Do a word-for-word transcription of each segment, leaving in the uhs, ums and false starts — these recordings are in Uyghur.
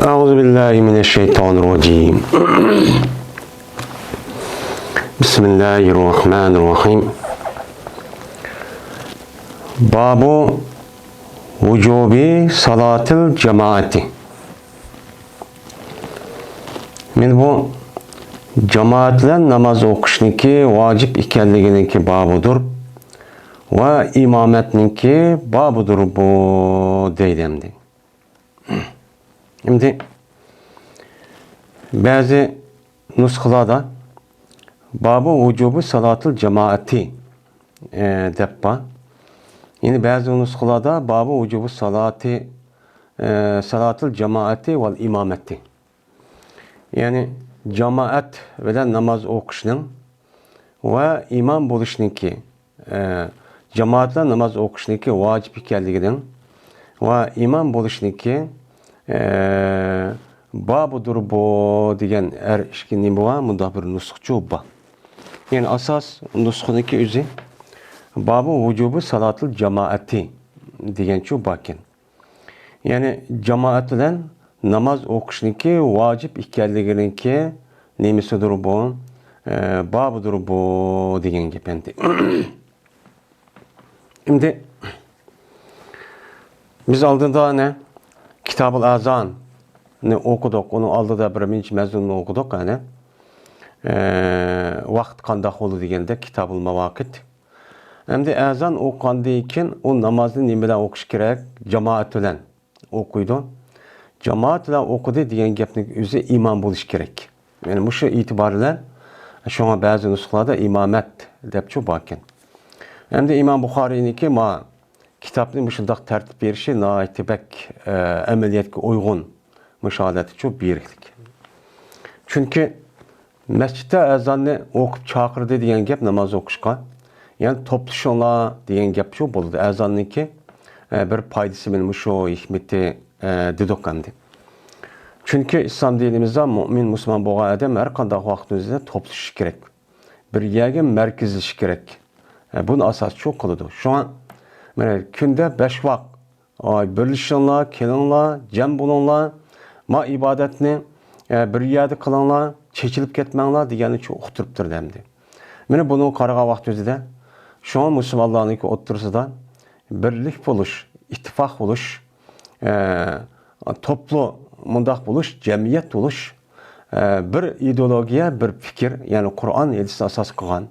أعوذ بالله من الشيطان الرجيم. بسم الله الرحمن الرحيم. باب وجوب صلاة الجماعة. مانا بۇ جامائەت بىلەن ناماز ئوقۇشنىڭكى ۋاجىپ ئىكەنلىكىنىڭكى بابىدۇر ۋە ئىمامەتنىڭكى بابىدۇر بۇ دەيدۇ ئەمدى. ئەمدى بەزى نۇسخىلاردا بابۇ ۋۇجۇبى سالاتىل جامائەتى، ئە، دەپ بار. يەنە بەزى نۇسخىلاردا بابۇ ۋۇجۇبى سالاتى، ئە، سالاتىل جامائەتى ۋەل ئىمامەتى. يەنى جامائەت بىلەن ناماز ئوقۇشنىڭ ۋە ئىمام بولۇشنىڭكى، ئە، جامائەت بىلەن ناماز ئوقۇشنىڭكى ۋاجىپ ئىكەنلىكىنىڭ ۋە ئىمام بولۇشنىڭكى، ئە، بابىدۇر بۇ دېگەن ھەر ئىككى نېمە بار، مۇنداق بىر نۇسخىچۇ بار. يەنى ئاساس نۇسخىنىڭكى ئۆزى بابۇ ۋۇجۇبى سالاتىل جامائەتى دېگەنچۇ باركەن. يەنى جامائەت بىلەن ناماز ئوقۇشنىڭكى ۋاجىپ ئىكەنلىكىنىڭكى نېمىسىدۇر بۇ؟ ئە، بابىدۇر بۇ دېگەن گەپ ئەمدى. ئەمدى بىز ئالدىندا ئەنە كىتابۇل ئازاننى ئوقۇدۇق. ئۇنىڭ ئالدىدا بىر نەچچە مەزمۇننى ئوقۇدۇق ئەنە. ئە، ۋاقىت قانداق بولىدۇ دېگەندە كىتابۇل ماۋاقىت. ئەمدى ئەزان ئوقۇغاندىن كېيىن ئۇ نامازنى نېمە بىلەن ئوقۇش كېرەك؟ جامائەت بىلەن ئوقۇيدۇ. جامائەت بىلەن ئوقۇدى دېگەن گەپنىڭ ئۆزى ئىمام بولۇش كېرەك. يەنى مۇشۇ ئېتىبار بىلەن شۇڭا بەزى نۇسخىلاردا ئىمامەت دەپچۇ باركەن. ئەمدى ئىمام بۇخارىينىڭكى ما كىتابنى مۇشۇنداق تەرتىپ بېرىشى ناھايىتى بەك، ئە، ئەمەلىيەتكە ئۇيغۇن مۇشۇ ھالەتتىچۇ بېرىكلىك. چۈنكى مەسچىتتە ئەزاننى ئوقۇپ چاقىردى دېگەن گەپ ناماز ئوقۇشقا. يەنى توپلىشىڭلار دېگەن گەپچۇ بولىدۇ. ئەزاننىڭكى، ئە، بىر پايدىسى مانا مۇشۇ ھېكمىتى، ئە، دېدۇق ئەمدى. چۈنكى ئىسلام دىنىمىزدا مۇئمىن، مۇسۇلمان بولغان ئادەم ھەر قانداق ۋاقىتنىڭ ئۆزىدە توپلىشىشى كېرەك. بىر يەرگە مەركىزلىشىشى كېرەك. ئە، بۇنى ئاساسچۇ قىلىدۇ. شۇڭا مانا كۈندە بەش ۋاق، ئاي، بىرلىشىڭلار، كېلىڭلار، جەم بولۇڭلار، ما ئىبادەتنى، ئە، بىر يەردە قىلىڭلار، چېچىلىپ كەتمەڭلار دېگەننىچۇ ئۇقتۇرۇپتۇر ئەمدى. مانا بۇنىڭغا قارىغان ۋاقتىمىزدا شۇڭا مۇسۇلمانلارنىڭكى ئوتتۇرىسىدا بىرلىك بولۇش، ئىتتىپاق بولۇش، ئە، توپلۇ مۇنداق بولۇش، جەمئىيەت بولۇش، ئە، بىر ئىدېئولوگىيە، بىر پىكىر، يەنى قۇرئان، ھەدىسنى ئاساس قىلغان.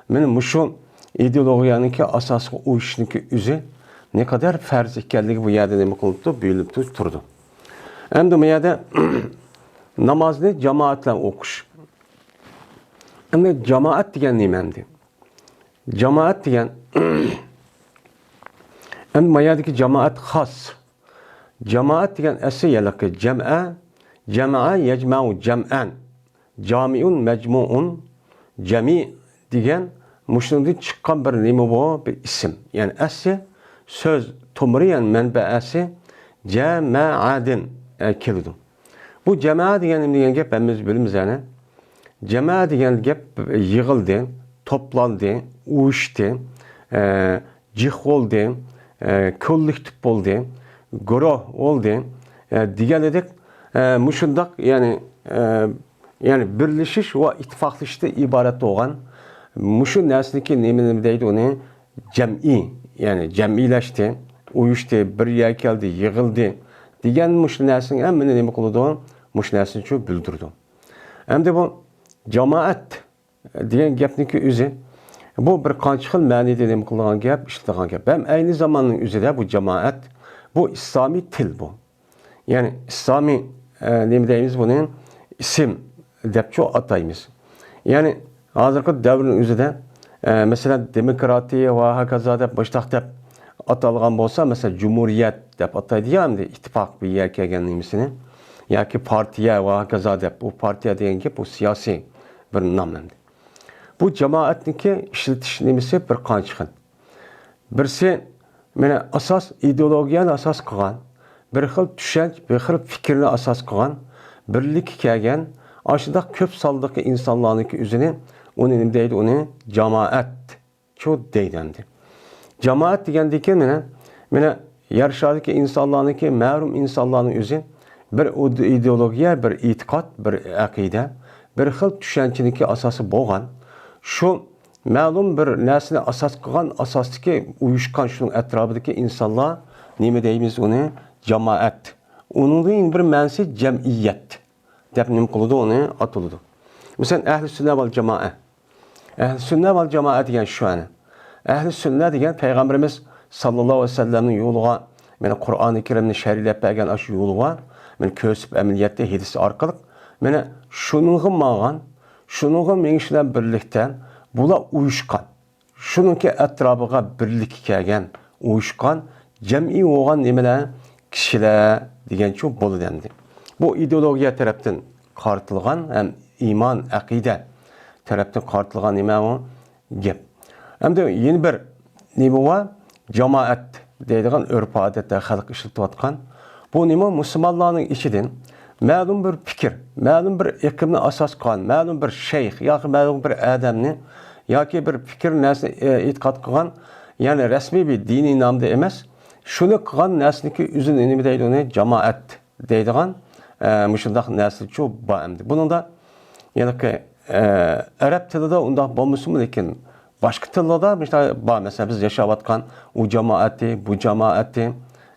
مانا مۇشۇ ئىدېئولوگىيەنىڭكى ئاساسىغا ئۇيۇشنىڭكى ئۆزى نەقەدەر پەرز ئىكەنلىكى بۇ يەردە نېمە قىلىپتۇ، بىلىنىپتۇ، تۇرىدۇ. ئەمدى بۇ يەردە نامازنى جامائەت بىلەن ئوقۇش. ئەمدى جامائەت دېگەن نېمە ئەمدى؟ جامائەت دېگەن، ئەمدى ما يەردىكى جامائەت خاس. جامائەت دېگەن ئەسلى ھېلىقى جەمئە، جەمئە يەجمەئۇ جەمئەن، جامىئۇن مەجمۇئۇن، جەمىئ دېگەن مۇشۇنىڭدىن چىققان بىر نېمە بۇ؟ بىر ئىسىم. يەنى ئەسلى سۆز تومۇرى، يەنى مەنبەئەسى جەمەئەدىن، ئە، كېلىدۇ. بۇ جەمەئە دېگەن نېمە دېگەن گەپ؟ ھەممىمىز بىلىمىز يەنى. جەمەئە دېگەن گەپ يىغىلدى، توپلاندى، ئۇيۇشتى، ئە، جىق بولدى، ئە، كوللېكتىپ بولدى، گۇرۇھ بولدى، ئە، دېگەنىدەك، ئە، مۇشۇنداق، يەنى، ئە، يەنى بىرلىشىش ۋە ئىتتىپاقلىشىشتىن ئىبارەت بولغان مۇشۇ نەرسىنىڭكى نېمە، نېمە دەيدۇ ئۇنى؟ جەمئىي، يەنى جەمئىيلەشتى، ئۇيۇشتى، بىر يەرگە كەلدى، يىغىلدى دېگەن مۇشۇ نەرسىنىڭ ھەممىنى نېمە قىلىدۇ؟ مۇشۇ نەرسىنى شۇ بىلدۈرىدۇ. ئەمدى بۇ جامائەت دېگەن گەپنىڭكى ئۆزى، بۇ بىر قانچە خىل مەنىدە نېمە قىلىدىغان گەپ، ئىشلىتىدىغان گەپ. ھەم ئەينى زاماننىڭ ئۆزىدە بۇ جامائەت، بۇ ئىسلامىي تىل بۇ. يەنى ئىسلامىي، ئە، نېمە دەيمىز بۇنى؟ ئىسىم دەپچۇ ئاتايمىز. يەنى ھازىرقى دەۋرنىڭ ئۆزىدە، ئە، مەسىلەن، دېموكراتىيە ۋە ھاكازا دەپ مۇشتاق دەپ ئاتالغان بولسا، مەسىلەن، جۇمھۇرىيەت دەپ ئاتايدۇ يا ئەمدى ئىتتىپاق بىر يەرگە كەلگەن نېمىسىنى ياكى پارتىيە ۋە ھاكازا دەپ. بۇ پارتىيە دېگەن گەپ، بۇ سىياسىي بىر نام ئەمدى. بۇ جامائەتنىڭكى ئىشلىتىش نېمىسى بىر قانچە خىل. بىرسى، مانا، ئاساس، ئىدېئولوگىيەنى ئاساس قىلغان، بىر خىل چۈشەنچە، بىر خىل پىكىرنى ئاساس قىلغان، بىرلىككە كەلگەن، ئاشۇنداق كۆپ ساندىكى ئىنسانلارنىڭكى ئۆزىنى، ئۇنى نېمە دەيدۇ؟ ئۇنى جامائەت شۇ دەيدۇ ئەمدى. جامائەت دېگەندىكىن مانا، مانا يەر شارىدىكى ئىنسانلارنىڭكى، مەھرۇم ئىنسانلارنىڭ ئۆزى بىر ئىدېئولوگىيە، بىر ئېتىقاد، بىر ئەقىدە، بىر خىل چۈشەنچىنىڭكى ئاساسى بولغان، شۇ مەلۇم بىر نەرسىنى ئاساس قىلغان ئاساستىكى ئۇيۇشقان، شۇنىڭ ئەتراپىدىكى ئىنسانلار، نېمە دەيمىز ئۇنى؟ جامائەت. ئۇنىڭدىن بىر مەنىسى جەمئىيەت دەپ نېمە قىلىدۇ، ئۇنى ئاتىلىدۇ. مەسىلەن، ئەھلى سۈننە ۋەل جامائە. ئەھلى سۈننە ۋەل جامائە دېگەن شۇ ئەنە. ئەھلى سۈننە دېگەن پەيغەمبىرىمىز ساللاللاھۇ ئەلەيھى ۋەسەللەمنىڭ يولىغا، مانا قۇرئانى كەرىمنى شەرھلەپ بەرگەن ئاشۇ يولىغا، مانا كۆرسىتىپ ئەمەلىيەتتە ھەدىس ئارقىلىق، مانا شۇنىڭغا ماڭغان، شۇنىڭغا مېڭىش بىلەن بىرلىكتە بۇلار ئۇيۇشقان. شۇنىڭكى ئەتراپىغا بىرلىككە كەلگەن، ئۇيۇشقان، جەمئىي بولغان نېمىلەر؟ كىشىلەر دېگەنچۇ بولىدۇ ئەمدى. بۇ ئىدېئولوگىيە تەرەپتىن قارىتىلغان ھەم ئىمان، ئەقىدە تەرەپتىن قارىتىلغان نېمە ئۇ؟ گەپ. ئەمدى يەنە بىر نېمە بار؟ جامائەت دەيدىغان ئۆرپ-ئادەتتە خەلق ئىشلىتىۋاتقان. بۇ نېمە؟ مۇسۇلمانلارنىڭ ئىچىدىن مەلۇم بىر پىكىر، مەلۇم بىر ئېقىمنى ئاساس قىلغان، مەلۇم بىر شەيخ ياكى مەلۇم بىر ئادەمنى ياكى بىر پىكىر نەرسىنى، ئە، ئېتىقاد قىلغان، يەنى رەسمىي بىر دىنىي نامدا ئەمەس، شۇنى قىلغان نەرسىنىڭكى ئۆزىنى نېمە دەيدۇ ئۇنى؟ جامائەت دەيدىغان، ئە، مۇشۇنداق نەرسىچۇ بار ئەمدى. بۇنىڭدا ھېلىقى، ئە، ئەرەب تىلىدا ئۇنداق بولمىسىمۇ، لېكىن باشقا تىللاردا مۇشۇنداق بار. مەسىلەن، بىز ياشاۋاتقان ئۇ جامائەتى، بۇ جامائەتى،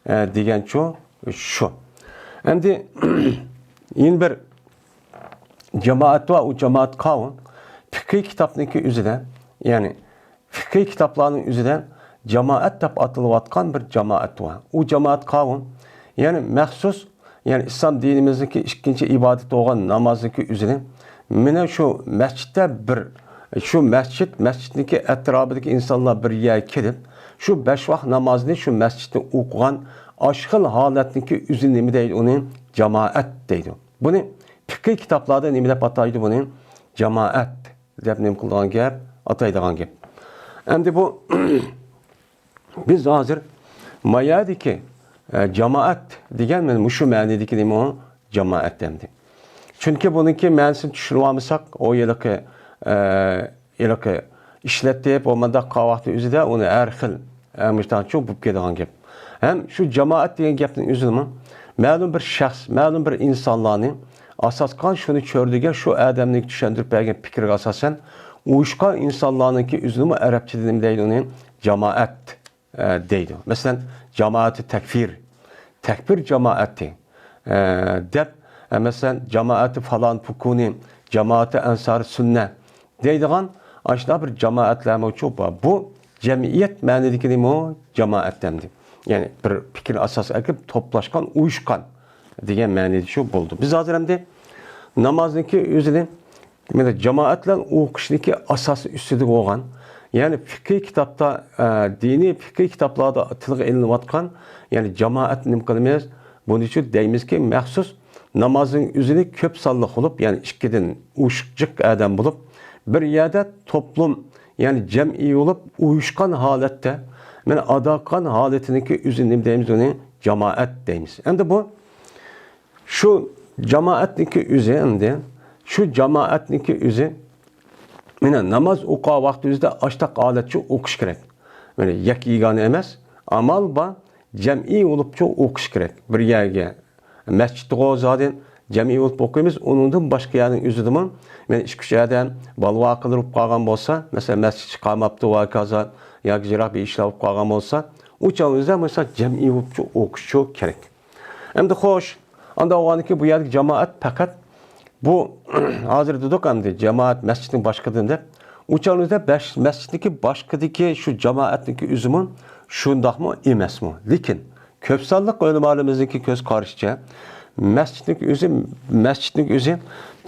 ئە، دېگەنچۇ شۇ. ئەمدى يەنە بىر جامائەت بار، ئۇ جامائەت قاۋۇ. پىقھىي كىتابنىڭكى ئۆزىدە، يەنى پىقھىي كىتابلارنىڭ ئۆزىدە جامائەت دەپ ئاتىلىۋاتقان بىر جامائەت بار. ئۇ جامائەت قاۋۇ، يەنى مەخسۇس، يەنى ئىسلام دىنىمىزنىڭكى ئىككىنچى ئىبادىتى بولغان نامازنىڭكى ئۆزىنى، مانا شۇ مەسچىتتە بىر، شۇ مەسچىت، مەسچىتنىڭكى ئەتراپىدىكى ئىنسانلار بىر يەرگە كېلىپ، شۇ بەش ۋاق نامازنى شۇ مەسچىتتە ئوقۇغان، ئاشۇ خىل ھالەتنىڭكى ئۆزىنى نېمە دەيدۇ ئۇنى؟ جامائەت دەيدۇ. بۇنى پىقھىي كىتابلاردا نېمە دەپ ئاتايدۇ بۇنى؟ جامائەت دەپ نېمە قىلىدىغان گەپ؟ ئاتايدىغان گەپ. ئەمدى بۇ، بىز ھازىر ما يەردىكى، ئە، جامائەت دېگەن مانا مۇشۇ مەنىدىكى نېمە ئۇ؟ جامائەت ئەمدى. چۈنكى بۇنىڭكى مەنىسىنى چۈشىنىۋالمىساق، ئۇ ھېلىقى، ئە، ھېلىقى ئىشلىتىپ، ئۇ مۇنداق قىلغان ۋاقتى ئۆزىدە ئۇنى ھەر خىل، ئە، مۇشۇنداقچۇ بولۇپ كېتىدىغان گەپ. ھەم شۇ جامائەت دېگەن گەپنىڭ ئۆزىمۇ مەلۇم بىر شەخس، مەلۇم بىر ئىنسانلارنى ئاساس قىلغان، شۇنى چۆرىدىگەن، شۇ ئادەمنىڭ چۈشەندۈرۈپ بەرگەن پىكرىگە ئاساسەن ئۇيۇشقان ئىنسانلارنىڭكى ئۆزىنىمۇ ئەرەبچىدە نېمە دەيدۇ ئۇنى؟ جامائەت، ئە، دەيدۇ. مەسىلەن، جامائەتى تەكفىر، تەكفىر جامائەتى، ئە، دەپ، ئە، مەسىلەن، جامائەتى فالان پۇكۇنى، جامائەتى ئەنسارى سۈننە دەيدىغان ئاشۇنداق بىر جامائەتلەرمۇچۇ بار. بۇ جەمئىيەت مەنىدىكى نېمە ئۇ؟ جامائەت ئەمدى. يەنى بىر پىكىر ئاساس ئەكىپ توپلاشقان، ئۇيۇشقان دېگەن مەنىدە شۇ بولىدۇ. بىز ھازىر ئەمدى نامازنىڭكى ئۆزىنى مانا جامائەت بىلەن ئوقۇشنىڭكى ئاساسى ئۈستىدە بولغان، يەنى پىقھىي كىتابتا، ئە، دىنىي پىقھىي كىتابلاردا تىلغا ئېلىنىۋاتقان، يەنى جامائەت نېمە قىلىمىز؟ بۇنىچۇ دەيمىزكى، مەخسۇس نامازنىڭ ئۆزىنى كۆپ سانلىق بولۇپ، يەنى ئىككىدىن ئوشۇق جىق ئادەم بولۇپ، بىر يەردە توپلۇم، يەنى جەمئىي بولۇپ، ئۇيۇشقان ھالەتتە، مانا ئادا قىلغان ھالىتىنىڭكى ئۆزىنى نېمە دەيمىز؟ ئۇنى جامائەت دەيمىز. ئەمدى بۇ شۇ جامائەتنىڭكى ئۆزى ئەمدى، شۇ جامائەتنىڭكى ئۆزى، مانا ناماز ئوقۇغان ۋاقتىمىزدا ئاشتاق ھالەتچە ئوقۇش كېرەك. مانا يەككە-يېگانە ئەمەس، ئامال بار، جەمئىي بولۇپچۇ ئوقۇش كېرەك. بىر يەرگە، مەسچىتتىغۇ زادى جەمئىي بولۇپ ئوقۇيمىز، ئۇنىڭدىن باشقا يەرنىڭ ئۆزىدىمۇ، مانا ئىككى-ئۈچ ئادەم، بالا-ۋاقىلار بولۇپ قالغان بولسا، مەسىلەن، مەسچىت چىقارماپتۇ ۋە ھاكازا، ياكى يىراق بىر ئىشلار بولۇپ قالغان بولسا، ئۇ چاغ ئۆزىدە، مەسىلەن، جەمئىي بولۇپچۇ ئوقۇشچۇ كېرەك. ئەمدى خوش، ئانداق بولغاندىكىن بۇ يەردىكى جامائەت پەقەت بۇ، ھازىر دېدۇق ئەمدى، جامائەت مەسچىتنىڭ باشقىدىن دەپ. ئۇ چاغدا بەش-، مەسچىتنىڭكى باشقىدىكى شۇ جامائەتنىڭكى ئۆزىمۇ شۇنداقمۇ ئەمەسمۇ؟ لېكىن كۆپ سانلىق ئۆلىمالىرىمىزنىڭكى كۆز قارىشىچە، مەسچىتنىڭكى ئۆزى، مەسچىتنىڭكى ئۆزى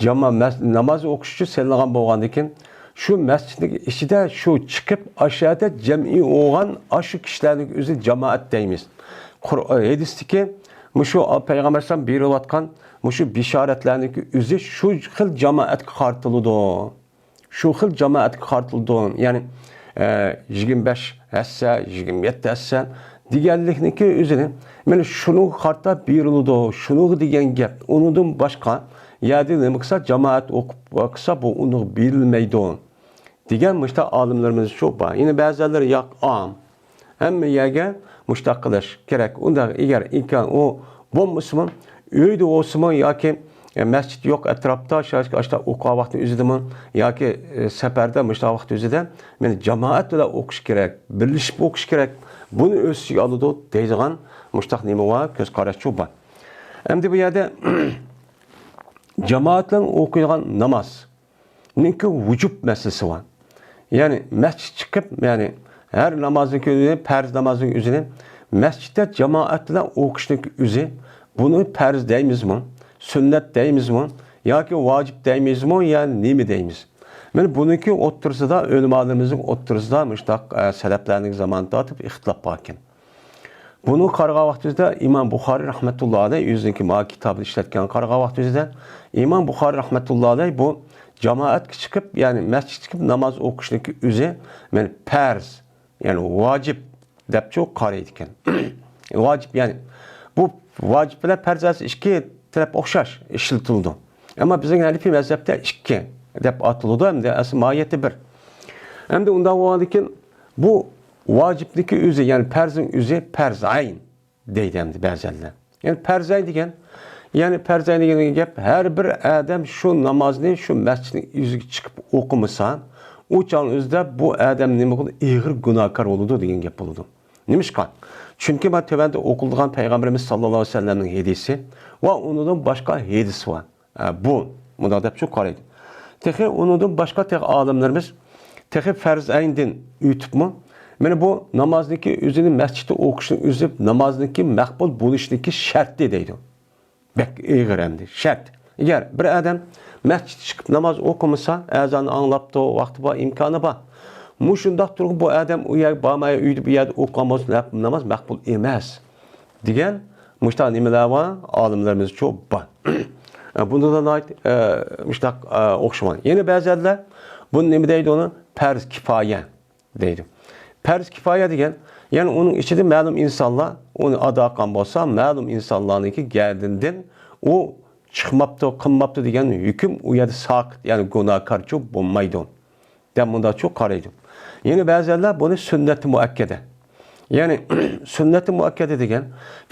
جاما-، مەس-، ناماز ئوقۇش ئۈچۈن سېلىنغان بولغاندىكىن، شۇ مەسچىتنىڭ ئىچىدە شۇ چىقىپ، ئاشۇ يەردە جەمئىي بولغان ئاشۇ كىشىلەرنىڭ ئۆزىنى جامائەت دەيمىز. قۇر-، ھەدىستىكى مۇشۇ پەيغەمبەر ئەلەيھىسسالام بېرىۋاتقان مۇشۇ بېشارەتلەرنىڭكى ئۆزى شۇ خىل جامائەتكە قارىتىلىدۇ. شۇ خىل جامائەتكە قارىتىلىدۇ. يەنى، ئە، يىگىرمە بەش ھەسسە، يىگىرمە يەتتە ھەسسە دېگەنلىكنىڭكى ئۆزىنى، مانا شۇنىڭغا قارىتا بېرىلىدۇ، شۇنىڭغا دېگەن گەپ. ئۇنىڭدىن باشقا يەردە نېمە قىلسا، جامائەت ئوقۇپ قىلسا، بۇ ئۇنىڭغا بېرىلمەيدۇ دېگەن مۇشۇنداق ئالىملىرىمىز شۇ بار. يەنە بەزىلەر ياق، ئام، ھەممە يەرگە مۇشۇنداق قىلىش كېرەك. ئۇنداق ئەگەر ئىمكان ئۇ بولمىسىمۇ، ئۆيدە بولسىمۇ ياكى، ئە، مەسچىت يوق ئەتراپتا، شۇ ئاشتا ئوقۇغان ۋاقتى ئۆزىدىمۇ ياكى، ئە، سەپەردە مۇشۇنداق ۋاقىت ئۆزىدە، مېنى جامائەت بىلەن ئوقۇش كېرەك، بىرلىشىپ ئوقۇش كېرەك، بۇنى ئۆز ئىچىگە ئالىدۇ دەيدىغان مۇشۇنداق نېمە بار، كۆز قاراشچۇ بار. ئەمدى بۇ يەردە جامائەت بىلەن ئوقۇيدىغان ناماز. نىڭكى ۋۇجۇب مەسىلىسى بار. يەنى مەسچىت چىقىپ، يەنى ھەر نامازنىڭكى ئۆزىنى، پەرز نامازنىڭ ئۆزىنى مەسچىتتە جامائەت بىلەن ئوقۇشنىڭكى ئۆزى، بۇنى پەرز دەيمىزمۇ، سۈننەت دەيمىزمۇ ياكى ۋاجىپ دەيمىزمۇ يا نېمە دەيمىز؟ مانا بۇنىڭكى ئوتتۇرىسىدا، ئۆلىمالىرىمىزنىڭ ئوتتۇرىسىدا مۇشۇنداق، ئە، سەلەپلەرنىڭ زامانىدا دەپ ئىختىلاپ بار ئىكەن. بۇنى قارىغان ۋاقتىمىزدا ئىمام بۇخارىي رەھمەتۇللا ئەلەيھ ئۆزىنىڭكى ما كىتابىنى ئىشلەتكەن قارىغان ۋاقتىمىزدا ئىمام بۇخارىي رەھمەتۇللا ئەلەيھ بۇ جامائەتكە چىقىپ، يەنى مەسچىتكە چىقىپ ناماز ئوقۇشنىڭكى ئۆزى، مانا پەرز، يەنى ۋاجىپ دەپچۇ قارايدىكەن. ۋاجىپ، يەنى بۇ ۋاجىپ بىلەن پەرز ئەسلى ئىككى تەرەپ ئوخشاش ئىشلىتىلىدۇ. ئەمما بىزنىڭ ھەنىفىي مەزھەپتە ئىككى دەپ ئاتىلىدۇ، ھەمدە ئەسلى ماھىيەتى بىر. ئەمدى ئۇنداق بولغاندىكىن بۇ ۋاجىپنىڭكى ئۆزى، يەنى پەرزنىڭ ئۆزى پەرز ئەين دەيدۇ ئەمدى بەزەنلەر. يەنى پەرز ئەين دېگەن، يەنى پەرز ئەين دېگەن گەپ، ھەر بىر ئادەم شۇ نامازنى شۇ مەسچىتنىڭ ئۆزىگە چىقىپ ئوقۇمىسا، ئۇ چاغنىڭ ئۆزىدە بۇ ئادەم نېمە قىلىدۇ؟ ئېغىر گۇناھكار بولىدۇ دېگەن گەپ بولىدۇ. نېمىشقا؟ چۈنكى مانا تۆۋەندە ئوقۇلىدىغان پەيغەمبىرىمىز ساللاللاھۇ ئەلەيھى ۋەسەللەمنىڭ ھەدىسى ۋە ئۇنىڭدىن باشقا ھەدىس بار. ئە، بۇ مۇنداق دەپ شۇ قارايدۇ. تېخى ئۇنىڭدىن باشقا تېخى ئالىملىرىمىز تېخى پەرز ئەيندىن ئۆتۈپمۇ، مانا بۇ نامازنىڭكى ئۆزىنى مەسچىتتە ئوقۇشنىڭ ئۆزى نامازنىڭكى مەقبۇل بولۇشنىڭكى شەرتى دەيدۇ. بەك ئېغىر ئەمدى شەرت. ئەگەر بىر ئادەم مەسچىتتە چىقىپ ناماز ئوقۇمىسا، ئەزاننى ئاڭلاپتۇ، ۋاقتى بار، ئىمكانى بار. مۇشۇنداق تۇرغۇ بۇ ئادەم ئۇ يەرگە بارماي، ئۆيدە بۇ يەردە ئوقۇغان بولسا، ناماز مەقبۇل ئەمەس دېگەن مۇشۇنداق نېمىلەر بار، ئالىملىرىمىزچۇ بار. بۇنىڭدا ناھايىتى، ئە، مۇشۇنداق، ئە، ئوخشىمايدۇ. يەنە بەزىلەر بۇنى نېمە دەيدۇ ئۇنى؟ پەرز كىپايە دەيدۇ. پەرز كىپايە دېگەن، يەنى ئۇنىڭ ئىچىدە مەلۇم ئىنسانلار ئۇنى ئادا قىلغان بولسا، مەلۇم ئىنسانلارنىڭكى گەدىنىدىن ئۇ چىقماپتۇ، قىلماپتۇ دېگەن ھۆكۈم ئۇ يەردە ساقىت، يەنى گۇناھكارچۇ بولمايدۇ دەپ مۇنداقچۇ قارايدۇ. يەنە بەزىلەر بۇنى سۈننەت مۇئەككەدە. يەنى سۈننەت مۇئەككەدە دېگەن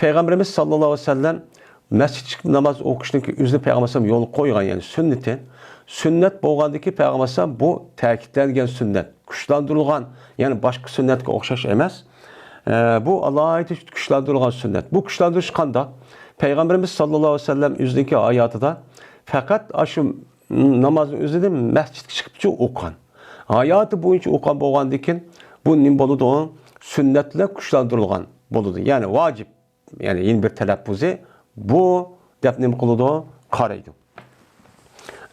پەيغەمبىرىمىز ساللاللاھۇ ئەلەيھى ۋەسەللەم مەسچىتكە چىقىپ ناماز ئوقۇشنىڭكى ئۆزىنى پەيغەمبەر ئەلەيھىسسالام يولغا قويغان، يەنى سۈننىتى. سۈننەت بولغاندىكى پەيغەمبەر ئەلەيھىسسالام بۇ تەكىتلەنگەن سۈننەت، كۈچلەندۈرۈلگەن، يەنى باشقا سۈننەتكە ئوخشاش ئەمەس. ئە، بۇ ئالاھىدە كۈچلەندۈرۈلگەن سۈننەت. بۇ كۈچلەندۈرۈش قانداق؟ پەيغەمبىرىمىز ساللاللاھۇ ئەلەيھى ۋەسەللەم ئۆزىنىڭكى ھاياتىدا پەقەت ئاشۇ نامازنىڭ ئۆزىنى مەسچىتكە چىقىپچۇ ئوقۇغان. ھاياتى بويىچە ئوقۇغان بولغاندىكىن بۇ نېمە بولىدۇ؟ سۈننەت بىلەن كۈچلەندۈرۈلگەن بولىدۇ. يەنى ۋاجىپ. يەنى يەنە بىر تەلەپپۇزى بۇ دەپ نېمە قىلىدۇ؟ قارايدۇ.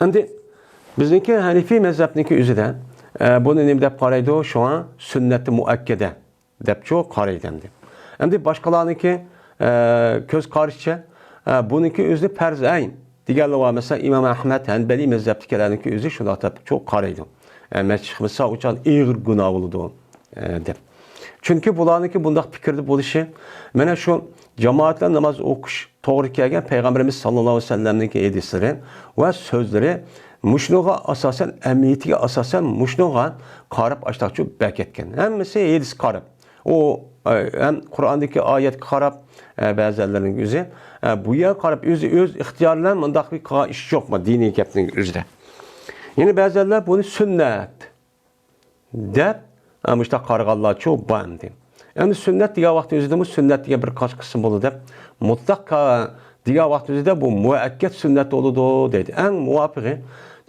ئەمدى بىزنىڭكى ھەنىفىي مەزھەپنىڭكى ئۆزىدە، ئە، بۇنى نېمە دەپ قارايدۇ؟ شۇڭا سۈننەتى مۇئەككەدە دەپچۇ قارايدۇ ئەمدى. ئەمدى باشقىلارنىڭكى، ئە، كۆز قارىشىچە، ئە، بۇنىڭكى ئۆزى پەرز ئەين دېگەنلەر بار. مەسىلەن، ئىمام ئەھمەد ھەنبەلىي مەزھەپتىكىلەرنىڭكى ئۆزى شۇنداق دەپچۇ قارايدۇ. ئە، مەسچىتكە چىقمىسا ئۇ چاغ ئېغىر گۇناھ بولىدۇ، ئە، دەپ. چۈنكى بۇلارنىڭكى بۇنداق پىكىردە بولۇشى، مانا شۇ جامائەت بىلەن ناماز ئوقۇش توغرا كەلگەن پەيغەمبىرىمىز ساللاللاھۇ ئەلەيھى ۋەسەللەمنىڭكى ھەدىسلىرى ۋە سۆزلىرى مۇشۇنىڭغا ئاساسەن، ئەمەلىيىتىگە ئاساسەن مۇشۇنىڭغا قاراپ ئاشتاقچۇ بەركەتكەن. ھەممىسى ھەدىسكە قاراپ. ئۇ، ئە، ھەم قۇرئاندىكى ئايەتكە قاراپ، ئە، بەزىلەرنىڭ ئۆزى، ئە، بۇ يەرگە قاراپ ئۆزى ئۆز ئىختىيارى بىلەن مۇنداق بىر قىلغان ئىش يوقمۇ دىنىي گەپنىڭ ئۆزىدە. يەنە بەزىلەر بۇنى سۈننەت دەپ، ئە، مۇشۇنداق قارىغانلارچۇ بار ئەمدى. ئەمدى سۈننەت دېگەن ۋاقىت ئۆزىدىمۇ سۈننەت دېگەن بىر قانچە قىسىم بولىدۇ دەپ، مۇتلەق قا-، دېگەن ۋاقىت ئۆزىدە بۇ مۇئەككەد سۈننەت بولىدۇ دەيدۇ. ئەڭ مۇۋاپىقى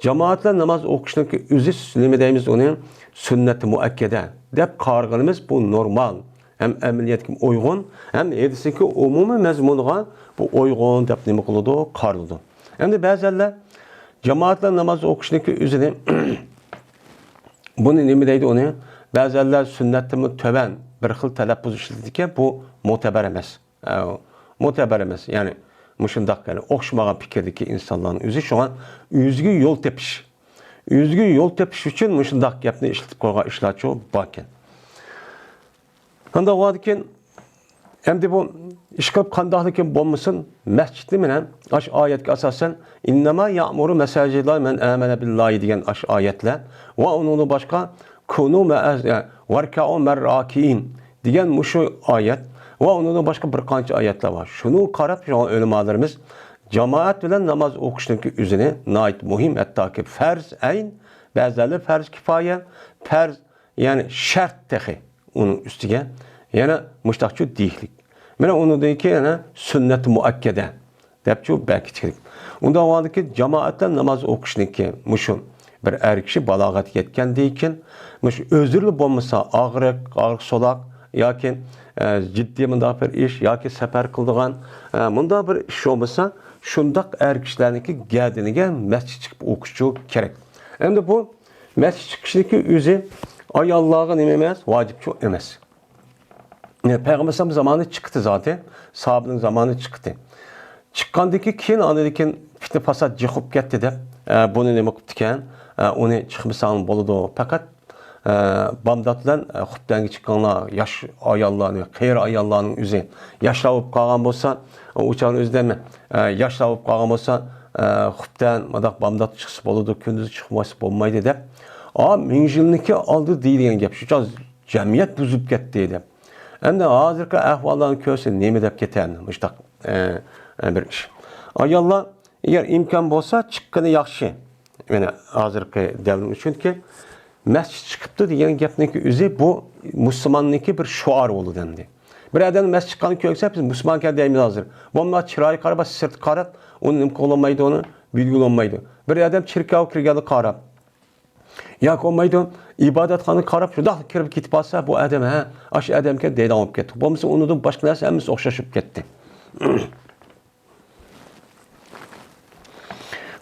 جامائەت بىلەن ناماز ئوقۇشنىڭكى ئۆزى نېمە دەيمىز ئۇنى؟ سۈننەتى مۇئەككەدە دەپ قارىغىنىمىز بۇ نورمال. ھەم ئەمەلىيەتكە ئۇيغۇن، ھەم ھەدىسنىڭكى ئومۇمىي مەزمۇنىغا بۇ ئۇيغۇن دەپ نېمە قىلىدۇ؟ قارىلىدۇ. ئەمدى بەزىلەر جامائەت بىلەن ناماز ئوقۇشنىڭكى ئۆزىنى بۇنى نېمە دەيدۇ ئۇنى؟ بەزىلەر سۈننەتتىنمۇ تۆۋەن بىر خىل تەلەپپۇز ئىشلىتىدىكەن، بۇ مۇتەبەر ئەمەس. ئە، مۇتەبەر ئەمەس. يەنى مۇشۇنداق، يەنى ئوخشىمىغان پىكىردىكى ئىنسانلارنىڭ ئۆزى شۇڭا ئۆزىگە يول تېپىش. ئۆزىگە يول تېپىش ئۈچۈن مۇشۇنداق گەپنى ئىشلىتىپ قويغان ئىشلارچۇ باركەن. ئانداق بولغاندىكىن، ئەمدى بۇ ئىشقىلىپ قانداقلىكىن بولمىسۇن، مەسچىتنى مەنە ئاشۇ ئايەتكە ئاساسەن، «ئىننەما يەئمۇرۇ مەساجىداللاھى مەن ئامەنە باللاھى» دېگەن ئاشۇ ئايەتلەر ۋە ئۇنىڭدىن باشقا، «كۇنۇ مەئە-، ۋەركەئۇ مەئەر راكىئىن» دېگەن مۇشۇ ئايەت ۋە ئۇنىڭدىن باشقا بىر قانچە ئايەتلەر بار. شۇنىڭغا قاراپ، شۇڭا ئۆلىمالىرىمىز جامائەت بىلەن ناماز ئوقۇشنىڭكى ئۆزىنى ناھايىتى مۇھىم، ھەتتاكى پەرز ئەين، بەزىلەردە پەرز كىپايە، پەرز، يەنى شەرت تېخى ئۇنىڭ ئۈستىگە يەنە مۇشتاقچۇ دېيىكلىك. مانا ئۇنىڭدىن كېيىن يەنە سۈننەت مۇئەككەدە دەپچۇ بەكىتكىلىك. ئۇنداق بولغاندىكىن جامائەتتە ناماز ئوقۇشنىڭكى مۇشۇ بىر ئەر كىشى بالاغەتكە يەتكەندىن كېيىن، مۇشۇ ئۆزرىلا بولمىسا ئاغرىق، ئاغرىق سولاق ياكى، ئە، جىددىي مۇنداق بىر ئىش ياكى سەپەر قىلىدىغان، ئە، مۇنداق بىر ئىش بولمىسا، شۇنداق ئەر كىشىلەرنىڭكى گەدىنىگە مەسچىت چىقىپ ئوقۇشچۇ كېرەك. ئەمدى بۇ مەسچىت چىقىشنىڭكى ئۆزى ئاياللارغا نېمە ئەمەس، ۋاجىپچۇ ئەمەس. پەيغەمبەر ئەلەيھىسسالام زامانى چىقتى زاتى، ساھابىنىڭ زامانى چىقتى. چىققاندىن كېيىن، ئاندىن كېيىن پىتنە پاسات جىق بولۇپ كەتتى دەپ، ئە، بۇنى نېمە قىپتىكەن؟ ئە، ئۇنى چىقمىساڭ بولىدۇ. پەقەت، ئە، بامدات بىلەن، ئە، خۇپتەنگە چىقىڭلار. ياش ئاياللارنى، قېرى ئاياللارنىڭ ئۆزى ياشلار بولۇپ قالغان بولسا، ئۇ چاغنىڭ ئۆزىدە، ئە، ياشلار بولۇپ قالغان بولسا، ئە، خۇپتەن، مۇنداق بامدات چىقسا بولىدۇ، كۈندۈز چىقماسا بولمايدۇ دەپ. ئا، مىڭ يىلنىكى ئالدى دېيىلگەن گەپ. شۇ چاغ جەمئىيەت بۇزۇلۇپ كەتتى دەپ. ئەمدى ھازىرقى ئەھۋاللارنى كۆرسە نېمە دەپ كېتەر مۇشۇنداق، ئە، ئە، بىر ئىش. ئاياللار ئەگەر ئىمكان بولسا چىققىنى ياخشى. مانا ھازىرقى دەۋر، چۈنكى مەسچىت چىقىپتۇ دېگەن گەپنىڭكى ئۆزى بۇ مۇسۇلماننىڭكى بىر شوئارى بولدى ئەمدى. بىر ئادەم مەسچىت چىققاننى كۆرسە بىز مۇسۇلمانكەن دەيمىز ھازىر. بولمىسا چىرايىغا قاراپ، سىرتقا قاراپ، ئۇنى نېمە قىلالمايدۇ، ئۇنى بىلگىلى بولمايدۇ. بىر ئادەم چېركاۋغا كىرگەندە قاراپ، ياكى بولمايدۇ، ئىبادەتخانىغا قاراپ شۇنداق كىرىپ كېتىپ قالسا، بۇ ئادەم، ھە، ئاشۇ ئادەمكەن دەيدىغان بولۇپ كەتتى. بولمىسا ئۇنىڭدىن باشقا نەرسە ھەممىسى ئوخشاش بولۇپ كەتتى.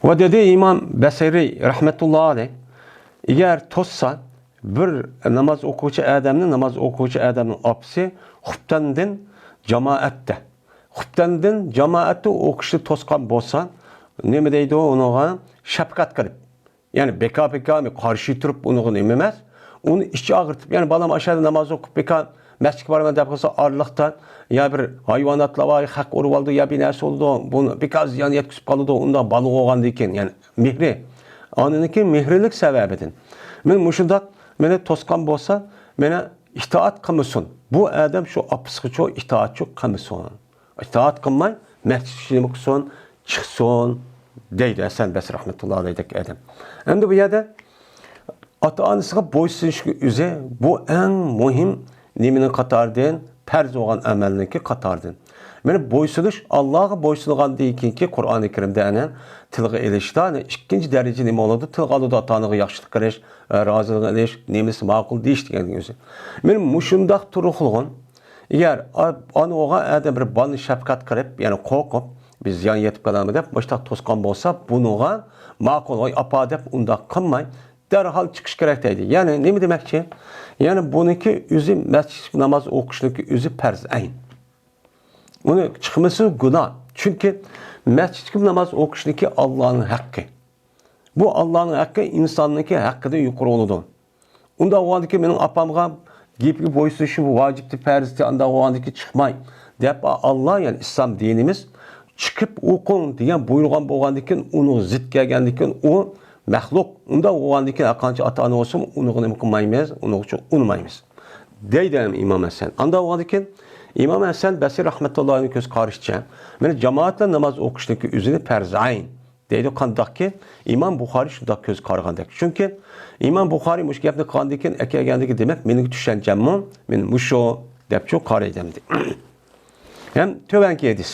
ۋە دېدى ئىمام بەسرى رەھمەتۇللا ئەلەيھ، ئەگەر توسسا، بىر ناماز ئوقۇغۇچى ئادەمنى، ناماز ئوقۇغۇچى ئادەمنىڭ ئاپىسى خۇپتەندىن جامائەتتە، خۇپتەندىن جامائەتتە ئوقۇشنى توسقان بولسا، نېمە دەيدۇ ئۇنىڭغا؟ شەپقەت قىلىپ. يەنى بىكار-بىكار قارشى تۇرۇپ ئۇنىڭغا نېمە ئەمەس، ئۇنى ئىچى ئاغرىتىپ، يەنى بالام ئاشۇ يەردە ناماز ئوقۇپ بىكار مەسچىتكە بارىمەن دەپ قالسا ئارىلىقتا يا بىر ھايۋاناتلار بار، خەق ئۇرۇۋالىدۇ يا بىر نەرسە بولىدۇ، بۇنى بىكار زىيان يەتكۈزۈپ قالىدۇ، ئۇنداق بالا بولغاندىن كېيىن، يەنى مېھرى، ئانىنىڭكى مېھرىلىك سەۋەبىدىن. مانا مۇشۇنداق مېنى توسقان بولسا، مانا ئىتائەت قىلمىسۇن. بۇ ئادەم شۇ ئاپىسىغىچۇ ئىتائەتچۇ قىلمىسۇن. ئىتائەت قىلماي، مەسچىت ئىشىنى قىلسۇن، چىقسۇن، دەيدۇ ھەسەن بەسرى رەھمەتۇللا ئەلەيھدەك ئادەم. ئەمدى بۇ يەردە ئاتا-ئانىسىغا بويسۇنۇشنىڭ ئۆزى، بۇ ئەڭ مۇھىم نېمىنىڭ قاتارىدىن؟ پەرز بولغان ئەمەلنىڭكى قاتارىدىن. مانا بويسۇنۇش، ئاللاغا بويسۇنغاندىن كېيىنكى قۇرئانى كەرىمدە ئەنە تىلغا ئېلىشتا، ئەنە ئىككىنچى دەرىجە نېمە بولىدۇ؟ تىلغا ئالىدۇ، ئاتا-ئانىغا ياخشىلىق قىلىش، رازىلىق ئېلىش، نېمىسى ماقۇل دېيىش دېگەننىڭ ئۆزى. مانا مۇشۇنداق تۇرۇقلىغان ئەگەر ئا-، ئانا بولغان ئادەم بىر بالىنى شەپقەت قىلىپ، يەنى قورقۇپ، بىز زىيان يېتىپ قالامدۇ دەپ مۇشۇنداق توسقان بولسا، بۇنىڭغا ماقۇل، ۋاي ئاپا دەپ ئۇنداق قىلماي، دەرھال چىقىش كېرەك دەيدۇ. يەنى نېمە دېمەكچى؟ يەنى بۇنىڭكى ئۆزى مەسچىت ناماز ئوقۇشنىڭكى ئۆزى پەرز ئەين. ئۇنى چىقمىسا گۇناھ. چۈنكى مەسچىتكە ناماز ئوقۇشنىڭكى ئاللانىڭ ھەققى. بۇ ئاللانىڭ ھەققى ئىنساننىڭكى ھەققىدىن يۇقىرى بولىدۇ. ئۇنداق بولغاندىكىن مېنىڭ ئاپامغا گېپىگە بويسۇنۇشۇم ۋاجىپتى، پەرزتى، ئانداق بولغاندىكىن چىقماي دەپ، ئاللا، يەنى ئىسلام دىنىمىز چىقىپ ئوقۇڭ دېگەن بۇيرۇغان بولغاندىكىن، ئۇنىڭغا زىت كەلگەندىكىن ئۇ مەخلۇق. ئۇنداق بولغاندىكىن ھەرقانچە ئاتا-ئانا بولسىمۇ ئۇنىڭغا نېمە قىلمايمىز، ئۇنىڭغا ئۇنىمايمىز دەيدۇ ئىمام ھەسەن. ئانداق بولغاندىكىن ئىمام ھەسەن بەسرى رەھمەتۇللاھىنىڭ كۆز قارىشىچە، مانا جامائەت بىلەن ناماز ئوقۇشنىڭكى ئۆزىنى پەرز ئەين دەيدۇ، قانداقكى ئىمام بۇخارىي شۇنداق كۆز قارىغاندەك. چۈنكى ئىمام بۇخارىي مۇشۇ گەپنى قىلغاندىن كېيىن ئەكەلگەندىكى، دېمەك، مېنىڭ چۈشەنچەممۇ مېنى مۇشۇ دەپچۇ قارايدۇ ئەمدى. ھەم تۆۋەنكى ھەدىس.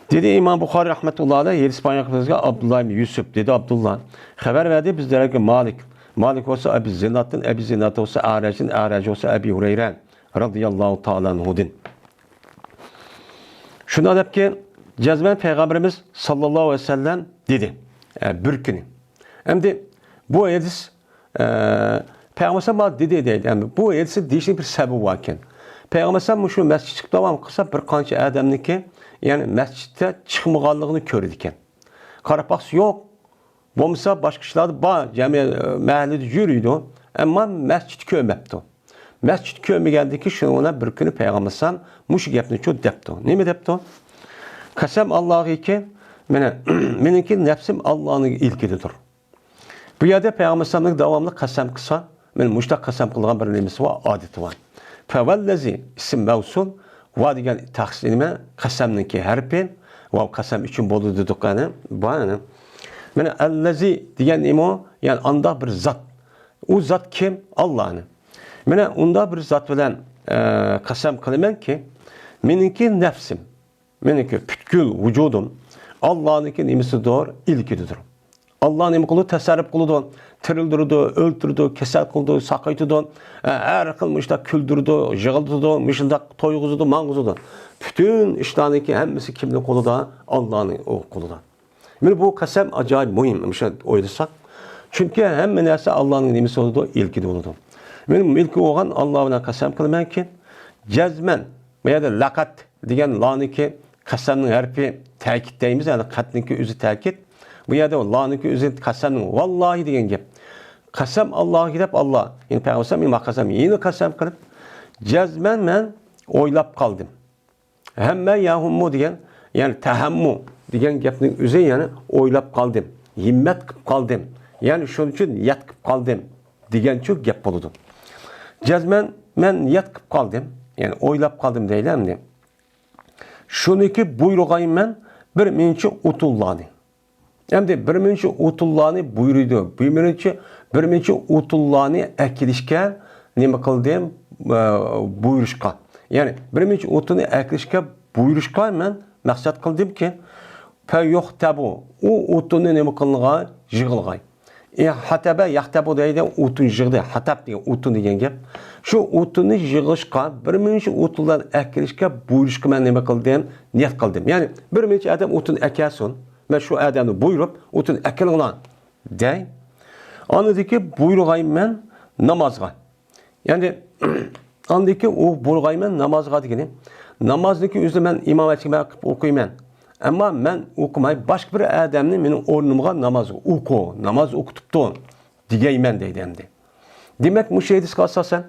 دېدى ئىمام بۇخارىي رەھمەتۇللا ئەلەيھ، ھەدىس بايان قىلىپ بىزگە ئابدۇللا ئىبن يۈسۈپ، دېدى ئابدۇللا، خەۋەر بەردى بىزلەرگە مالىك. مالىك بولسا ئەبى زىنادتىن، ئەبى زىناد بولسا ئەرەجدىن، ئەرەج بولسا ئەبى ھۇرەيرە رەزىياللاھۇ تائالا ئەنھۇدىن. شۇنداق دەپكى، جەزمەن پەيغەمبىرىمىز ساللاللاھۇ ئەلەيھى ۋەسەللەم دېدى، ئە، بىر كۈنى. ئەمدى بۇ ھەدىس، ئە، پەيغەمبەر ئەلەيھىسسالام دېدى دەيدۇ. ئەمدى بۇ ھەدىسنى دېيىشنىڭ بىر سەۋەبى باركەن. پەيغەمبەر ئەلەيھىسسالام مۇشۇ مەسچىتكە چىقىپ داۋام قىلسا، بىر قانچە ئادەمنىڭكى، يەنى مەسچىتتە چىقمىغانلىقىنى كۆرىدىكەن. قاراپ باقسا يوق. بولمىسا باشقا ئىشلاردا بار، جەمئىي، ئە، مەھەللىدە يۈرىدۇ. ئەمما مەسچىتتە كۆرمەپتۇ. مەسچىت كۆرمىگەندىكىن شۇنىڭ بىلەن بىر كۈنى پەيغەمبەر ئەلەيھىسسالام مۇشۇ گەپنى چۇ دەپتۇ. نېمە دەپتۇ؟ قەسەم ئاللاغىكى، مانا، مېنىڭكى نەپسىم ئاللانىڭ ئىلكىدىدۇر. بۇ يەردە پەيغەمبەر ئەلەيھىسسالامنىڭ داۋاملىق قەسەم قىلسا، مانا مۇشۇنداق قەسەم قىلىدىغان بىر نېمىسى بار، ئادىتى بار. فەۋەللەزى ئىسىم مەۋسۇل، ۋا دېگەن تەخسىس نېمە؟ قەسەمنىڭكى ھەرپى، ۋاۋ قەسەم ئۈچۈن بولدى دېدۇق، يەنى بار، يەنى. مانا، ئەللەزى دېگەن نېمە ئۇ؟ يەنى ئانداق بىر زات. ئۇ زات كىم؟ ئاللا، يەنى. مانا، ئۇنداق بىر زات بىلەن، ئە، قەسەم قىلىمەنكى، مېنىڭكى نەپسىم، مېنىڭكى پۈتكۈل ۋۇجۇدۇم ئاللانىڭكى نېمىسىدۇر؟ ئىلكىدىدۇر. ئاللا نېمە قىلىدۇ؟ تەسەررۇپ قىلىدۇ، تىرىلدۈرىدۇ، ئۆلتۈرىدۇ، كېسەل قىلىدۇ، ساقايتىدۇ، ھە، ھەر خىل مۇشۇنداق كۈلدۈرىدۇ، يىغلىتىدۇ، مۇشۇنداق تويغۇزىدۇ، ماڭغۇزىدۇ. پۈتۈن ئىشلارنىڭكى ھەممىسى كىمنىڭ قولىدا؟ ئاللانىڭ ئۇ قولىدا. مانا بۇ قەسەم ئاجايىپ مۇھىم، مۇشۇ ئويلىساق. چۈنكى ھەممە نەرسە ئاللانىڭ نېمىسى بولىدۇ؟ ئىلكىدە بولىدۇ. مانا مۈلكى بولغان ئاللا بىلەن قەسەم قىلىمەنكى، جەزمەن، بۇ يەردە لەقەت دېگەن لانىڭكى قەسەمنىڭ ھەرپى تەكىت دەيمىز، يەنى قەتنىڭكى ئۆزى تەكىت. بۇ يەردە لانىڭكى ئۆزى قەسەمنىڭ ۋاللاھى دېگەن گەپ. قەسەم ئاللاھى دەپ ئاللا، يەنى پەيغەمبەر ئەلەيھىسسالام قەسەم، يەنە قەسەم قىلىپ، جەزمەن مەن ئويلاپ قالدىم. ھەممە يەھۇممۇ دېگەن، يەنى تەھەممۇ دېگەن گەپنىڭ ئۆزى، يەنى ئويلاپ قالدىم، ھىممەت قىلىپ قالدىم، يەنى شۇنىڭ ئۈچۈن نىيەت قىلىپ قالدىم دېگەنچۇ گەپ بولىدۇ. جەزمەن مەن نىيەت قىلىپ قالدىم، يەنى ئويلاپ قالدىم دەيلى ئەمدى. شۇنىڭكى بۇيرۇغايمەن بىر مۇنچە ئوتۇنلارنى. ئەمدى بىر مۇنچە ئوتۇنلارنى بۇيرۇيدۇ. بىر مۇنچە، بىر مۇنچە ئوتۇنلارنى ئەكېلىشكە نېمە قىلدىم؟ ئە، بۇيرۇشقا. يەنى بىر مۇنچە ئوتۇننى ئەكېلىشكە بۇيرۇشقا مەن مەقسەت قىلدىمكى، پەيۇختەبۇ، ئۇ ئوتۇننى نېمە قىلغاي؟ يىغىلغاي. ئى، ھەتەبە يەھتەبۇ دەيدۇ، ئوتۇن يىغدى. ھەتەب دېگەن ئوتۇن دېگەن گەپ. شۇ ئوتۇننى يىغىشقا، بىر مۇنچە ئوتۇنلارنى ئەكېلىشكە بۇيرۇشقا مەن نېمە قىلدىم؟ نىيەت قىلدىم. يەنى بىر مۇنچە ئادەم ئوتۇن ئەكەلسۇن، مەن شۇ ئادەمنى بۇيرۇپ، ئوتۇن ئەكېلىڭلار دەي. ئاندىكى بۇيرۇغايمەن نامازغا. يەنى ئاندىكى ئۇ بۇيرۇغايمەن نامازغا دېگىنى، نامازنىكى ئۆزىنى مەن ئىمام ئەتىگە مەن قىلىپ ئوقۇيمەن. ئەمما مەن ئوقۇماي، باشقا بىر ئادەمنى مېنىڭ ئورنۇمغا ناماز ئوقۇ، ناماز ئوقۇتۇپتۇ دېگەيمەن دەيدۇ ئەمدى. دېمەك، مۇشۇ ھەدىسكە ئاساسەن،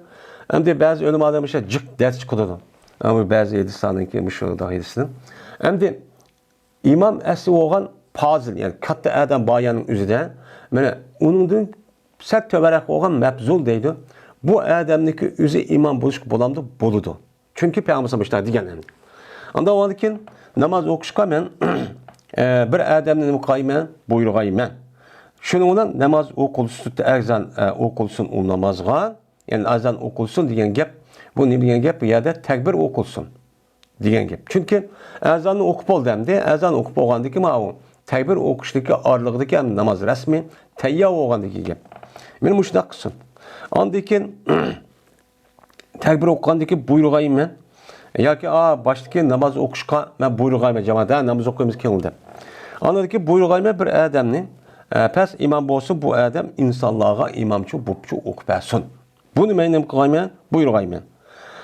ئەمدى بەزى ئۆلىمالار مۇشۇ جىق دەرس چىقىرىدۇ. ئەمما بەزى ھەدىسلەرنىڭكى مۇشۇ ھەدىسنىڭ. ئەمدى ئىمام ئەسلى بولغان پازىل، يەنى كاتتا ئادەم بار يەرنىڭ ئۆزىدە، مانا ئۇنىڭدىن سەل تۆۋەنرەك بولغان مەپزۇل دەيدۇ. بۇ ئادەمنىڭكى ئۆزى ئىمام بولۇشقا بولامدۇ؟ بولىدۇ. چۈنكى پەيغەمبەر مۇشۇنداق دېگەن ئەمدى. ئاندىن ئاندىن كېيىن ناماز ئوقۇشقا مەن، ئە، بىر ئادەمنى نېمە قىلايمەن؟ بۇيرۇغايمەن. شۇنىڭ بىلەن ناماز ئوقۇلسۇن، ئەزان، ئە، ئوقۇلسۇن ئۇ نامازغا. يەنى ئەزان ئوقۇلسۇن دېگەن گەپ، بۇ نېمە دېگەن گەپ؟ بۇ يەردە تەكبىر ئوقۇلسۇن دېگەن گەپ. چۈنكى ئەزاننى ئوقۇپ بولدى ئەمدى. ئەزان ئوقۇپ بولغاندىن كېيىن ماۋۇ تەكبىر ئوقۇشتىكى ئارىلىقىدىكى ئەمدى ناماز رەسمىي تەييار بولغاندىكى گەپ. مانا مۇشۇنداق قىلسۇن. ئاندىن كېيىن تەكبىر ئوقۇغاندىن كېيىن بۇيرۇغايمەن. ياكى، ئا، باشتىكى ناماز ئوقۇشقا مەن بۇيرۇغايمەن، جامائەت، ھە، ناماز ئوقۇيمىز كېيىن دەپ. ئاندىن كېيىن بۇيرۇغايمەن بىر ئادەمنى، ئە، پەس ئىمام بولسۇن، بۇ ئادەم ئىنسانلارغا ئىمامچى بوپچۇ ئوقۇپ بەرسۇن. بۇنى مەن نېمە قىلغايمەن؟ بۇيرۇغايمەن.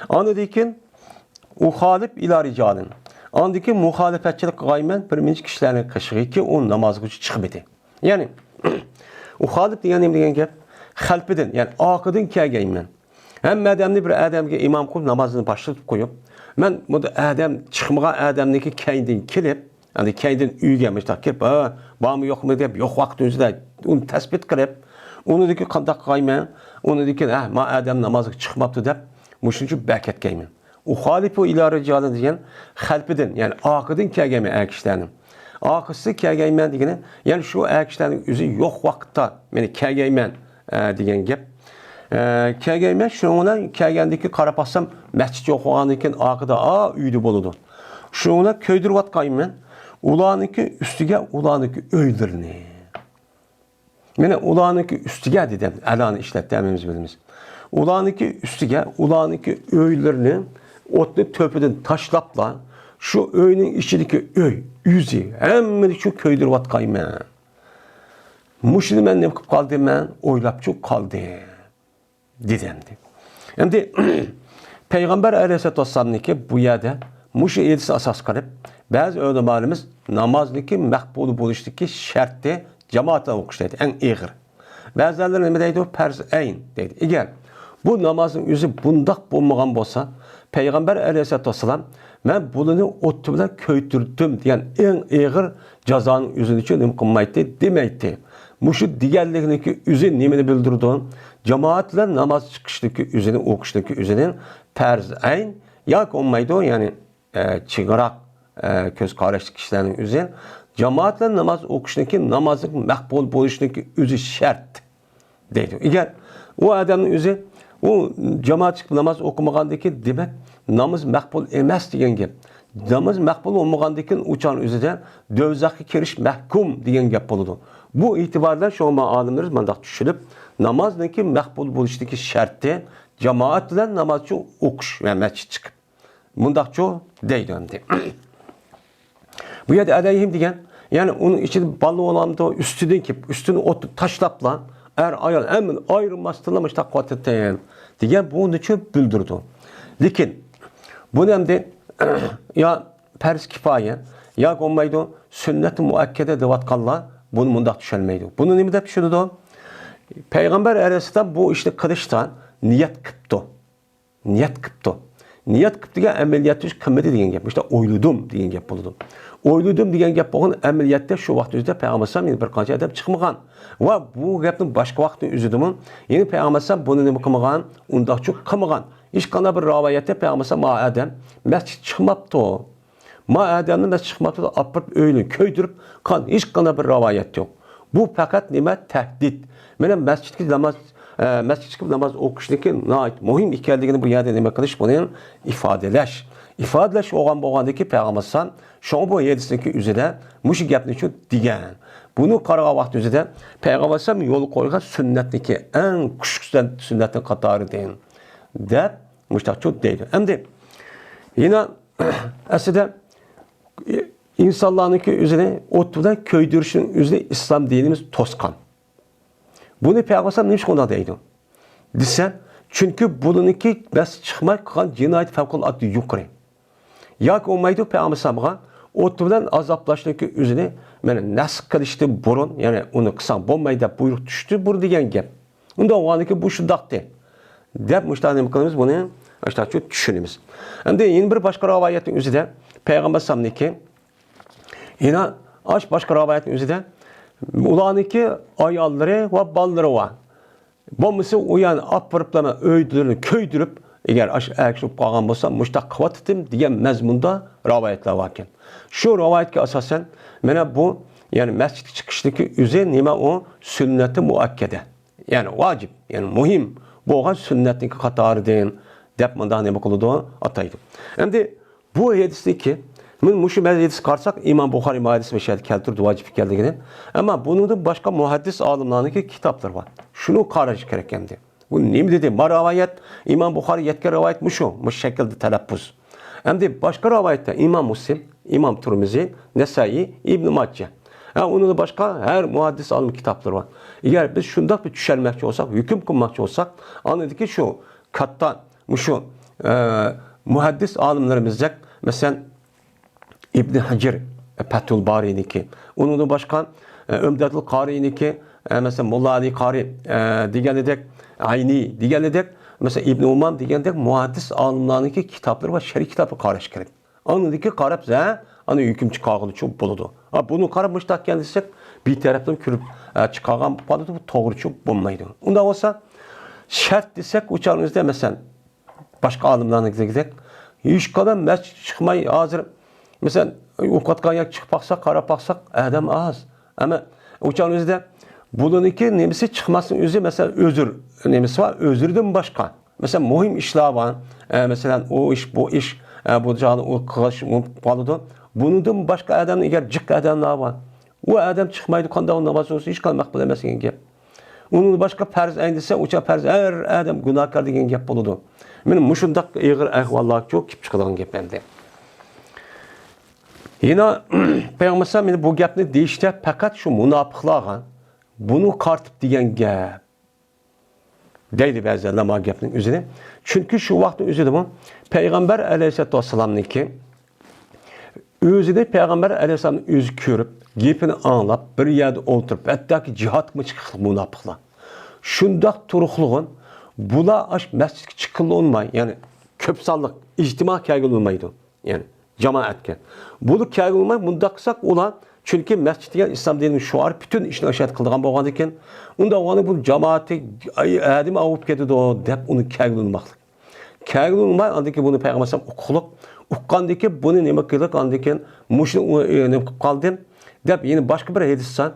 ئاندىن كېيىن ئۇخالىپ ئىلا رىجالىن. ئاندىن كېيىن مۇخالىپەتچىلىك قىلغايمەن بىر نەچچە كىشىلەرنىڭ قېشىغىكى ئۇ نامازغىچە چىقمىدى. يەنى، ئۇخالىپ دېگەن نېمە دېگەن گەپ؟ خەلپىدىن، يەنى ئارقىدىن كەلگەيمەن. ھەممە ئادەمنى بىر ئادەمگە ئىمام قىلىپ نامازنى باشلىتىپ قويۇپ، مەن بۇ ئادەم چىقمىغان ئادەمنىڭكى كەينىدىن كېلىپ، يەنى كەينىدىن ئۆيگە مۇشۇنداق كىرىپ، ھە، بارمۇ يوقمۇ دەپ، يوق ۋاقىت ئۆزىدە ئۇنى تەسبىت قىلىپ، ئۇنىڭدىن كېيىن قانداق قىلغايمەن؟ ئۇنىڭدىن كېيىن، ھە، ما ئادەم نامازغا چىقماپتۇ دەپ، مۇشۇنچە بەكەتكەيمەن. ئۇخالىپۇ ئىلا رىجالىن دېگەن خەلپىدىن، يەنى ئارقىدىن كەلگەيمەن ئەر كىشىلەرنىڭ. ئارقىسى كەلگەيمەن دېگىنى، يەنى شۇ ئەر كىشىلەرنىڭ ئۆزى يوق ۋاقىتتا مېنى كەلگەيمەن، ئە، دېگەن گەپ. ئە، كەلگەيمەن، شۇنىڭ بىلەن كەلگەندىن كېيىن قاراپ باقسام، مەسچىت يوق بولغاندىن كېيىن ئارقىدا، ئا، ئۆيدە بولىدۇ. شۇنىڭ بىلەن كۆيدۈرۈۋاتقايمەن ئۇلارنىڭكى ئۈستىگە ئۇلارنىڭكى ئۆيلىرىنى. مانا ئۇلارنىڭكى ئۈستىگە دېدىم، ئەلانى ئىشلەتتى، ھەممىمىز بىلىمىز. ئۇلارنىڭكى ئۈستىگە، ئۇلارنىڭكى ئۆيلىرىنى ئوتنى تۆپىدىن تاشلاپلا، شۇ ئۆينىڭ ئىچىدىكى ئۆي، ئۆزى، ھەممىنى شۇ كۆيدۈرۈۋاتقايمەن. مۇشۇنى مەن نېمە قىلىپ قالدىم؟ مەن ئويلاپچۇ قالدىم. دېدى ئەمدى. ئەمدى پەيغەمبەر ئەلەيھىسسالاتۇ ۋەسسالامنىڭكى بۇ يەردە مۇشۇ ھەدىسنى ئاساس قىلىپ، بەزى ئۆلىمالىرىمىز نامازنىڭكى مەقبۇل بولۇشتىكى شەرتى جامائەت بىلەن ئوقۇش دەيدۇ، ئەڭ ئېغىر. بەزىلەر نېمە دەيدۇ؟ پەرز ئەين دەيدۇ. ئەگەر بۇ نامازنىڭ ئۆزى بۇنداق بولمىغان بولسا، پەيغەمبەر ئەلەيھىسسالاتۇ ۋەسسالام، مەن بۇلىنى ئوتى بىلەن كۆيدۈردۈم دېگەن ئەڭ ئېغىر جازانىڭ ئۆزىنى ئۈچۈن نېمە قىلمايتتى، دېمەيتتى. مۇشۇ دېگەنلىكنىڭكى ئۆزى نېمىنى بىلدۈرىدۇ؟ جامائەت بىلەن ناماز چىقىشنىڭكى ئۆزىنى، ئوقۇشنىڭكى ئۆزىنى پەرز ئەين ياكى بولمايدۇ، يەنى، ئە، چىڭراق ئە، كۆز قاراشلىق كىشىلەرنىڭ ئۆزى جامائەت بىلەن ناماز ئوقۇشنىڭكى، نامازنىڭ مەقبۇل بولۇشىنىڭكى ئۆزى شەرت دەيدۇ. ئەگەر ئۇ ئادەمنىڭ ئۆزى ئۇ جامائەت چىقىپ ناماز ئوقۇمىغاندىكىن، دېمەك، ناماز مەقبۇل ئەمەس دېگەن گەپ. ناماز مەقبۇل بولمىغاندىكىن، ئۇ چاغنىڭ ئۆزىدە دوزاخقا كىرىش مەھكۇم دېگەن گەپ بولىدۇ. بۇ ئېتىبار بىلەن شۇڭا مانا ئالىملىرىمىز مۇنداق چۈشىنىپ، نامازنىڭكى مەقبۇل بولۇشىدىكى شەرتى جامائەت بىلەن نامازچى ئوقۇش ۋە مەسچىت چىقىپ. مۇنداقچۇ دەيدۇ ئەمدى. بۇ يەردە ئەلەيھىم دېگەن، يەنى ئۇنىڭ ئىچىدە بالىلار بولامدۇ، ئۈستىدىن كېلىپ، ئۈستىنى ئوت تاشلاپلا، ئەر، ئايال ھەممىنى ئايرىماستىنلا مۇشۇنداق قىلىۋاتىدۇ دېگەن بۇنىچۇ بىلدۈرىدۇ. لېكىن بۇنى ئەمدى يا پەرز كىپايە ياكى بولمايدۇ سۈننەت مۇئەككەدە دەۋاتقانلار بۇنى مۇنداق چۈشەنمەيدۇ. بۇنى نېمە دەپ چۈشىنىدۇ؟ پەيغەمبەر ئەلەيھىسسالام بۇ ئىشنى قىلىشتا نىيەت قىپتۇ. نىيەت قىپتۇ. نىيەت قىپ دېگەن ئەمەلىيەتتە ھېچ قىلمىدى دېگەن گەپ. مۇشۇنداق ئويلىدىم دېگەن گەپ بولىدۇ. ئويلىدىم دېگەن گەپ بولغان ئەمەلىيەتتە شۇ ۋاقىت ئۆزىدە پەيغەمبەر ئەلەيھىسسالام يەنە بىر قانچە ئادەم چىقمىغان. ۋە بۇ گەپنىڭ باشقا ۋاقىتنىڭ ئۆزىدىمۇ يەنە پەيغەمبەر ئەلەيھىسسالام بۇنى نېمە قىلمىغان، ئۇنداقچۇ قىلمىغان. ھېچقانداق بىر رىۋايەتتە پەيغەمبەر ئەلەيھىسسالام ما ئادەم مەسچىتكە چىقماپتۇ. ما ئادەمنى مەسچىتكە چىقماپتۇ، ئاپىرىپ ئۆيىنى كۆيدۈرۈپ قان، ھېچقانداق بىر رىۋايەت يوق. بۇ پەقەت نېمە؟ تەھدىت. مانا مەسچىتكە ناماز، ئە، مەسچىتكە چىقىپ ناماز ئوقۇشنىڭكى ناھايىتى مۇھىم ئىكەنلىكىنى بۇ يەردە نېمە قىلىش، بۇنى ئىپادىلەش. ئىپادىلەش بولغان، بولغاندىكى پەيغەمبەر ئەلەيھىسسالام شۇڭا بۇ ھەدىسنىڭكى ئۆزىدە مۇشۇ گەپنى شۇ دېگەن. بۇنى قارىغان ۋاقىت ئۆزىدە پەيغەمبەر ئەلەيھىسسالام يولغا قويغان سۈننەتنىڭكى ئەڭ كۈچلۈك سۈننەتنىڭ قاتارىدىن دەپ مۇشۇنداقچۇ دەيدۇ. ئەمدى يەنە ئەسلىدە ئىنسانلارنىڭكى ئۆزىنى ئوت بىلەن كۆيدۈرۈشنىڭ ئۆزىنى ئىسلام دىنىمىز توسقان. بۇنى پەيغەمبەر ئەلەيھىسسالام نېمىشقا ئۇنداق دەيدۇ دېسە، چۈنكى بۇنىڭكى بەس چىقماي قىلغان جىنايىتى پەۋقۇلئاددە يۇقىرى. ياكى بولمايدۇ پەيغەمبەر ئەلەيھىسسالامغا ئوت بىلەن ئازابلاشنىڭكى ئۆزىنى مانا نەسخ قىلىشتىن بۇرۇن، يەنى ئۇنى قىلساڭ بولمايدۇ دەپ بۇيرۇق چۈشتى بۇرۇن دېگەن گەپ. ئۇنداق بولغاندىكىن بۇ شۇنداقتى دەپ مۇشۇنداق نېمە قىلىمىز، بۇنى مۇشۇنداقچە چۈشىنىمىز. ئەمدى يەنە بىر باشقا رىۋايەتنىڭ ئۆزىدە پەيغەمبەر ئەلەيھىسسالامنىڭكى، يەنە ئاش باشقا رىۋايەتنىڭ ئۆزىدە ئۇلارنىڭكى ئاياللىرى ۋە بالىلىرى بار. بولمىسا ئۇ يەرنى ئاپىرىپلا ئۆيلىرىنى كۆيدۈرۈپ، ئەگەر ئاش ئەركىشىپ قالغان بولسا مۇشۇنداق قىلىۋاتىتتىم دېگەن مەزمۇندا رىۋايەتلەر باركەن. شۇ رىۋايەتكە ئاساسەن مانا بۇ، يەنى مەسچىتكە چىقىشنىڭكى ئۆزى نېمە، ئۇ سۈننەتى مۇئەككەدە. يەنى ۋاجىپ، يەنى مۇھىم بولغان سۈننەتنىڭكى قاتارىدىن دەپ مۇنداق نېمە قىلىدۇ، ئاتايدۇ. ئەمدى بۇ ھەدىسنىڭكى، مانا مۇشۇ ھەدىسكە قارىساق، ئىمام بۇخارىي ھەدىسنى مۇشۇ يەردە كەلتۈردى، ۋاجىپ ئىكەنلىكىنى. ئەمما بۇنىڭدىن باشقا مۇھەددىس ئالىملارنىڭكى كىتابلىرى بار. شۇنى قاراش كېرەك ئەمدى. بۇ نېمە دېدى؟ ما رىۋايەت، ئىمام بۇخارىي يەتكەن رىۋايەت مۇشۇ، مۇشۇ شەكىلدە تەلەپپۇز. ئەمدى باشقا رىۋايەتتە ئىمام مۇسلىم، ئىمام تۇرمىزى، نەسائىي، ئىبن ماجە. ھە، ئۇنىڭدىن باشقا ھەر مۇھەددىس ئالىم كىتابلىرى بار. ئەگەر بىز شۇنداق بىر چۈشەنمەكچى بولساق، ھۆكۈم قىلماقچى بولساق، ئاندىكى شۇ كاتتا مۇشۇ، ئە، مۇھەددىس ئالىملىرىمىزدەك، مەسىلەن، ئىبن ھەجەر، پەتھۇل بارىنىكى، ئۇنىڭدىن باشقا، ئە، ئۆمدەتۇل قارىنىكى، ئە، مەسىلەن، موللا ئەلى قارى، ئە، دېگەنىدەك، ئەينى دېگەنىدەك، مەسىلەن، ئىبن ئۇمام دېگەندەك مۇھەددىس ئالىملارنىڭكى كىتابلىرى ۋە شەرھىي كىتابلىرىغا قاراش كېرەك. ئاندىكى قاراپ، ھە، ئانا ھۆكۈم چىقارغىلىچۇ بولىدۇ. ھا، بۇنى قاراپ مۇشۇنداق ئىكەن دېسەك، بىر تەرەپتىن كۆرۈپ، ئە، چىقارغان بولۇپ قالىدۇ، بۇ توغرىچۇ بولمايدۇ. ئۇنداق بولسا، شەرت دېسەك، ئۇ چاغنىڭ ئۆزىدە، مەسىلەن، باشقا ئالىملارنىڭكىدەك ھېچقانداق مەسچىتكە چىقماي، ھازىر، مەسىلەن، ئوقۇۋاتقان يەرگە چىقىپ باقساق، قاراپ باقساق، ئادەم ئاز. ئەمما ئۇ چاغنىڭ ئۆزىدە بۇلارنىڭكى نېمىسى چىقماسنىڭ ئۆزى، مەسىلەن، ئۆزۈر نېمىسى بار، ئۆزرىدىن باشقا. مەسىلەن، مۇھىم ئىشلار بار. ئە، مەسىلەن، ئۇ ئىش، بۇ ئىش، ئە، بۇ جايدا ئۇ قىلىش بولۇپ قالىدۇ. بۇنىڭدىن باشقا ئادەمنىڭ ئەگەر جىق ئادەملەر بار، ئۇ ئادەم چىقمايدۇ، قانداق ناماز بولسا، ھېچقانداق مەقبۇل ئەمەس دېگەن گەپ. ئۇنىڭدىن باشقا پەرز ئەين دېسە، ئۇ چاغ پەرز ھەر ئادەم گۇناھكار دېگەن گەپ بولىدۇ. مانا مۇشۇنداق ئېغىر ئەھۋاللارچۇ كېلىپ چىقىدىغان گەپ ئەمدى. يەنە پەيغەمبەر ئەلەيھىسسالام يەنە بۇ گەپنى دېيىشتە پەقەت شۇ مۇناپىقلارغا بۇنى قارىتىپ دېگەن گەپ. دەيدۇ بەزىلەر ما گەپنىڭ ئۆزىنى. چۈنكى شۇ ۋاقىتنىڭ ئۆزىدىمۇ پەيغەمبەر ئەلەيھىسسالاتۇ ۋەسسالامنىڭكى ئۆزىنى پەيغەمبەر ئەلەيھىسسالامنى ئۆزى كۆرۈپ، گېپىنى ئاڭلاپ، بىر يەردە ئولتۇرۇپ، ھەتتاكى جىھادقىمۇ چىقىشلىق مۇناپىقلار. شۇنداق تۇرۇقلىغۇن، بۇلار ئاش مەسچىتكە چىققىلى بولماي، يەنى كۆپ سانلىق ئىجتىما كەلگىلى بولمايدۇ. يەنى جامائەتكە. بۇلار كەلگىلى بولماي، مۇنداق قىلساق ئۇلار، چۈنكى مەسچىت دېگەن ئىسلام دىنىنىڭ شوئارى، پۈتۈن ئىشنى ئاشۇ يەردە قىلىدىغان بولغاندىكىن، ئۇنداق بولغاندا بۇ جامائەتتە ئادەم ئاۋۇپ كېتىدۇ دەپ ئۇنى كەلگىلى بولماقلىق. كەلگىلى بولماي، ئاندىن كېيىن بۇنى پەيغەمبەر ئەلەيھىسسالام ھوقۇقلۇق ئۇققاندىكىن، بۇنى نېمە قىلىق، ئاندىن كېيىن مۇشۇنى ئۇ، ئۇ، نېمە قىلىپ قالدىم دەپ، يەنە باشقا بىر ھەدىس سان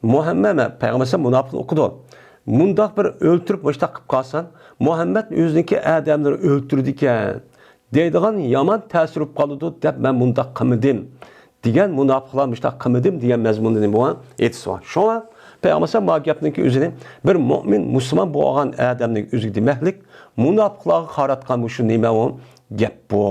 مۇھەممەد پەيغەمبەر مۇناپىقنى ئۇقىدۇ. مۇنداق بىر ئۆلتۈرۈپ مۇشتاق قىلىپ قالسان، مۇھەممەد ئۆزىنىڭكى ئادەملىرىنى ئۆلتۈرىدىكەن دەيدىغان يامان تەسىر بولۇپ قالىدۇ دەپ، مەن مۇنداق قىلمىدىم دېگەن، مۇناپىقلار مۇشتاق قىلمىدىم دېگەن مەزمۇندا نېمە بولغان ھەدىس بار. شۇڭا پەيغەمبەر ما گەپنىڭكى ئۆزىنى بىر مۆمىن مۇسۇلمان بولغان ئادەمنىڭ ئۆزىگە دېمەكلىك، مۇناپىقلارغا قاراتقان مۇشۇ نېمە ئۇ گەپ بۇ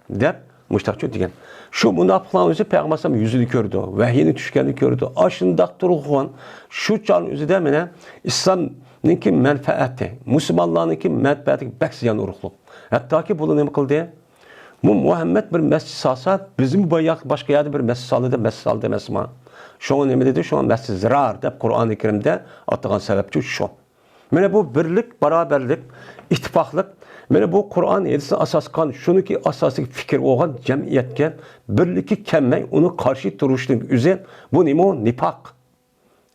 دەپ مۇشتاقچۇ دېگەن. شۇ مۇناپىقلارنىڭ ئۆزى پەيغەمبەر ئەلەيھىسسالام يۈزىنى كۆرىدۇ، ۋەھىينى چۈشكەننى كۆرىدۇ. ئاشۇنداق تۇرغان شۇ چاغنىڭ ئۆزىدە مانا ئىسلامنىڭكى مەنپەئەتى، مۇسۇلمانلارنىڭكى مەنپەئەتىگە بەك زىيان ئۇرۇقلۇق. ھەتتاكى بۇلار نېمە قىلدى؟ بۇ مۇھەممەد بىر مەسچىت سالسا، بىزمۇ باياق باشقا يەردە بىر مەسچىت سالدى دەپ، مەسچىت سالدى ئەمەسما؟ شۇڭا نېمە دېدى؟ شۇڭا مەسچىت زىرار دەپ قۇرئانى كەرىمدە ئاتىغان سەۋەبچۇ شۇ. مانا بۇ بىرلىك، باراۋەرلىك، ئىتتىپاقلىق، مانا بۇ قۇرئان ھەدىستىن ئاساس قىلغان، شۇنىڭكى ئاساسىي پىكىر بولغان جەمئىيەتكە بىرلىككە كەلمەي، ئۇنىڭ قارشى تۇرۇشنىڭ ئۆزى، بۇ نېمە ئۇ؟ نىپاق.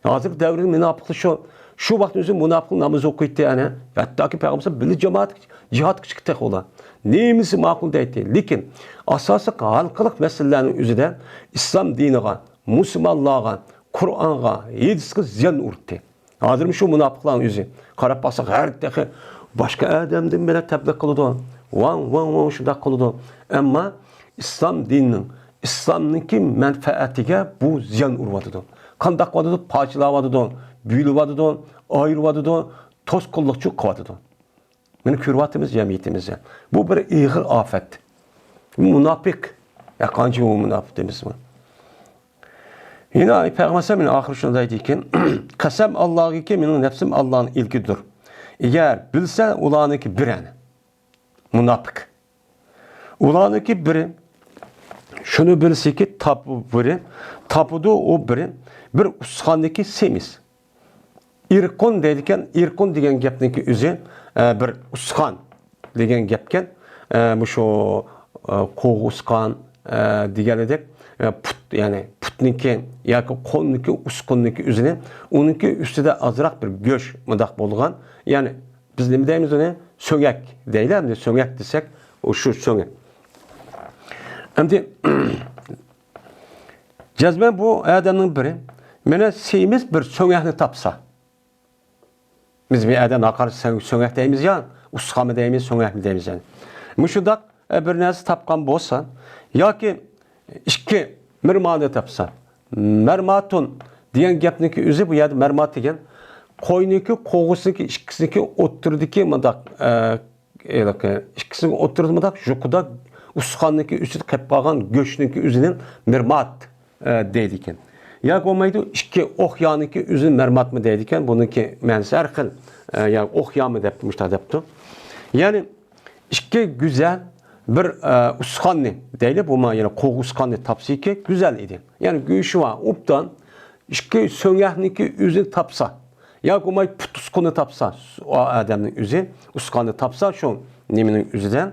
ھازىرقى دەۋرنىڭ مۇناپىقلىقى شۇ. شۇ ۋاقىتنىڭ ئۆزى مۇناپىق ناماز ئوقۇيتتى، ئەنە. ھەتتاكى پەيغەمبەر بىللە جامائەت جىھادقا چىقتى ئۇلار. نېمىسى ماقۇل دەيتتى. لېكىن ئاساسلىق ھالقىلىق مەسىلىلەرنىڭ ئۆزىدە ئىسلام دىنىغا، مۇسۇلمانلارغا، قۇرئانغا، ھەدىسكە زىيان ئۇرۇتتى. ھازىرمۇ شۇ مۇناپىقلارنىڭ ئۆزى. قاراپ باقساق، ھەر تېخى باشقا ئادەمدىن بىلەن تەبلىغ قىلىدۇ. ۋاڭ، ۋاڭ، ۋاڭ شۇنداق قىلىدۇ. ئەمما ئىسلام دىنىنىڭ، ئىسلامنىڭكى مەنپەئەتىگە بۇ زىيان ئۇرۇۋاتىدۇ. قانداق قىلىۋاتىدۇ؟ پارچىلاۋاتىدۇ، بۆلۈۋاتىدۇ، ئايرىۋاتىدۇ، توسقۇنلۇقچۇ قىلىۋاتىدۇ. مانا كۆرۈۋاتىمىز جەمئىيىتىمىزدە. بۇ بىر ئېغىر ئاپەت. بۇ مۇناپىق. يا قانچە بۇ مۇناپىق دەيمىز بۇ. يەنە پەيغەمبەر مانا ئاخىرى شۇنداق دەيدىكەن، قەسەم ئاللاغىكى، مېنىڭ نەپسىم ئاللانىڭ ئىلكىدۇر. ئەگەر بىلسە ئۇلارنىڭكى بىرەنى. مۇناپىق. ئۇلارنىڭكى بىرى شۇنى بىلسىكى، تاپۇ بىرى، تاپىدۇ ئۇ بىرى، بىر ئۇستىخاندىكى سېمىز. ئىرقۇن دەيدىكەن، ئىرقۇن دېگەن گەپنىڭكى ئۆزى، ئە، بىر ئۇستىخان دېگەن گەپكەن. ئە، مۇشۇ، ئە، قوغۇ ئۇستىخان، ئە، دېگەنىدەك، ئە، پۇت، يەنى پۇتنىڭكى ياكى قولنىڭكى ئۇستىخاننىڭكى ئۆزىنى، ئۇنىڭكى ئۈستىدە ئازراق بىر گۆش مۇنداق بولغان. يەنى بىز نېمە دەيمىز ئۇنى؟ سۆڭەك دەيلى، ئەمدى سۆڭەك دېسەك، ئۇ شۇ سۆڭەك. ئەمدى جەزمەن بۇ ئادەمنىڭ بىرى مانا سېمىز بىر سۆڭەكنى تاپسا، بىز بىر ئادەم ھاقار سۆڭ-، سۆڭەك دەيمىز يا، ئۇستىخانمۇ دەيمىز، سۆڭەكمۇ دەيمىز يەنى. مۇشۇنداق، ئە، بىر نەرسە تاپقان بولسا، ياكى ئىككى مىرمانى تاپسا، مەرماتۇن دېگەن گەپنىڭكى ئۆزى بۇ يەردە مەرمات دېگەن قوينىڭكى، قوغۇسىنىڭكى، ئىككىسىنىڭكى ئوتتۇرىدىكى مۇنداق، ئە، ھېلىقى ئىككىسىنىڭ ئوتتۇرىدا مۇنداق يۇقىدا ئۇستىخاننىڭكى ئۈستىدە قېلىپ قالغان گۆشنىڭكى ئۆزىنى مىرمات، ئە، دەيدىكەن. ياكى بولمايدۇ، ئىككى ئوق يانىكى ئۆزىنى مەرماتمۇ دەيدىكەن. بۇنىڭكى مەنىسى ھەر خىل. ئە، يا ئوق يامى دەپتۇ، مۇشۇنداق دەپتۇ. يەنى ئىككى گۈزەل بىر، ئە، ئۇستىخاننى دەيلى، بۇ ما يەنە قوغۇ ئۇستىخاننى تاپسىكى گۈزەل ئىدى. يەنى گۆشى بار، ئوبدان ئىككى سۆڭەكنىڭكى ئۆزىنى تاپسا، ياكى بولماي پۇت ئۇستىخىنى تاپسا، ئۇ ئادەمنىڭ ئۆزى ئۇستىخاننى تاپسا، شۇ نېمىنىڭ ئۆزىدە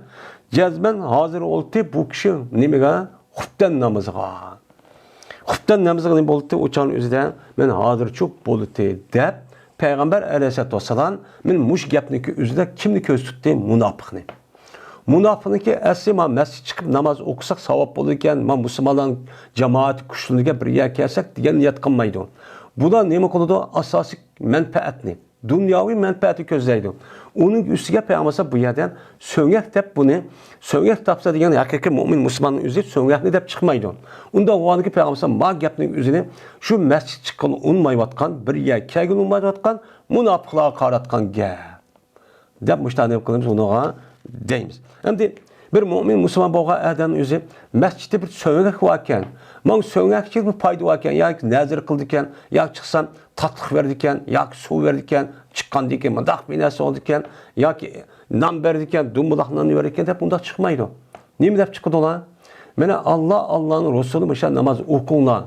جەزمەن ھازىر بولدى بۇ كىشى نېمىگە؟ خۇپتەن نامىزىغا. خۇپتەن نامىزىغا نېمە بولدى؟ ئۇ چاغنىڭ ئۆزىدە مەن ھازىرچۇ بولدى دەپ، پەيغەمبەر ئەلەيھىسسالاتۇ ۋەسسالام مەن مۇشۇ گەپنىڭكى ئۆزىدە كىمنى كۆرسىتىپتۇ؟ مۇناپىقنى. مۇناپىقنىڭكى ئەسلى ما مەسچىتكە چىقىپ ناماز ئوقۇساق ساۋاب بولىدىكەن، ما مۇسۇلمانلارنىڭ جامائەت كۈچلىنىدىكەن، بىر يەرگە كەلسەك دېگەن نىيەت قىلمايدۇ. بۇلار نېمە قىلىدۇ؟ ئاساسىي مەنپەئەتنى، دۇنياۋى مەنپەئەتنى كۆزلەيدۇ. ئۇنىڭ ئۈستىگە پەيغەمبەر بۇ يەردە سۆڭەك دەپ بۇنى، سۆڭەك تاپسا دېگەن ھەقىقىي مۆمىن مۇسۇلماننىڭ ئۆزى سۆڭەكنى دەپ چىقمايدۇ. ئۇنداق بولغاندىكىن پەيغەمبەر ما گەپنىڭ ئۆزىنى شۇ مەسچىت چىققىلى ئۇنىمايۋاتقان، بىر يەرگە كەلگىلى ئۇنىمايۋاتقان مۇناپىقلارغا قاراتقان گەپ. دەپ مۇشۇنداق نېمە قىلىمىز، ئۇنىڭغا دەيمىز. ئەمدى بىر مۆمىن مۇسۇلمان بولغان ئادەمنىڭ ئۆزى مەسچىتتە بىر سۆڭەك باركەن، ماڭا سۆڭەكچە بىر پايدا باركەن، ياكى نەزىر قىلىدىكەن، ياكى چىقسام تاتلىق بېرىدىكەن، ياكى سۇ بېرىدىكەن، چىققاندىن كېيىن مۇنداق بىر نەرسە بولىدىكەن، ياكى نان بېرىدىكەن، دۇمبۇلاق نان بېرىدىكەن دەپ ئۇنداق چىقمايدۇ. نېمە دەپ چىقىدۇ ئۇلار؟ مانا، ئاللا، ئاللانىڭ رەسۇلى مۇشۇ ناماز ئوقۇڭلار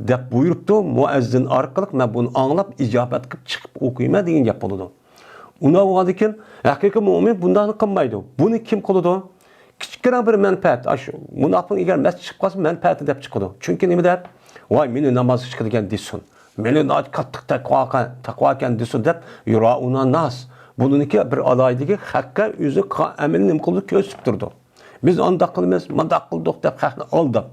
دەپ بۇيرۇپتۇ، مۇئەززىن ئارقىلىق مەن بۇنى ئاڭلاپ ئىجابەت قىلىپ چىقىپ ئوقۇيمەن دېگەن گەپ بولىدۇ. ئۇنداق بولغاندىكىن ھەقىقىي مۆمىن بۇنداقنى قىلمايدۇ. بۇنى كىم قىلىدۇ؟ كىچىككىنە بىر مەنپەئەت، ئاشۇ مۇناپىق ئەگەر مەسچىتكە چىقىپ قالسا مەنپەئەتى دەپ چىقىدۇ. چۈنكى نېمە دەپ؟ ۋاي، مېنى نامازغا چىقىدىكەن دېسۇن. مېنى ناھايىتى قاتتىق تەقۋاكەن، تەقۋاكەن دېسۇن دەپ يۇرائۇنەن ناس. بۇنىڭكى بىر ئالاھىدىلىكى خەققە ئۆزى قىلغان ئەمىلىنى نېمە قىلىدۇ؟ كۆرسىتىپ تۇرىدۇ. بىز ئانداق قىلىمىز، مانداق قىلدۇق دەپ خەقنى ئالداپ.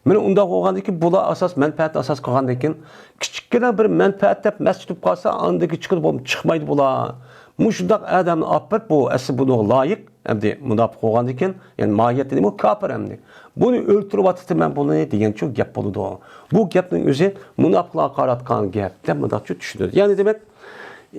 مانا ئۇنداق بولغاندىن كېيىن، بۇلار ئاساس مەنپەئەتنى ئاساس قىلغاندىن كېيىن، كىچىككىنە بىر مەنپەئەت دەپ مەسچىت تۇتۇپ قالسا، ئاندىن كېيىن چىقىدۇ، بولمىسا چىقمايدۇ بۇلار. مۇشۇنداق ئادەمنى ئاپىرىپ، بۇ ئەسلى بۇنىڭغا لايىق، ئەمدى مۇناپىق بولغاندىن كېيىن، يەنى ماھىيەتتە نېمە؟ كاپىر ئەمدى. بۇنى ئۆلتۈرۈۋاتىمەن بۇنى دېگەنچۇ گەپ بولىدۇ. بۇ گەپنىڭ ئۆزى مۇناپىقلارغا قاراتقان گەپ دەپ مۇنداقچۇ چۈشىنىدۇ. يەنى دېمەك،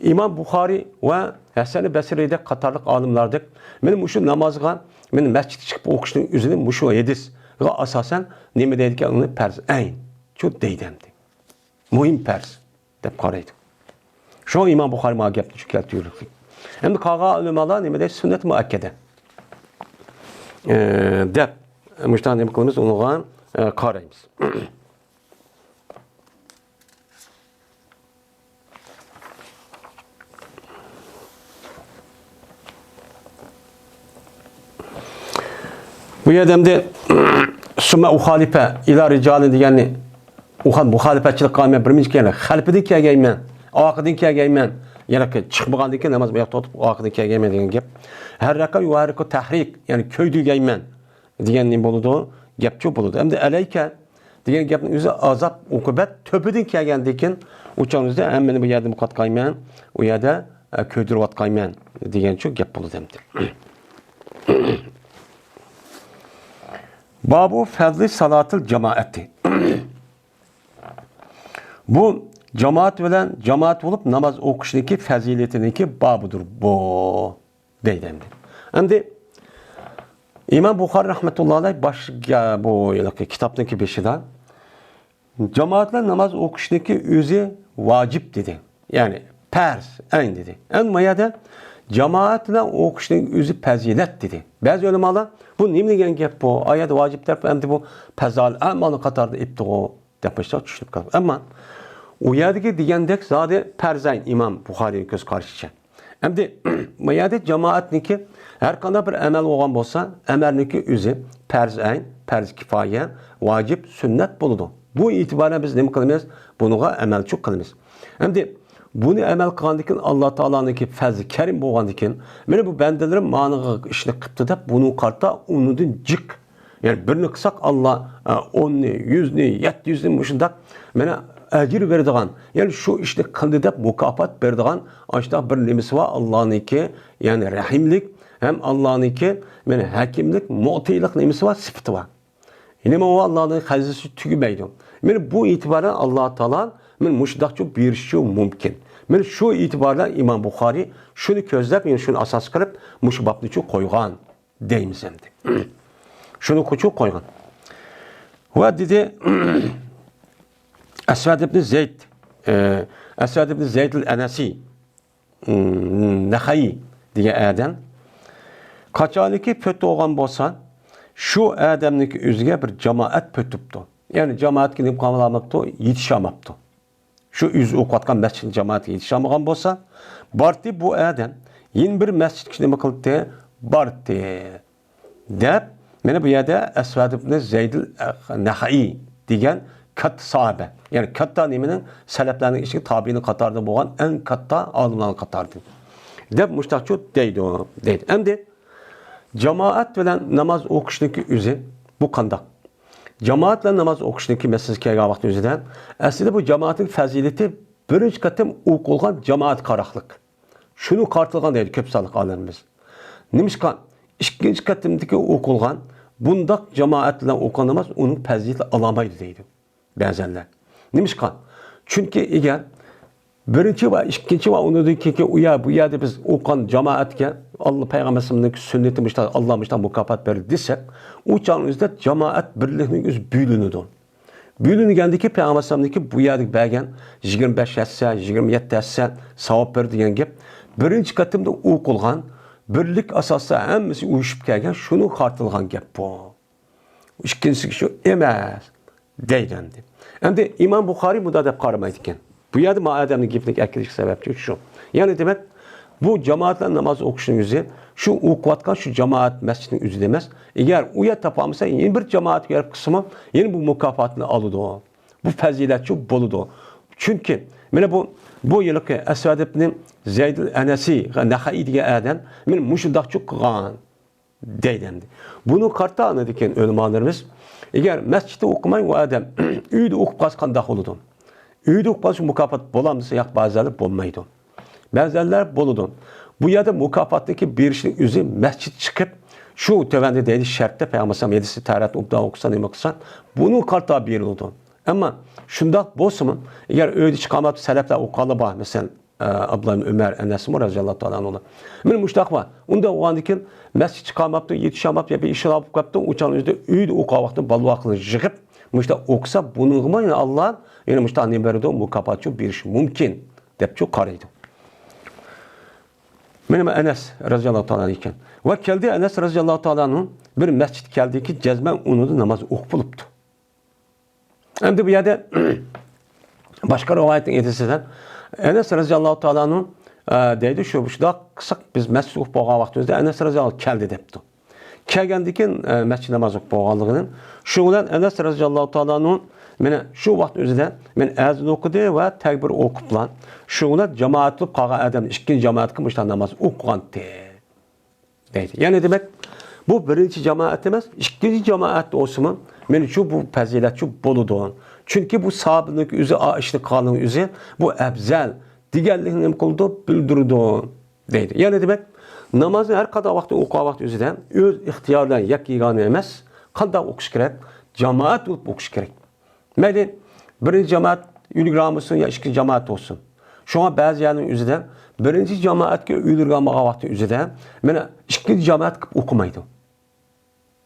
ئىمام بۇخارىي ۋە ھەسەن بەسرىدەك قاتارلىق ئالىملاردەك مانا مۇشۇ نامازغا، مانا مەسچىتكە چىقىپ ئوقۇشنىڭ ئۆزىنى مۇشۇ ھەدىسقا ئاساسەن نېمە دەيدىكەن، ئۇنى پەرز ئەين چۇ دەيدۇ ئەمدى. مۇھىم پەرز دەپ قارايدۇ. شۇڭا ئىمام بۇخارىي مانا گەپنى شۇ كەلتۈرگەنلىك. ئەمدى قالغان ئۆلىمالار نېمە دەيدۇ؟ سۈننەت مۇئەككەدە، ئە، دەپ مۇشۇنداق نېمە قىلىمىز، ئۇنىڭغا، ئە، قارايمىز. بۇ يەردە ئەمدى سۈممە ئۇخالىپە ئىلا رىجالىن دېگەننى، ئۇخا-، مۇخالىپەتچىلىك قىلماي بىرىنچى كەلگەن خەلپىدىن كەلگەيمەن، ئارقىدىن كەلگەيمەن، يەنى چىقمىغاندىن كېيىن ناماز بۇ ياقتا ئولتۇرۇپ ئارقىدىن كەلگەيمەن دېگەن گەپ. ھەررەقە يۇھەررىكۇ تەھرىك، يەنى كۆيدۈرگەيمەن دېگەن نېمە بولىدۇ؟ گەپچۇ بولىدۇ. ئەمدى ئەلەيكە دېگەن گەپنىڭ ئۆزى ئازاب، ئوقۇبەت تۆپىدىن كەلگەندىن كېيىن، ئۇ چاغنىڭ ئۆزىدە ھەممىنى بۇ يەردە يوقاتقايمەن، ئۇ يەردە، ئە، كۆيدۈرۈۋاتقايمەن دېگەنچۇ گەپ بولىدۇ ئەمدى. بابۇ فەزلى سالاتىل جامائەتى. بۇ جامائەت بىلەن جامائەت بولۇپ ناماز ئوقۇشنىڭكى پەزىلىتىنىڭكى بابىدۇر بۇ. دەيدۇ ئەمدى. ئەمدى ئىمام بۇخارىي رەھمەتۇللا ئەلەيھ باش-، بۇ ھېلىقى كىتابنىڭكى بېشىدا جامائەت بىلەن ناماز ئوقۇشنىڭكى ئۆزى ۋاجىپ دېدى. يەنى پەرز ئەين دېدى. ئەمدى ما يەردە جامائەت بىلەن ئوقۇشنىڭ ئۆزى پەزىلەت دېدى. بەزى ئۆلىمالار بۇ نېمە دېگەن گەپ بۇ؟ ئايەت ۋاجىپ دەپ ئەمدى بۇ پەزائىل ئەمالنىڭ قاتارىدا ئېيتتىغۇ دەپ باشلاپ چۈشىنىپ قالدۇق. ئەمما ئۇ يەردىكى دېگەندەك زادى پەرز ئەين ئىمام بۇخارىينىڭ كۆز قارىشىچە. ئەمدى ما يەردە جامائەتنىڭكى ھەر قانداق بىر ئەمەل بولغان بولسا، ئەمەلنىڭكى ئۆزى پەرز ئەين، پەرز كىپايە، ۋاجىپ، سۈننەت بولىدۇ. بۇ ئېتىبارەن بىز نېمە قىلىمىز؟ بۇنىڭغا ئەمەلچۇ قىلىمىز. ئەمدى بۇنى ئەمەل قىلغاندىن كېيىن، ئاللا تائالانىڭكى پەزلى كەرىم بولغاندىن كېيىن، مانا بۇ بەندىلىرىم مانىڭغا ئىشنى قىپتۇ دەپ، بۇنىڭغا قارىتا ئۇنىڭدىن جىق يەنى بىرنى قىلساق، ئاللا، ئە، ئوننى، يۈزنى، يەتتە يۈزنى مۇشۇنداق مانا ئەجىر بېرىدىغان، يەنى شۇ ئىشنى قىلدى دەپ مۇكاپات بېرىدىغان، ئاشۇنداق بىر نېمىسى بار ئاللانىڭكى، يەنى رەھىملىك ھەم ئاللانىڭكى مانا ھەكىملىك، مۇئتىلىق نېمىسى بار، سۈپىتى بار. نېمە ئۇ ئاللانىڭ خەزىنىسى تۈگىمەيدۇ. مانا بۇ ئېتىبارەن ئاللا تائالا مانا مۇشۇنداقچۇ بېرىشىچۇ مۇمكىن. مانا شۇ ئېتىبارەن ئىمام بۇخارىي شۇنى كۆزلەپ، يەنى شۇنى ئاساس قىلىپ مۇشۇ بابنىچۇ قويغان. دەيمىز ئەمدى. شۇنى قوچۇپ قويغان. ۋە دېدى، ئەسۋەد ئىبنى زەيد، ئە، ئەسۋەد ئىبنى زەيدىل ئەنەسى، ئىم، نەخەي دېگەن ئادەم، قاچانكى پۆت بولغان بولسا، شۇ ئادەمنىڭكى ئۆزىگە بىر جامائەت پۆتۈپتۇ. يەنى جامائەتكە نېمە قىلالماپتۇ؟ يېتىشالماپتۇ. شۇ ئۆزى ئوقۇۋاتقان مەسچىتنىڭ جامائىتىگە يېتىشالمىغان بولسا، باردى بۇ ئادەم، يەنە بىر مەسچىتكە نېمە قىلدى؟ باردى، دەپ، مانا بۇ يەردە ئەسۋەد ئىبنى زەيدىل نەخەئىي دېگەن كاتتا ساھابە، يەنى كاتتا نېمىنىڭ، سەلەپلەرنىڭ ئىچىدە تابىئىنىڭ قاتارىدا بولغان ئەڭ كاتتا ئالىملارنىڭ قاتارىدا، دەپ مۇشتاقچۇ دەيدۇ، دەيدۇ. ئەمدى جامائەت بىلەن ناماز ئوقۇشنىڭكى ئۆزى بۇ قانداق؟ جامائەت بىلەن ناماز ئوقۇشنىڭكى مەسىلىسى كەلگەن ۋاقىت ئۆزىدە، ئەسلىدە بۇ جامائەتنىڭ پەزىلىتى بىرىنچى قېتىم ئوقۇلغان جامائەت قاراقلىق. شۇنى قارىتىلغان دەيدۇ كۆپ سانلىق ئالىمىمىز. نېمىشقا؟ ئىككىنچى قېتىمدىكى ئوقۇلغان بۇنداق جامائەت بىلەن ئوقۇغان ناماز ئۇنىڭ پەزىلىتىنى ئالالمايدۇ دەيدۇ بەزەنلەر. نېمىشقا؟ چۈنكى ئەگەر بىرىنچى ۋە ئىككىنچى ۋە ئۇنىڭدىن كېيىنكى ئۇ يەر، بۇ يەردە بىز ئوقۇغان جامائەتكە ئاللا پەيغەمبەر ئەلەيھىسسالامنىڭ سۈننىتى مۇشۇنداق، ئاللا مۇشۇنداق مۇكاپات بەردى دېسەك، ئۇ چاغنىڭ ئۆزىدە جامائەت بىرلىكنىڭ ئۆزى بۆلۈنىدۇ. بۆلۈنگەندىكى پەيغەمبەر ئەلەيھىسسالامنىڭكى بۇ يەردىكى بەرگەن يىگىرمە بەش ھەسسە، يىگىرمە يەتتە ھەسسە ساۋاب بېرىدۇ دېگەن گەپ بىرىنچى قېتىمدا ئوقۇلغان، بىرلىك ئاساستا ھەممىسى ئۇيۇشۇپ كەلگەن، شۇنىڭغا قارىتىلغان گەپ بۇ. ئىككىنچىسى شۇ ئەمەس. دەيدۇ ئەمدى. ئەمدى ئىمام بۇخارىي مۇنداق دەپ قارىمايدىكەن. بۇ يەردە ما ئادەمنى گېپىنى ئەكىرىش سەۋەبچى شۇ. يەنى دېمەك، بۇ جامائەت بىلەن ناماز ئوقۇشنىڭ ئۆزى، شۇ ئوقۇۋاتقان شۇ جامائەت مەسچىتنىڭ ئۆزى ئەمەس. ئەگەر ئۇ يەر تاپالمىسا، يەنە بىر جامائەتكە بېرىپ قىلسىمۇ، يەنە بۇ مۇكاپاتنى ئالىدۇ. بۇ پەزىلەتچۇ بولىدۇ. چۈنكى، مانا بۇ، بۇ ھېلىقى ئەسۋەد ئىبنى زەيدىل ئەنەسى، نەخەئىي دېگەن ئادەم، مانا مۇشۇنداقچۇ قىلغان. دەيدۇ ئەمدى. بۇنى قارىتا ئاندىن كېيىن ئۆلىمالىرىمىز، ئەگەر مەسچىتتە ئوقۇماي ئۇ ئادەم ئۆيدە ئوقۇپ قالسا قانداق بولىدۇ؟ ئۆيدە ئوقۇپ قالسا مۇكاپات بولامدۇ؟ ياق، بەزىلەر بولمايدۇ. بەزىلەر بولىدۇ. بۇ يەردە مۇكاپاتنىڭكى بېرىشنىڭ ئۆزى مەسچىت چىقىپ، شۇ تۆۋەندە دەيدۇ شەرتتە پەيغەمبەر ئەلەيھىسسالام ھەدىسى تەھارەت ئوبدان ئوقۇسا، نېمە قىلسا، بۇنىڭغا قارىتا بېرىلىدۇ. ئەمما شۇنداق بولسىمۇ، ئەگەر ئۆيدە چىقالماپتۇ، سەلەفلەر ئوقۇغانلار بار، مەسىلەن، ئابدۇللا ئىبن ئۆمەر، ئەنەسمۇ رەزىياللاھۇ تائالا ئەنھۇلار. مانا مۇشۇنداق بار. ئۇنداق بولغاندىكىن مەسچىتكە چىقالماپتۇ، يېتىشالماپتۇ، يا بىر ئىشلار بولۇپ قاپتۇ، ئۇ چاغنىڭ ئۆزىدە ئۆيدە ئوقۇغان ۋاقتىنى بالىۋاقلىرىنى يىغىپ، مۇشۇنداق ئوقۇسا، بۇنىڭغىمۇ يەنە ئاللا يەنە مۇشۇنداق نېمە بېرىدۇ، مۇكاپاتچۇ بېرىشى مۇمكىن، دەپچۇ قارايدۇ. مانا ئەنەس رەزىياللاھۇ تائالا ئەنھۇ ئىكەن. ۋە كەلدى ئەنەس رەزىياللاھۇ تائالا ئەنھۇ بىر مەسچىتكە كەلدىكى، جەزمەن ئۇنىڭدا ناماز ئوقۇپ بولۇپتۇ. ئەمدى بۇ يەردە باشقا رىۋايەتنىڭ ئېيتىشىدا ئەنەس رەزىياللاھۇ تائالا ئەنھۇ، ئە، دەيدۇ، شۇ، شۇنداق قىلساق، بىز مەسچىت ئوقۇپ بولغان ۋاقتىمىزدا ئەنەس رەزىياللاھۇ كەلدى دەپتۇ. كەلگەندىن كېيىن، ئە، مەسچىت ناماز ئوقۇپ بولغانلىقىدىن، شۇ بىلەن ئەنەس رەزىياللاھۇ تائالا ئەنھۇ مانا شۇ ۋاقىت ئۆزىدە مانا ئەزان ئوقۇدى ۋە تەكبىر ئوقۇپلا، شۇ بىلەن جامائەت بولۇپ قالغان ئادەم ئىككىنچى جامائەتكە مۇشۇنداق ناماز ئوقۇغانتى. دەيدۇ. يەنى دېمەك، بۇ بىرىنچى جامائەت ئەمەس، ئىككىنچى جامائەت بولسىمۇ، مېنىڭچۇ بۇ پەزىلەتچۇ بولىدۇ. چۈنكى بۇ ساھابىنىڭ ئۆزى ئا ئىشنى قىلغاننىڭ ئۆزى بۇ ئەپزەل دېگەنلىكنى نېمە قىلىدۇ؟ بىلدۈرىدۇ، دەيدۇ. يەنى دېمەك، نامازنى ھەر قانداق ۋاقىتتا ئوقۇغان ۋاقتى ئۆزىدە ئۆز ئىختىيارى بىلەن يەككە يېگانە ئەمەس، قانداق ئوقۇش كېرەك؟ جامائەت بولۇپ ئوقۇش كېرەك. مەيلى، بىرىنچى جامائەت ئۆيلۈكرەك بولسۇن يا ئىككىنچى جامائەت بولسۇن. شۇڭا بەزى يەرنىڭ ئۆزىدە بىرىنچى جامائەتكە ئۆيلۈكرەك بولغان ۋاقتى ئۆزىدە مانا ئىككىنچى جامائەت قىلىپ ئوقۇمايدۇ.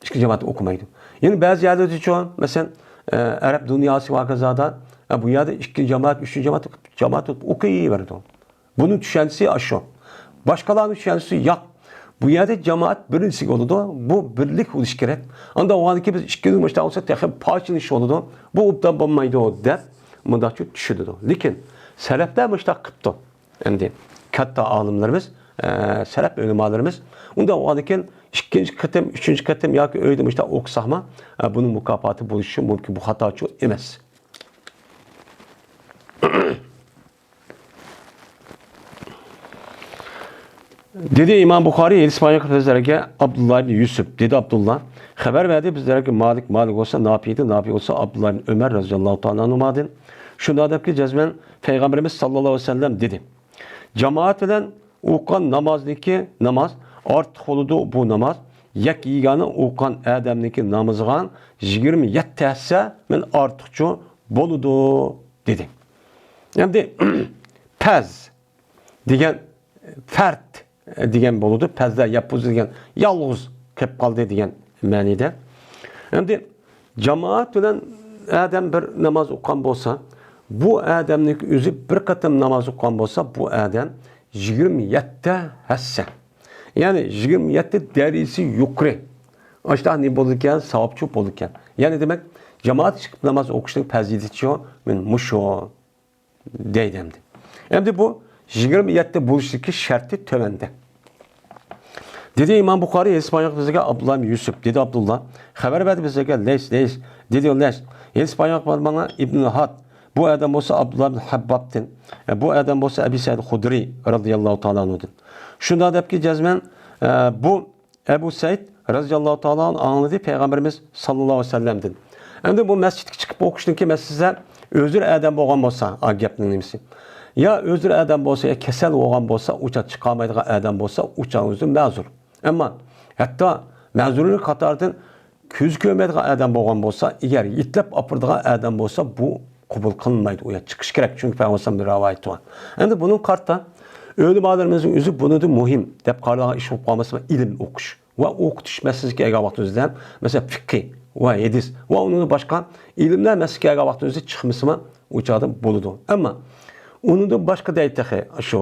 ئىككىنچى جامائەت ئوقۇمايدۇ. يەنە بەزى يەرلەردىچۇ، مەسىلەن، ئە، ئەرەب دۇنياسى ۋە ھاكازادا، ئە، بۇ يەردە ئىككىنچى جامائەت، ئۈچىنچى جامائەت، جامائەت قىلىپ ئوقۇيۋېرىدۇ. بۇنىڭ چۈشەنچىسى ئاشۇ. باشقىلارنىڭ چۈشەنچىسى ياق. بۇ يەردە جامائەت بىرىنچىسى بولىدۇ. بۇ بىرلىك بولۇشى كېرەك. ئانداق بولغاندىكىن بىز ئىككىمىز مۇشۇنداق بولسا تېخى پارچىلىنىش بولىدۇ. بۇ ئوبدان بولمايدۇ دەپ مۇنداقچە چۈشىنىدۇ. لېكىن سەلەفلەر مۇشۇنداق قىپتۇ. ئەمدى كاتتا ئالىملىرىمىز، ئە، سەلەف ئۆلىمالىرىمىز ئۇنداق بولغاندىكىن ئىككىنچى قېتىم، ئۈچىنچى قېتىم ياكى ئۆيدە مۇشۇنداق ئوقۇساقمۇ، ئە، بۇنىڭ مۇكاپاتى بولۇشى مۇمكىن. بۇ خاتاچۇ ئەمەس. دېدى ئىمام بۇخارىي، ھەدىس بايان قىلىپ بىزلەرگە ئابدۇللا ئىبن يۈسۈپ، دېدى ئابدۇللا، خەۋەر بەردى بىزلەرگە مالىك، مالىك بولسا نافىئدىن، نافىئ بولسا ئابدۇللا ئىبن ئۆمەر رەزىياللاھۇ تائالا ئەنھۇمادىن. شۇنداق دەپكى جەزمەن پەيغەمبىرىمىز ساللاللاھۇ ئەلەيھى ۋەسەللەم دېدى، جامائەت بىلەن ئوقۇغان نامازنىڭكى ناماز ئارتۇق بولىدۇ، بۇ ناماز يەككە يېگانە ئوقۇغان ئادەمنىڭكى نامىزىغا يىگىرمە يەتتە ھەسسە مەن ئارتۇقچۇ بولىدۇ، دېدى. ئەمدى پەز دېگەن پەرد دېگەن بولىدۇ. پەزدە ياپۇز دېگەن يالغۇز قېلىپ قالدى دېگەن مەنىدە. ئەمدى جامائەت بىلەن ئادەم بىر ناماز ئوقۇغان بولسا، بۇ ئادەمنىڭ ئۆزى بىر قېتىم ناماز ئوقۇغان بولسا، بۇ ئادەم يىگىرمە يەتتە ھەسسە، يەنى يىگىرمە يەتتە دەرىجىسى يۇقىرى. ئاشۇنداق نېمە بولىدىكەن؟ ساۋابچۇ بولىدىكەن. يەنى دېمەك، جامائەت چىقىپ ناماز ئوقۇشنىڭ پەزىلىتىچۇ؟ مەن مۇشۇ. دەيدۇ ئەمدى. ئەمدى بۇ يىگىرمە يەتتە بولۇشتىكى شەرتى تۆۋەندە. دېدى ئىمام بۇخارىي، ھەدىس بايان قىلىپ بىزگە ئابدۇللا ئىبن يۈسۈپ، دېدى ئابدۇللا. خەۋەر بەردى بىزگە لەيس، لەيس، دېدى لەيس. ھەدىس بايان قىلىپ ماڭا ئىبن ھاد، بۇ ئادەم بولسا ئابدۇللا ئىبن ھەببابتىن، ئە، بۇ ئادەم بولسا ئەبى سەئىد خۇدرىي رەزىياللاھۇ تائالا ئەنھۇدىن. شۇنداق دەپكى جەزمەن، ئە، بۇ ئەبۇ سەئىد رەزىياللاھۇ تائالا ئەنھۇ ئاڭلىدى پەيغەمبىرىمىز ساللاللاھۇ ئەلەيھى ۋەسەللەمدىن. ئەمدى بۇ مەسچىتكە چىقىپ ئوقۇشنىڭكى مەسىلىسى ئۆزرە ئادەم بولغان بولسا، ئا، گەپنىڭ نېمىسى؟ يا ئۆزرە ئادەم بولسا، يا كېسەل بولغان بولسا، ئۇچا چىقالمايدىغان ئادەم بولسا، ئۇچا ئۆزى مەزۇر. ئەمما ھەتتا مەزۇرلار قاتارىدىن كۆز كۆرمەيدىغان ئادەم بولغان بولسا، ئەگەر يېتىلەپ ئاپىرىدىغان ئادەم بولسا، بۇ قوبۇل قىلىنمايدۇ. ئۇ يەر چىقىش كېرەك، چۈنكى پەيغەمبەر بىر رىۋايىتى بار. ئەمدى بۇنىڭ قارىتا ئۆلىمالىرىمىزنىڭ ئۆزى بۇنىڭدىن مۇھىم دەپ قارىلىدىغان ئىش بولۇپ قالمىسا، ئىلىم ئوقۇش ۋە ئوقۇتۇش مەسىلىسىگە كەلگەن ۋاقتىمىزدا، مەسىلەن، فىقھى ۋە ھەدىس ۋە ئۇنىڭدىن باشقا ئىلىملەر مەسىلىسىگە كەلگەن ۋاقتىمىزدا چىقمىسىمۇ، ئۇ چاغدا بولىدۇ. ئەمما ئۇنىڭدىن باشقا دەيدۇ تېخى شۇ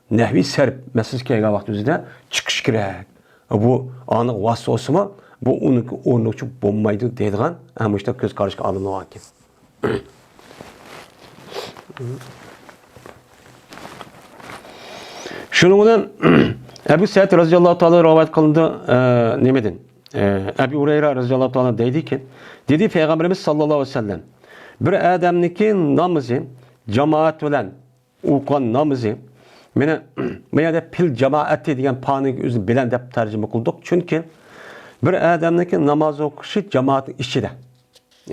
نەھۋىي سەرپ مەسىلىسىگە كەلگەن ۋاقتىمىزدا چىقىش كېرەك. بۇ ئانىڭ ۋاسىتە بولسىمۇ، بۇ ئۇنىڭكى ئورنىغا چۈشۈپ بولمايدۇ دەيدىغان، ھە، مۇشۇنداق كۆز قاراشقا ئالىملار باركەن. شۇنىڭ بىلەن ئەبۇ سەئىد رەزىياللاھۇ تائالا رىۋايەت قىلىنىدۇ، ئە، نېمىدىن؟ ئە، ئەبۇ ھۇرەيرە رەزىياللاھۇ تائالا دەيدىكەن، دېدى پەيغەمبىرىمىز ساللاللاھۇ ئەلەيھى ۋەسەللەم، بىر ئادەمنىڭكى نامىزى جامائەت بىلەن ئوقۇغان نامىزى مانا، بۇ يەردە پىل جامائەتى دېگەن پانىڭ ئۆزىنى بىلەن دەپ تەرجىمە قىلدۇق. چۈنكى بىر ئادەمنىڭكى ناماز ئوقۇشى جامائەتنىڭ ئىچىدە.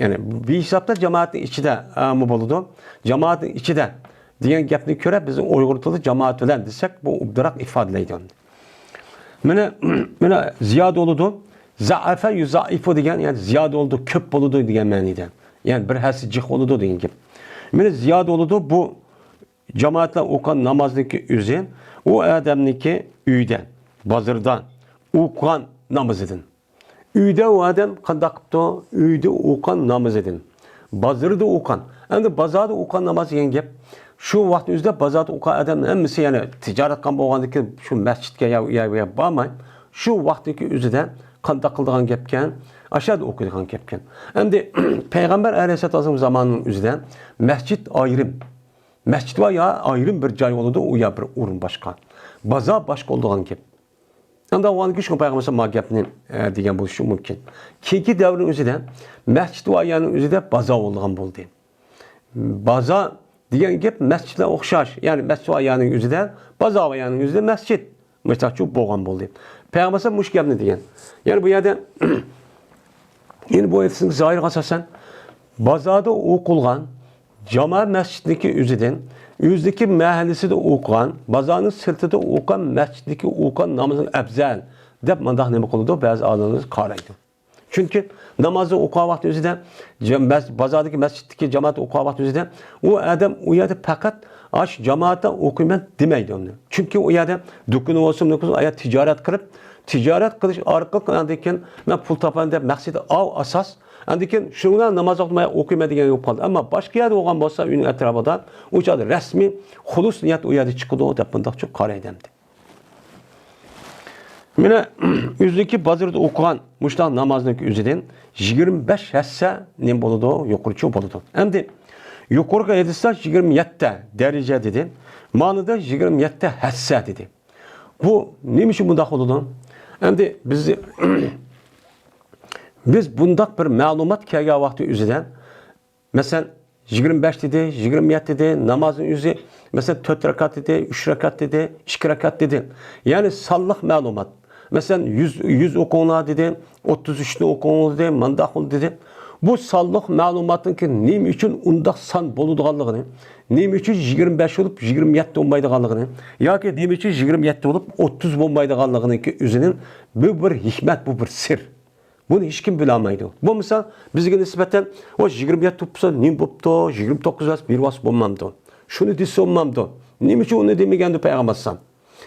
يەنى بىر ھېسابتا جامائەتنىڭ ئىچىدە، ئە، مۇ بولىدۇ. جامائەتنىڭ ئىچىدە دېگەن گەپنى كۆرە، بىزنىڭ ئۇيغۇر تىلىدا جامائەت بىلەن دېسەك، بۇ ئوبدانراق ئىپادىلەيدۇ. مانا، مانا زىيادە بولىدۇ. زائەفە يۇزائىفۇ دېگەن، يەنى زىيادە بولىدۇ، كۆپ بولىدۇ دېگەن مەنىدە. يەنى بىر ھەسسە جىق بولىدۇ دېگەن گەپ. مانا زىيادە بولىدۇ، بۇ جامائەت بىلەن ئوقۇغان نامازنىڭكى ئۆزى، ئۇ ئادەمنىڭكى ئۆيدە، بازىردا ئوقۇغان نامىزىدىن. ئۆيدە ئۇ ئادەم قانداق قىپتۇ؟ ئۆيدە ئوقۇغان نامىزىدىن. بازىردا ئوقۇغان. ئەمدى بازاردا ئوقۇغان ناماز دېگەن گەپ. شۇ ۋاقىتنىڭ ئۆزىدە بازاردا ئوقۇغان ئادەم ھەممىسى يەنە تىجارەت قىلغان بولغاندىكىن شۇ مەسچىتكە يا، يا، يا بارماي، شۇ ۋاقىتنىڭكى ئۆزىدە قانداق قىلىدىغان گەپكەن؟ ئاشۇ يەردە ئوقۇيدىغان گەپكەن. ئەمدى پەيغەمبەر ئەلەيھىسسالام زامانىنىڭ ئۆزىدە مەسچىت ئايرىم. مەسچىت بار يا ئايرىم بىر جاي بولىدۇ، ئۇ يا بىر ئورۇن باشقا. بازار باشقا بولىدىغان گەپ. ئەمدى ئۇنىڭ كۈچى پەيغەمبەر ما گەپنى، ئە، دېگەن بولۇشى مۇمكىن. كېيىنكى دەۋرنىڭ ئۆزىدە مەسچىت ۋە يەرنىڭ ئۆزىدە بازار بولىدىغان بولدى. بازار دېگەن گەپ مەسچىت بىلەن ئوخشاش. يەنى مەسچىت ۋە يەرنىڭ ئۆزىدە، بازار ۋە يەرنىڭ ئۆزىدە مەسچىت. مۇشتاقچۇ بولغان بولدى. پەيغەمبەر مۇشۇ گەپنى دېگەن. يەنى بۇ يەردە يەنى بۇ ھەدىسنىڭ زاھىرىغا ئاساسەن، بازاردا ئوقۇلغان جامائەت مەسچىتنىڭكى ئۆزىدىن، ئۆزىدىكى مەھەللىسىدە ئوقۇغان، بازارنىڭ سىرتىدا ئوقۇغان مەسچىتتىكى ئوقۇغان نامىزىنىڭ ئەپزەل دەپ مۇنداق نېمە قىلىدۇ؟ بەزى ئالىملار قارايدۇ. چۈنكى نامازنى ئوقۇغان ۋاقتى ئۆزىدە جا-، مەس-، بازاردىكى مەسچىتتىكى جامائەت ئوقۇغان ۋاقتى ئۆزىدە ئۇ ئادەم ئۇ يەردە پەقەت ئاشۇ جامائەتتە ئوقۇيمەن دېمەيدۇ ئۇنى. چۈنكى ئۇ يەردە دۇكىنى بولسۇن، نېمە بولسۇن، ئۇ يەردە تىجارەت قىلىپ، تىجارەت قىلىش ئارقىلىق ئاندىن كېيىن مەن پۇل تاپىمەن دەپ مەقسىتى ئاۋۇ ئاساس. ئاندىن كېيىن شۇنىڭ بىلەن ناماز ئوقۇماي ئوقۇيمەن دېگەن بولۇپ قالدى. ئەمما باشقا يەردە بولغان بولسا ئۆينىڭ ئەتراپىدا ئۇ چاغدا رەسمىي خۇلۇس نىيەت ئۇ يەردە چىقىدۇ دەپ مۇنداقچە قارايدۇ ئەمدى. مانا، ئۆزىنىڭكى بازىرىدا ئوقۇغان مۇشۇنداق نامازنىڭ ئۆزىدىن يىگىرمە بەش ھەسسە نېمە بولىدۇ؟ يۇقىرىچۇ بولىدۇ. ئەمدى يۇقىرىقى ھەدىستە يىگىرمە يەتتە دەرىجە دېدى. مانىدا يىگىرمە يەتتە ھەسسە دېدى. بۇ نېمە ئۈچۈن بۇنداق بولىدۇ؟ ئەمدى بىز، بىز بۇنداق بىر مەلۇمات كەلگەن ۋاقتى ئۆزىدە مەسىلەن، يىگىرمە بەش دېدى، يىگىرمە يەتتە دېدى، نامازنىڭ ئۆزى، مەسىلەن، تۆت رەكەت دېدى، ئۈچ رەكەت دېدى، ئىككى رەكەت دېدى. يەنى سانلىق مەلۇمات. مەسىلەن، يۈز، يۈز ئوقۇڭلار دېدى، ئوتتۇز ئۈچنى ئوقۇڭ دېدى، مانداق قىل دېدى. بۇ سانلىق مەلۇماتنىڭكى نېمە ئۈچۈن ئۇنداق سان بولىدىغانلىقىنى، نېمە ئۈچۈن يىگىرمە بەش بولۇپ يىگىرمە يەتتە بولمايدىغانلىقىنى، ياكى نېمە ئۈچۈن يىگىرمە يەتتە بولۇپ ئوتتۇز بولمايدىغانلىقىنىڭكى ئۆزىنىڭ بۇ بىر ھېكمەت، بۇ بىر سىر. بۇنى ھېچكىم بىلەلمەيدۇ. بولمىسا، بىزگە نىسبەتەن، ئۇ يىگىرمە يەتتە بولسا نېمە بوپتۇ، يىگىرمە توققۇز بولسا بىر ۋاس بولمامدۇ؟ شۇنى دېسە بولمامدۇ؟ نېمە ئۈچۈن ئۇنى دېمىگەندۇ پەيغەمبەر ئەلەيھىسسالام؟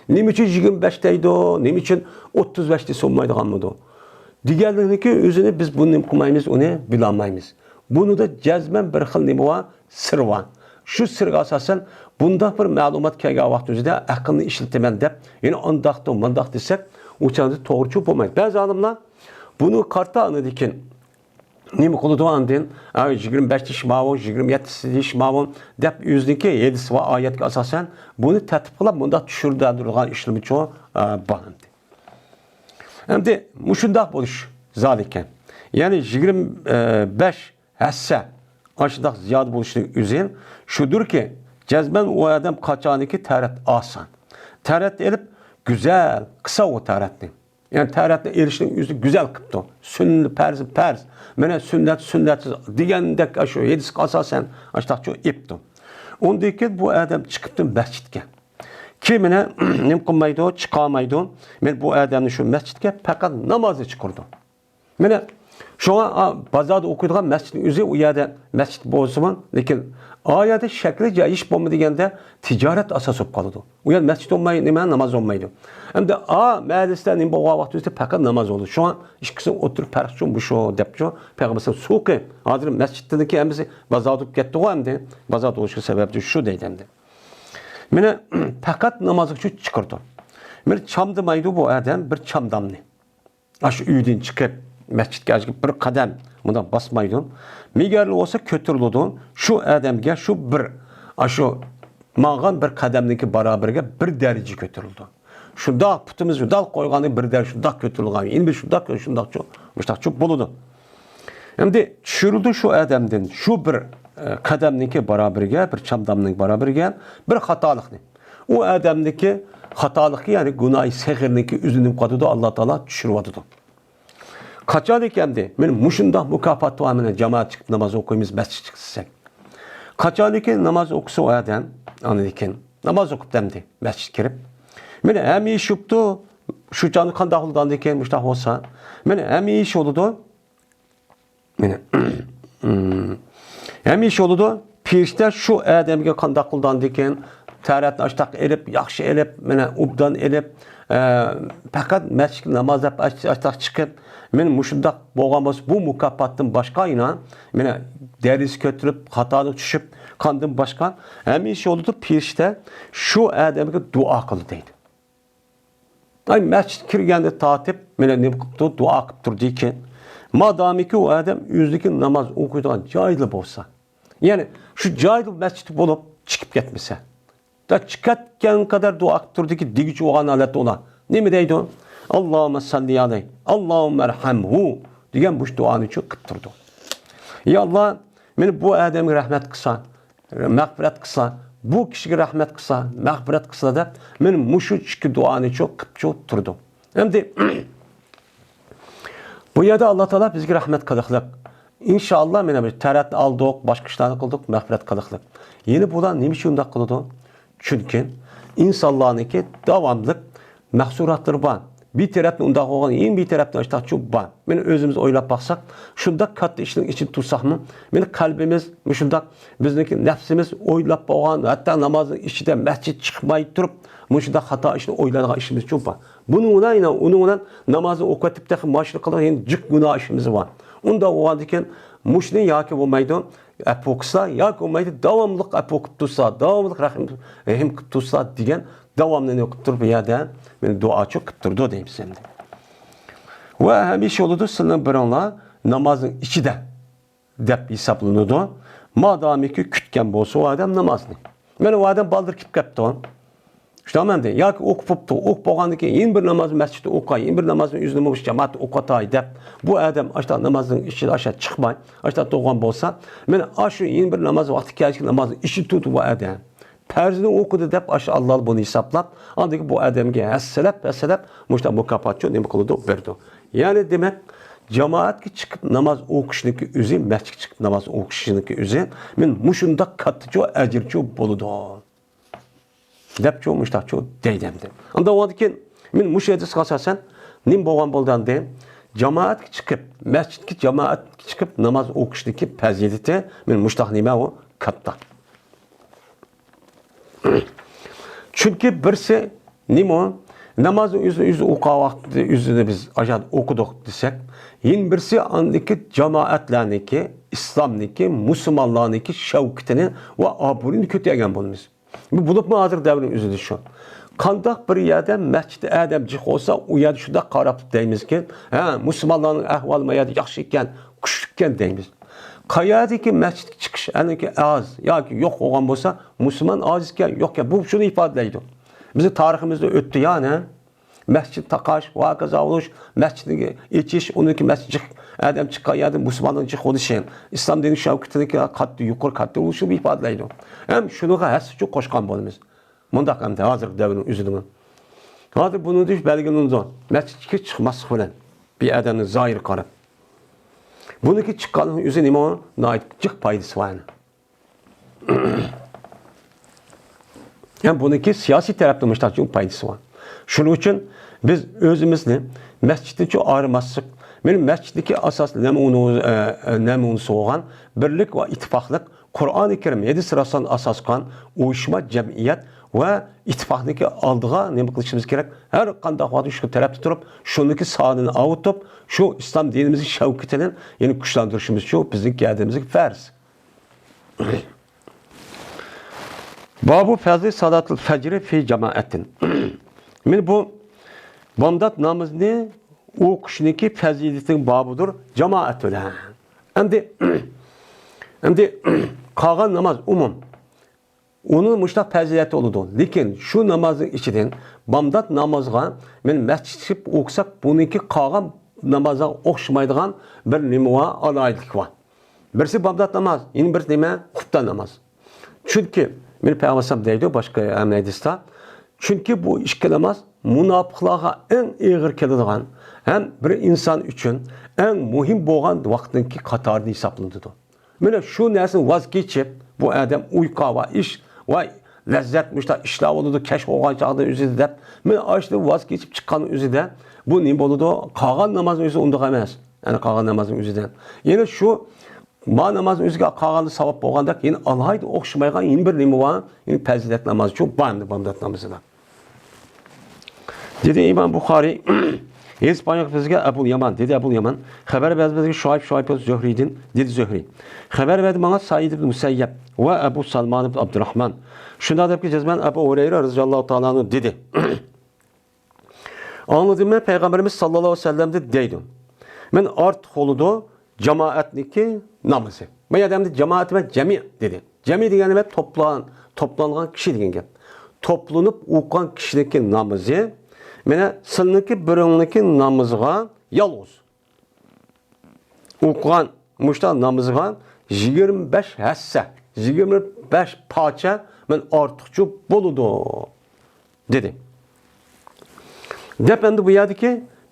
نېمە ئۈچۈن يىگىرمە بەش دەيدۇ؟ نېمە ئۈچۈن ئوتتۇز بەش دېسە بولمايدىغانمىدۇ؟ دېگەنلىكى ئۆزىنى بىز بۇنى نېمە قىلمايمىز، ئۇنى بىلەلمەيمىز. بۇنىدا جەزمەن بىر خىل نېمە بار؟ سىر بار. شۇ سىرگە ئاساسەن، بۇنداق بىر مەلۇمات كەلگەن ۋاقتى ئۆزىدە ئەقىلنى ئىشلىتىمەن دەپ، يەنە ئانداقتۇ، مانداق دېسەك، ئۇ چاغدا توغرىچۇ بولمايدۇ. بەزى ئالىملار بۇنى قارىتا ئاندىن كېيىن نېمە قىلىدۇ ئاندىن؟ ئا، يىگىرمە بەش دېيىش ماۋۇ، يىگىرمە يەتتە دېيىش ماۋۇ دەپ ئۆزىنىڭكى ھەدىس ۋە ئايەتكە ئاساسەن بۇنى تەتبىقلاپ مۇنداق چۈشۈرۈلىدىغان ئىشلىرىمۇچۇ، ئا، بار ئەمدى. ئەمدى مۇشۇنداق بولۇش زادىكەن. يەنى يىگىرمە بەش ھەسسە ئاشۇنداق زىيادە بولۇشنىڭ ئۆزى شۇدۇركى، جەزمەن ئۇ ئادەم قاچانكى تەرەت ئالسا، تەرەت ئېلىپ گۈزەل قىلسا ئۇ تەرەتنى. يەنى تەرەتنى ئېلىشنىڭ ئۆزى گۈزەل قىپتۇ. سۈننە پەرز، پەرز. مانا سۈننەت، سۈننەتسىز دېگەندەك ئاشۇ ھەدىسكە ئاساسەن ئاشتاقچۇ ئېپتۇ. ئۇندىن كېيىن بۇ ئادەم چىقىپتۇ مەسچىتكە. كىم مانا نېمە قىلمايدۇ، چىقارمايدۇ. مانا بۇ ئادەمنى شۇ مەسچىتكە پەقەت نامازنى چىقىرىدۇ. مانا شۇڭا، ئا، بازاردا ئوقۇيدىغان مەسچىتنىڭ ئۆزى، ئۇ يەردە مەسچىت بولسىمۇ، لېكىن ئا يەردە شەكلى جايىش بولما دېگەندە تىجارەت ئاساس بولۇپ قالىدۇ. ئۇ يەردە مەسچىت بولماي، نېمە، ناماز بولمايدۇ. ئەمدى ئا مەھەللىسىدە نېمە بولغان ۋاقتىمىزدا پەقەت ناماز بولىدۇ. شۇڭا ئىككىسىنىڭ ئوتتۇرا پەرقى شۇ، مۇشۇ دەپچۇ پەيغەمبەر سۇقى. ھازىر مەسچىتتىكى ھەممىسى بازار بولۇپ كەتتىغۇ ئەمدى. بازار بولۇشى سەۋەبى شۇ دەيدۇ ئەمدى. مانا پەقەت ناماز ئۈچۈن چىقىرىدۇ. مانا چامدىمايدۇ بۇ ئادەم بىر چامدامنى. ئاشۇ ئۆيدىن چىقىپ، مەسچىتكە ئەگىپ بىر قەدەم مۇنداق باسمايدۇ. مىگەرلا بولسا كۆتۈرۈلىدۇ. شۇ ئادەمگە شۇ بىر، ئاشۇ ماڭغان بىر قەدەمنىڭكى بارابىرىگە بىر دەرىجە كۆتۈرۈلىدۇ. شۇنداق پۇتىمىز شۇنداق قويغاندا بىر دەرىجە شۇنداق كۆتۈرۈلگەن، يەنە بىر شۇنداق، شۇنداقچۇ، مۇشۇنداقچۇ بولىدۇ. ئەمدى چۈشۈرۈلىدۇ شۇ ئادەمدىن شۇ بىر، ئە، قەدەمنىڭكى بارابىرىگە، بىر چامدامنىڭ بارابىرىگە بىر خاتالىقنى. ئۇ ئادەمنىڭكى خاتالىقى، يەنى گۇناھى سەغىرنىڭكى ئۆزىنى نېمە قىلىۋاتىدۇ، ئاللا تائالا چۈشۈرۈۋاتىدۇ. قاچانكى ئەمدى، مانا مۇشۇنداق مۇكاپات بار، مانا جامائەت چىقىپ ناماز ئوقۇيمىز، مەسچىتكە چىقساق. قاچانكى ناماز ئوقۇسا ئۇ ئادەم، ئاندىن كېيىن ناماز ئوقۇپتۇ ئەمدى، مەسچىتكە كىرىپ. مانا ھەممە ئىش بوپتۇ، شۇ چاغدا قانداق بولىدۇ ئاندىن كېيىن، مۇشۇنداق بولسا. مانا ھەممە ئىش بولىدۇ. مانا، ھەممە ئىش بولىدۇ. پەرىشتە شۇ ئادەمگە قانداق قىلىدۇ ئاندىن كېيىن، تەرەتنى ئاشتاق ئېلىپ، ياخشى ئېلىپ، مانا ئوبدان ئېلىپ، ئە، پەقەت مەسچىتكە ناماز دەپ ئاش-، ئاشتاق چىقىپ، مانا مۇشۇنداق بولغان بولسا، بۇ مۇكاپاتتىن باشقا يەنە، مانا دەرىجىسى كۆتۈرۈپ، خاتالىق چۈشۈپ، قاندىن باشقا ھەممە ئىش بولىدۇ. پەرىشتە شۇ ئادەمگە دۇئا قىلىدۇ دەيدۇ. ئاي، مەسچىتكە كىرگەندىن تارتىپ، مانا نېمە قىپتۇ، دۇئا قىپ تۇردىكەن. مادامىكى ئۇ ئادەم ئۆزىنىڭكى ناماز ئوقۇيدىغان جايىدا بولسا، يەنى شۇ جايىدا مەسچىت بولۇپ چىقىپ كەتمىسە، دا چىقىپ كەتكەن قەدەر دۇئا قىپ تۇردىكى دېگۈچى بولغان ھالەتتە ئۇلار نېمە دەيدۇ؟ ئاللاھۇممە سەللى ئەلەيھ، ئاللاھۇممە ئەرھەمھۇ دېگەن مۇشۇ دۇئانى شۇ قىپ تۇرىدۇ. يا ئاللا، مانا بۇ ئادەمگە رەھمەت قىلسا، مەغپىرەت قىلسا، بۇ كىشىگە رەھمەت قىلسا، مەغپىرەت قىلسا دەپ، مانا مۇشۇ ئىككى دۇئانى شۇ قىپچۇ تۇرىدۇ. ئەمدى بۇ يەردە ئاللا تائالا بىزگە رەھمەت قىلىقلىق. ئىنشائاللا، مانا بىر تەرەتنى ئالدۇق، باشقا ئىشلارنى قىلدۇق، مەغپىرەت قىلىقلىق. يەنە بۇلار نېمە ئۈچۈن ئۇنداق قىلىدۇ؟ چۈنكى ئىنسانلارنىڭكى داۋاملىق مەھسۇراتلىرى بار. بىر تەرەپتىن ئۇنداق بولغان، يەنە بىر تەرەپتىن ئاشتاق چوپ بار. مانا ئۆزىمىز ئويلاپ باقساق، شۇنداق كاتتا ئىشنىڭ ئىچىدە تۇرساقمۇ، مانا قەلبىمىز مۇشۇنداق، بىزنىڭكى نەپسىمىز ئويلاپ بولغان، ھەتتا نامازنىڭ ئىچىدە مەسچىت چىقماي تۇرۇپ، مۇشۇنداق خاتا ئىشنى ئويلايدىغان ئىشىمىز چوپ بار. بۇنىڭ بىلەن، يەنە ئۇنىڭ بىلەن نامازنى ئوقۇۋېتىپ، تېخى ماشىنا قىلىدىغان يەنە جىق گۇناھ ئىشىمىز بار. ئۇنداق بولغاندىكىن، مۇشۇنى ياكى بولمايدۇ، ئەپۇ قىلسا، ياكى بولمايدۇ، داۋاملىق ئەپۇ قىپ تۇرسا، داۋاملىق رەھىم، رەھىم قىپ تۇرسا دېگەن داۋامنى نېمە قىپ تۇرۇپ، بۇ يەردە مانا دۇئاچۇ قىپ تۇرىدۇ دەيمىز ئەمدى. ۋە ھەمىشە بولىدۇ، سىلەرنىڭ بىرىڭلار نامازنىڭ ئىچىدە دەپ ھېسابلىنىدۇ. مادامىكى كۈتكەن بولسا ئۇ ئادەم نامازنى. مانا ئۇ ئادەم بالدۇر كېلىپ كەپتۇ. شۇنداقمۇ ئەمدى؟ ياكى ئوقۇپ بوپتۇ، ئوقۇپ بولغاندىن كېيىن يەنە بىر ناماز مەسچىتتە ئوقۇي، يەنە بىر نامازنى ئۆزىنىڭ مۇشۇ جامائەتتە ئوقۇتاي دەپ، بۇ ئادەم ئاشۇنداق نامازنىڭ ئىچىدە ئاشۇنداق چىقماي، ئاشۇنداق تۇرغان بولسا، مانا ئاشۇ يەنە بىر ناماز ۋاقتى كەلگەن نامازنىڭ ئىچىدە تۇرىدۇ بۇ ئادەم. پەرزىنى ئوقۇدى دەپ ئاشۇ ئاللا بۇنى ھېسابلاپ، ئاندىن كېيىن بۇ ئادەمگە ھەسسىلەپ، ھەسسىلەپ مۇشۇنداق مۇكاپاتچۇ نېمە قىلىدۇ، بېرىدۇ. يەنى دېمەك، جامائەتكە چىقىپ ناماز ئوقۇشنىڭكى ئۆزى، مەسچىتكە چىقىپ ناماز ئوقۇشنىڭكى ئۆزى، مانا مۇشۇنداق كاتتىچۇ ئەجىرچۇ بولىدۇ. دەپچۇ، مۇشتاقچۇ دەيدۇ ئەمدى. ئاندىن ئۇنىڭدىن كېيىن، مانا مۇشۇ ھەدىسكە ئاساسەن نېمە بولغان بولدى ئەمدى؟ جامائەتكە چىقىپ، مەسچىتكە جامائەتكە چىقىپ ناماز ئوقۇشنىڭكى پەزىلىتى، مانا مۇشتاق نېمە ئۇ؟ كاتتا. چۈنكى بىرسى نېمە ئۇ؟ نامازنى ئۆزىنى ئۆزى ئوقۇغان ۋاقتىدا ئۆزىنى بىز ئاجان ئوقۇدۇق دېسەك، يەنە بىرسى ئاندىكى جامائەتلەرنىڭكى، ئىسلامنىڭكى، مۇسۇلمانلارنىڭكى شەۋكىتىنى ۋە ئابرۇيىنى كۆتۈرگەن بولىمىز. بۇ بولۇپمۇ ھازىرقى دەۋرنىڭ ئۆزىدە شۇ. قانداق بىر يەردە مەسچىتتە ئادەم جىق بولسا، ئۇ يەردە شۇنداق قاراپ دەيمىزكى، ھە، مۇسۇلمانلارنىڭ ئەھۋالى ما يەردە ياخشى ئىكەن، كۈچلۈك ئىكەن دەيمىز. قەيەردىكى مەسچىتكە چىقىش ئەنىكى ئاز ياكى يوق بولغان بولسا، مۇسۇلمان ئاز ئىكەن، يوق ئىكەن، بۇ شۇنى ئىپادىلەيدۇ. بىزنىڭ تارىخىمىزدا ئۆتتى يا، نە؟ مەسچىت تاقاش، ۋە ھاكازا بولۇش، مەسچىتنى ئېچىش، ئۇنىڭكى مەسچىت جىق، ئادەم چىققان يەردە مۇسۇلماننىڭ جىق بولۇشى، ئىسلام دىنى شەۋكىتىنىڭكى قاتتىق يۇقىرى، قاتتىق بولۇشىنى ئىپادىلەيدۇ. ھەم شۇنىڭغا ھەسسىچۇ قوشقان بولىمىز. مۇنداق ئەمدى ھازىرقى دەۋرنىڭ ئۆزىدىمۇ. ھازىر بۇنىڭدىن بەلگىلىنىدۇ. مەسچىتكە چىقماسلىق بىلەن بىر ئادەمنىڭ زاھىرىغا قاراپ. بۇنىڭكى چىققاننىڭ ئۆزى نېمە؟ ناھايىتى جىق پايدىسى بار يەنە. ھەم بۇنىڭكى سىياسىي تەرەپتىن مۇشتاق چوڭ پايدىسى بار. شۇنىڭ ئۈچۈن بىز ئۆزىمىزنى مەسچىتتىن چوڭ ئايرىماسلىق، مېنىڭ مەسچىتتىكى ئاساس نەمۇنىسى، ئە، ئە، نەمۇنىسى بولغان بىرلىك ۋە ئىتتىپاقلىق، قۇرئانى كەرىم، ھەدىس راسلارنى ئاساس قىلغان ئۇيۇشما جەمئىيەت ۋە ئىتتىپاقنىڭكى ئالدىغا نېمە قىلىشىمىز كېرەك؟ ھەر قانداق ۋاقىتتا شۇ تەرەپتە تۇرۇپ، شۇنىڭكى سانىنى ئاۋۇتۇپ، شۇ ئىسلام دىنىمىزنىڭ شەۋكىتىنى يەنە كۈچلەندۈرۈشىمىزچۇ بىزنىڭ گەدىمىزگە پەرز. بابۇ فەزلى سالاتىل فەجرى فى جامائەتىن. مانا بۇ بامدات نامىزىنى ئوقۇشنىڭكى پەزىلىتىنىڭ بابىدۇر جامائەت بىلەن. ئەمدى، ئەمدى قالغان ناماز ئومۇم. ئۇنىڭ مۇشۇنداق پەزىلىتى بولىدۇ. لېكىن شۇ نامازنىڭ ئىچىدىن بامدات نامازغا مانا مەسچىتكە چىقىپ ئوقۇساق، بۇنىڭكى قالغان نامازغا ئوخشىمايدىغان بىر نېمە بار، ئالاھىدىلىك بار. بىرسى بامدات ناماز، يەنە بىرسى نېمە؟ قۇپتا ناماز. چۈنكى مانا پەيغەمبەر ئەلەيھىسسالام دەيدۇ، باشقا ھەممە ھەدىستە، چۈنكى بۇ ئىككى ناماز مۇناپىقلارغا ئەڭ ئېغىر كېلىدىغان ھەم بىر ئىنسان ئۈچۈن ئەڭ مۇھىم بولغان ۋاقىتنىڭكى قاتارىدا ھېسابلىنىدۇ. مانا شۇ نەرسىدىن ۋاز كېچىپ، بۇ ئادەم ئۇيقۇ ۋە ئىش ۋە لەززەت مۇشۇنداق ئىشلار بولىدۇ، كەچ بولغان چاغدا ئۆزىدە دەپ، مانا ئاشۇنى ۋاز كېچىپ چىققان ئۆزىدە، بۇ نېمە بولىدۇ؟ قالغان نامازنىڭ ئۆزى ئۇنداق ئەمەس. يەنى قالغان نامازنىڭ ئۆزىدە. يەنە شۇ ما نامازنىڭ ئۆزىگە قالغاندا ساۋاب بولغاندەك، يەنە ئالاھىدە ئوخشىمايدىغان يەنە بىر نېمە بار؟ يەنە پەزىلەت نامازى شۇ بار ئەمدى بامدات نامىزىدا. دېدى ئىمام بۇخارىي، ھېدىس بايان بىزگە ئەبۇل يامان، دېدى ئەبۇل يامان، خەۋەر بەردى بىزگە شۇئەيب، شۇئەيب بولسا زۆھرىيدىن، دېدى زۆھرىي. خەۋەر بەردى ماڭا سەئىد ئىبن مۇسەييەب ۋە ئەبۇ سالمان ئىبن ئابدۇراھمان. شۇنداق دەپكى جەزمەن ئەبۇ ھۇرەيرە رەزىياللاھۇ تائالا ئەنھۇ دېدى. ئاڭلىدىم مەن پەيغەمبىرىمىز ساللاللاھۇ ئەلەيھى ۋەسەللەمدىن دەيدۇ. مەن ئارتۇق بولىدۇ جامائەتنىڭكى نامىزى. بۇ يەردە ئەمدى جامائەت ئەمەس جەمئىي دېدى. جەمئىي دېگەن نېمە؟ توپلان، توپلانغان كىشى دېگەن گەپ. توپلىنىپ ئوقۇغان كىشىنىڭكى نامىزى، مانا سىلىنىڭكى بىرىڭنىڭكى نامىزىغا يالغۇز. ئوقۇغان مۇشۇنداق نامىزىغا يىگىرمە بەش ھەسسە، يىگىرمە بەش پارچە مەن ئارتۇقچە بولىدۇ، دېدى. دەپ ئەمدى بۇ يەردىكى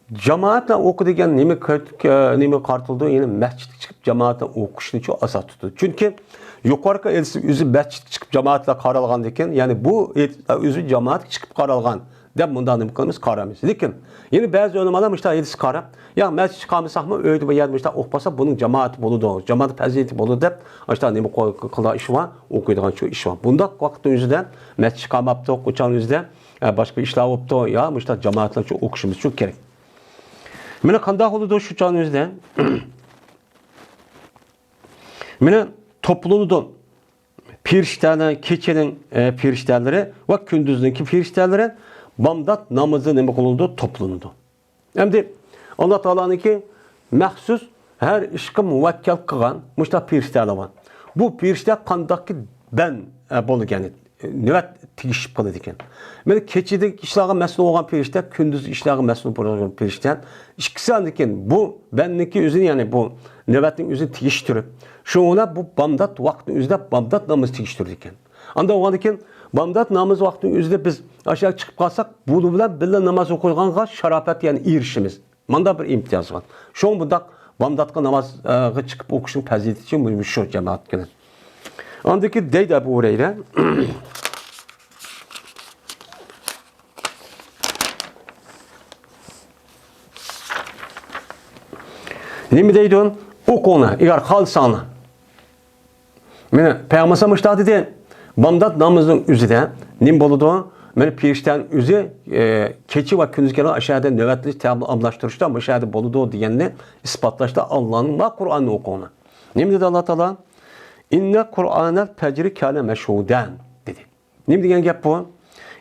جامائەتلەر ئوقۇ دېگەن نېمە كۆ-، نېمە قارىتىلىدۇ؟ يەنى مەسچىتكە چىقىپ جامائەتلەر ئوقۇشنىچۇ ئاساس تۇتىدۇ. چۈنكى يۇقىرىقى ھەدىس ئۆزى مەسچىتكە چىقىپ جامائەتلەر قارالغاندىكىن، يەنى بۇ ھەدىس ئۆزى جامائەتكە چىقىپ قارالغان. دەپ مۇنداق نېمە قىلىمىز؟ قارايمىز. لېكىن يەنە بەزى ئۆلىمالار مۇشۇنداق ھەدىسكە قاراپ، يا مەسچىتكە قارىمىساقمۇ ئۆيدە بۇ يەردە مۇشۇنداق ئوقۇپ قالسا بۇنىڭ جامائىتى بولىدۇ، جامائەت پەزىلىتى بولىدۇ دەپ مۇشۇنداق نېمە قىلىدىغان ئىش بار، ئوقۇيدىغان شۇ ئىش بار. بۇنداق ۋاقىتنىڭ ئۆزىدە مەسچىتكە قارىماپتۇ، قوچاننىڭ ئۆزىدە ئە، باشقا ئىشلار بوپتۇ، يا مۇشۇنداق جامائەتلەرچە ئوقۇشىمىز شۇ كېرەك. مانا قانداق بولىدۇ شۇ چاغنىڭ ئۆزىدە؟ مانا توپلىنىدۇ. پېرىشتەنىڭ، كېچىنىڭ، ئە، پېرىشتەلىرى ۋە كۈندۈزنىڭكى پېرىشتەلىرى بامدات نامىزى نېمە قىلىنىدۇ؟ توپلىنىدۇ. ئەمدى ئاللا تائالانىڭكى مەخسۇس ھەر ئىشقا مۇۋەككەل قىلغان مۇشۇنداق پېرىشتەلەر بار. بۇ پېرىشتە قانداقكى بەن، ئە، بولىدىكەن، نۆۋەت تېگىشىپ قالىدىكەن. مانا كېچىدىكى ئىشلارغا مەسئۇل بولغان پېرىشتە، كۈندۈزكى ئىشلارغا مەسئۇل بولغان پېرىشتە، ئىككىسى ئاندىكىن بۇ بەننىڭكى ئۆزىنى، يەنى بۇ نۆۋەتنىڭ ئۆزىنى تېگىشتۈرۈپ، شۇڭا بۇ بامدات ۋاقتىنىڭ ئۆزىدە بامدات نامىزى تېگىشتۈرىدىكەن. ئاندا بولغاندىكىن بامدات نامىزى ۋاقتىنىڭ ئۆزىدە بىز ئاشۇ يەرگە چىقىپ قالساق، بۇنىڭ بىلەن بىللە ناماز ئوقۇيدىغانغا شاراپەت، يەنى ئېرىشىمىز. مانداق بىر ئىمتىياز بار. شۇڭا بۇنداق بامداتقا نامازغا چىقىپ ئوقۇشنىڭ پەزىلىتى شۇ، شۇ جامائەت كۈنى. ئاندىن كېيىن دەيدۇ ئەبۇ ھۇرەيرە. نېمە دەيدۇ؟ ئوقۇڭلار، ئەگەر خالىساڭلار. مانا پەيغەمبەر مۇشۇنداق دېدى، بامدات نامىزىنىڭ ئۆزىدە نېمە بولىدۇ؟ مانا پېرىشتەنىڭ ئۆزى، ئە، كېچە ۋە كۈندۈز كېلىدۇ، ئاشۇ يەردە نۆۋەتلىشىش، تەڭ ئالماشتۇرۇشتا مۇشۇ يەردە بولىدۇ دېگەننى ئىسپاتلاشتا ئاللانىڭ ما قۇرئانىنى ئوقۇڭلار. نېمە دېدى ئاللا تائالا؟ «ئىننە قۇرئانەل پەجرى كانە مەشھۇدەن» دېدى. نېمە دېگەن گەپ بۇ؟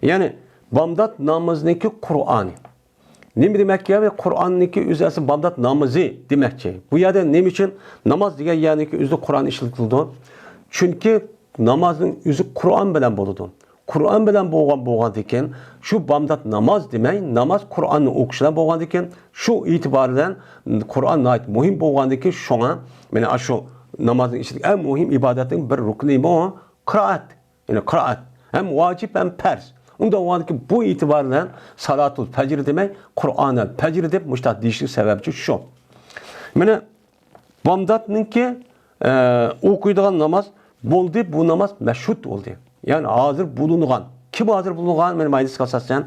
يەنى بامدات نامىزىنىڭكى قۇرئانى. نېمە دېمەك يا؟ قۇرئاننىڭكى ئۆزى ئەسلى بامدات نامىزى دېمەكچى. بۇ يەردە نېمە ئۈچۈن ناماز دېگەن يەرنىڭكى ئۆزىدە قۇرئان ئىشلىتىلىدۇ؟ چۈنكى نامازنىڭ ئۆزى قۇرئان بىلەن بولىدۇ. قۇرئان بىلەن بولغان، بولغاندىكىن، شۇ بامدات ناماز دېمەي، ناماز قۇرئاننى ئوقۇش بىلەن بولغاندىكىن، شۇ ئېتىبار بىلەن قۇرئان ناھايىتى مۇھىم بولغاندىكىن، شۇڭا مانا شۇ نامازنىڭ ئىچىدىكى ئەڭ مۇھىم ئىبادەتنىڭ بىر رۇكنى بۇ قىرائەت. يەنى قىرائەت ھەم ۋاجىپ ھەم پەرز. ئۇنداق بولغاندىكىن بۇ ئېتىبار بىلەن سالاتۇل پەجر دېمەي، قۇرئانەل پەجر دەپ مۇشۇنداق دېيىشنىڭ سەۋەبى شۇ. مانا بامداتنىڭكى، ئە، ئوقۇيدىغان ناماز بولدى، بۇ ناماز مەشھۇد بولدى. يەنى ھازىر بولۇنغان. كىم ھازىر بولۇنغان؟ مانا ماينىسقا ئاساسەن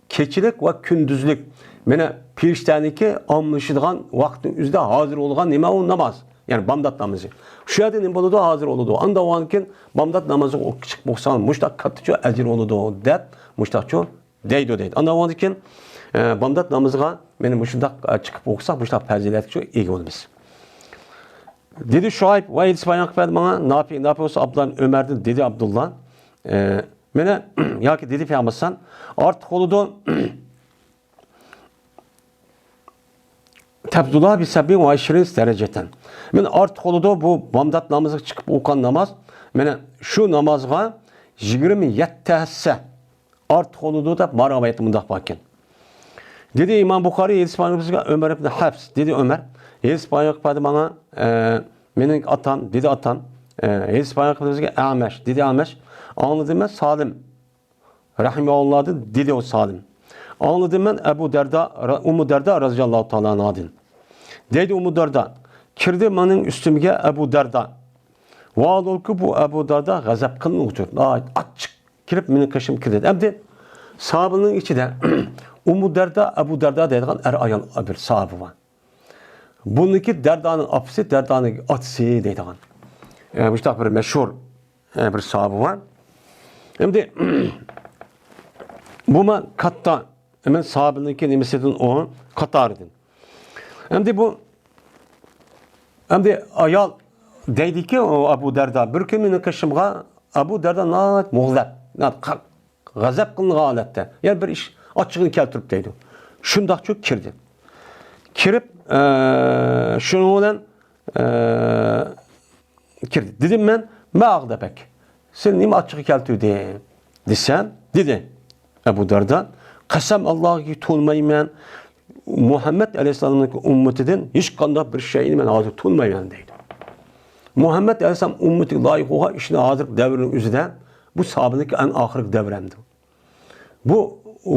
كېچىلىك ۋە كۈندۈزلۈك، مانا پېرىشتەنىڭكى ئالمىشىدىغان ۋاقىتنىڭ ئۆزىدە ھازىر بولغان نېمە ئۇ؟ ناماز. يەنى بامدات نامىزى. شۇ يەردە نېمە بولىدۇ؟ ھازىر بولىدۇ. ئاندا بولغاندىن كېيىن بامدات نامىزىغا ئوق-، چىقىپ ئوقۇساڭ مۇشۇنداق كاتتىچۇ ئەجىر بولىدۇ دەپ مۇشۇنداقچۇ دەيدۇ دەيدۇ. ئاندا بولغاندىن كېيىن، ئە، بامدات نامىزىغا مانا مۇشۇنداق، ئە، چىقىپ ئوقۇساق مۇشۇنداق پەزىلەتكىچۇ ئىگە بولىمىز. دېدى شۇئەيب ۋە ھەدىس بايان قىلىپ بەردى ماڭا نافىئ، نافىئ بولسا ئابدۇللا ئىبن ئۆمەردىن، دېدى ئابدۇللا، ئە، مانا ياكى دېدى پەيغەمبەر ئارتۇق بولىدۇ. تەبدۇلا بىسەبئىن ۋە ئىشرىن دەرىجەتەن. مانا ئارتۇق بولىدۇ بۇ بامدات نامىزىغا چىقىپ ئوقۇغان ناماز، مانا شۇ نامازغا يىگىرمە يەتتە ھەسسە ئارتۇق بولىدۇ دەپ ما رىۋايەتتە مۇنداق باركەن. دېدى ئىمام بۇخارىي، ھەدىس بايان قىلىپ بەردى ئۆمەر ئىبن ھەفس، دېدى ئۆمەر، ھەدىس بايان قىلىپ بەردى ماڭا، ئە، مېنىڭ ئاتام، دېدى ئاتام، ئە، ھەدىس بايان قىلىپ بەردى ئەمەش، دېدى ئەمەش، ئاڭلىدىم مەن سالىم رەھىمەھۇللاھدىن دېدى ئۇ سالىم. ئاڭلىدىم مەن ئەبۇ دەردا، ئۇممۇ دەردا رەزىياللاھۇ تائالا ئەنھادىن. دەيدۇ ئۇممۇ دەردا، كىردى مېنىڭ ئۈستۈمگە ئەبۇ دەردا. ۋاھالبۇكى بۇ ئەبۇ دەردا غەزەپ قىلىنغۇچى، ناھايىتى ئاچچىق كىرىپ مېنىڭ قېشىمغا كىردى. ئەمدى ساھابىنىڭ ئىچىدە ئۇممۇ دەردا، ئەبۇ دەردا دەيدىغان ئەر ئايال بىر ساھابە بار. بۇنىڭكى دەردانىڭ ئاپىسى، دەردانىڭ ئاتىسى دەيدىغان. ئە، مۇشۇنداق بىر مەشھۇر، ئە، بىر ساھابە بار. ئەمدى بۇمۇ كاتتا، مەن ساھابىنىڭكى نېمىسىدىن ئۇ، قاتارىدىن. ئەمدى بۇ، ئەمدى ئايال دەيدىكى، ئۇ ئەبۇ دەردا، بىر كۈنى مېنىڭ قېشىمغا ئەبۇ دەردا ناھايىتى مۇغزەپ، ناھايىتى قا-، غەزەپ قىلىنغان ھالەتتە، يەنە بىر ئىش ئاچچىقىنى كەلتۈرۈپ دەيدۇ. شۇنداقچۇ كىردى. كىرىپ، ئە، شۇنىڭ بىلەن، ئە، كىردى. دېدىم مەن، ما ئاغدەبەك؟ سېنى نېمە ئاچچىقى كەلتۈردى؟ دېسەم، دېدى ئەبۇ دەردا، قەسەم ئاللاھقى تونۇمايمەن، مۇھەممەد ئەلەيھىسسالامنىڭ ئۈممىتىدىن ھېچقانداق بىر شەيئىنى مەن ھازىر تونۇمايمەن دەيدۇ. مۇھەممەد ئەلەيھىسسالام ئۈممىتىگە لايىق بولغان ئىشنى ھازىرقى دەۋرنىڭ ئۆزىدە، بۇ ساھابىنىڭكى ئەڭ ئاخىرقى دەۋرەمدۇ. بۇ،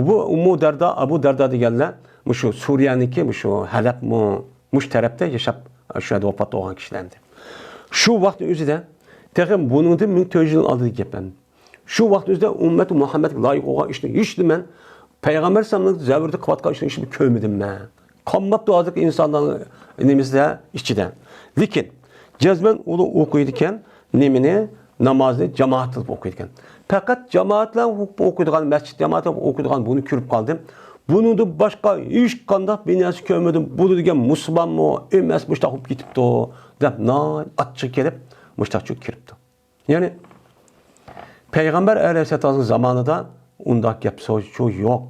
بۇ ئۇممۇ دەردا، ئەبۇ دەردا دېگەنلەر مۇشۇ سۈرىيەنىڭكى مۇشۇ ھەلەبمۇ، مۇشۇ تەرەپتە ياشاپ، شۇ يەردە ۋاپات بولغان كىشىلەر ئىدى. شۇ ۋاقىتنىڭ ئۆزىدە، تېخى بۇنىڭدىن مىڭ تۆت يۈز يىل ئالدىدىكى گەپ ئەمدى. شۇ ۋاقىتنىڭ ئۆزىدە ئۈممەتى مۇھەممەدكە لايىق بولغان ئىشنى ھېچنېمە، پەيغەمبەر ئەلەيھىسسالامنىڭ دەۋرىدە قىلىۋاتقان ئىشنى ھېچنېمە كۆرمىدىم مەن. قالماپتۇ ھازىرقى ئىنسانلارنىڭ نېمىسىدە، ئىچىدە. لېكىن جەزمەن ئۇ ئوقۇيدىكەن، نېمىنى؟ نامازنى جامائەت قىلىپ ئوقۇيدىكەن. پەقەت جامائەت بىلەن ئوقۇيدىغان، مەسچىت جامائەت بىلەن ئوقۇيدىغان بۇنى كۆرۈپ قالدىم. بۇنىڭدىن باشقا ھېچقانداق بىر نەرسە كۆرمىدىم. بۇ دېگەن مۇسۇلمانمۇ ئەمەس، مۇشۇنداق بولۇپ كېتىپتۇ، دەپ ناھايىتى ئاچچىقى كېلىپ، مۇشۇنداق چۈشۈپ كىرىپتۇ. يەنى پەيغەمبەر ئەلەيھىسسالام زامانىدا ئۇنداق گەپ سۆز يوق.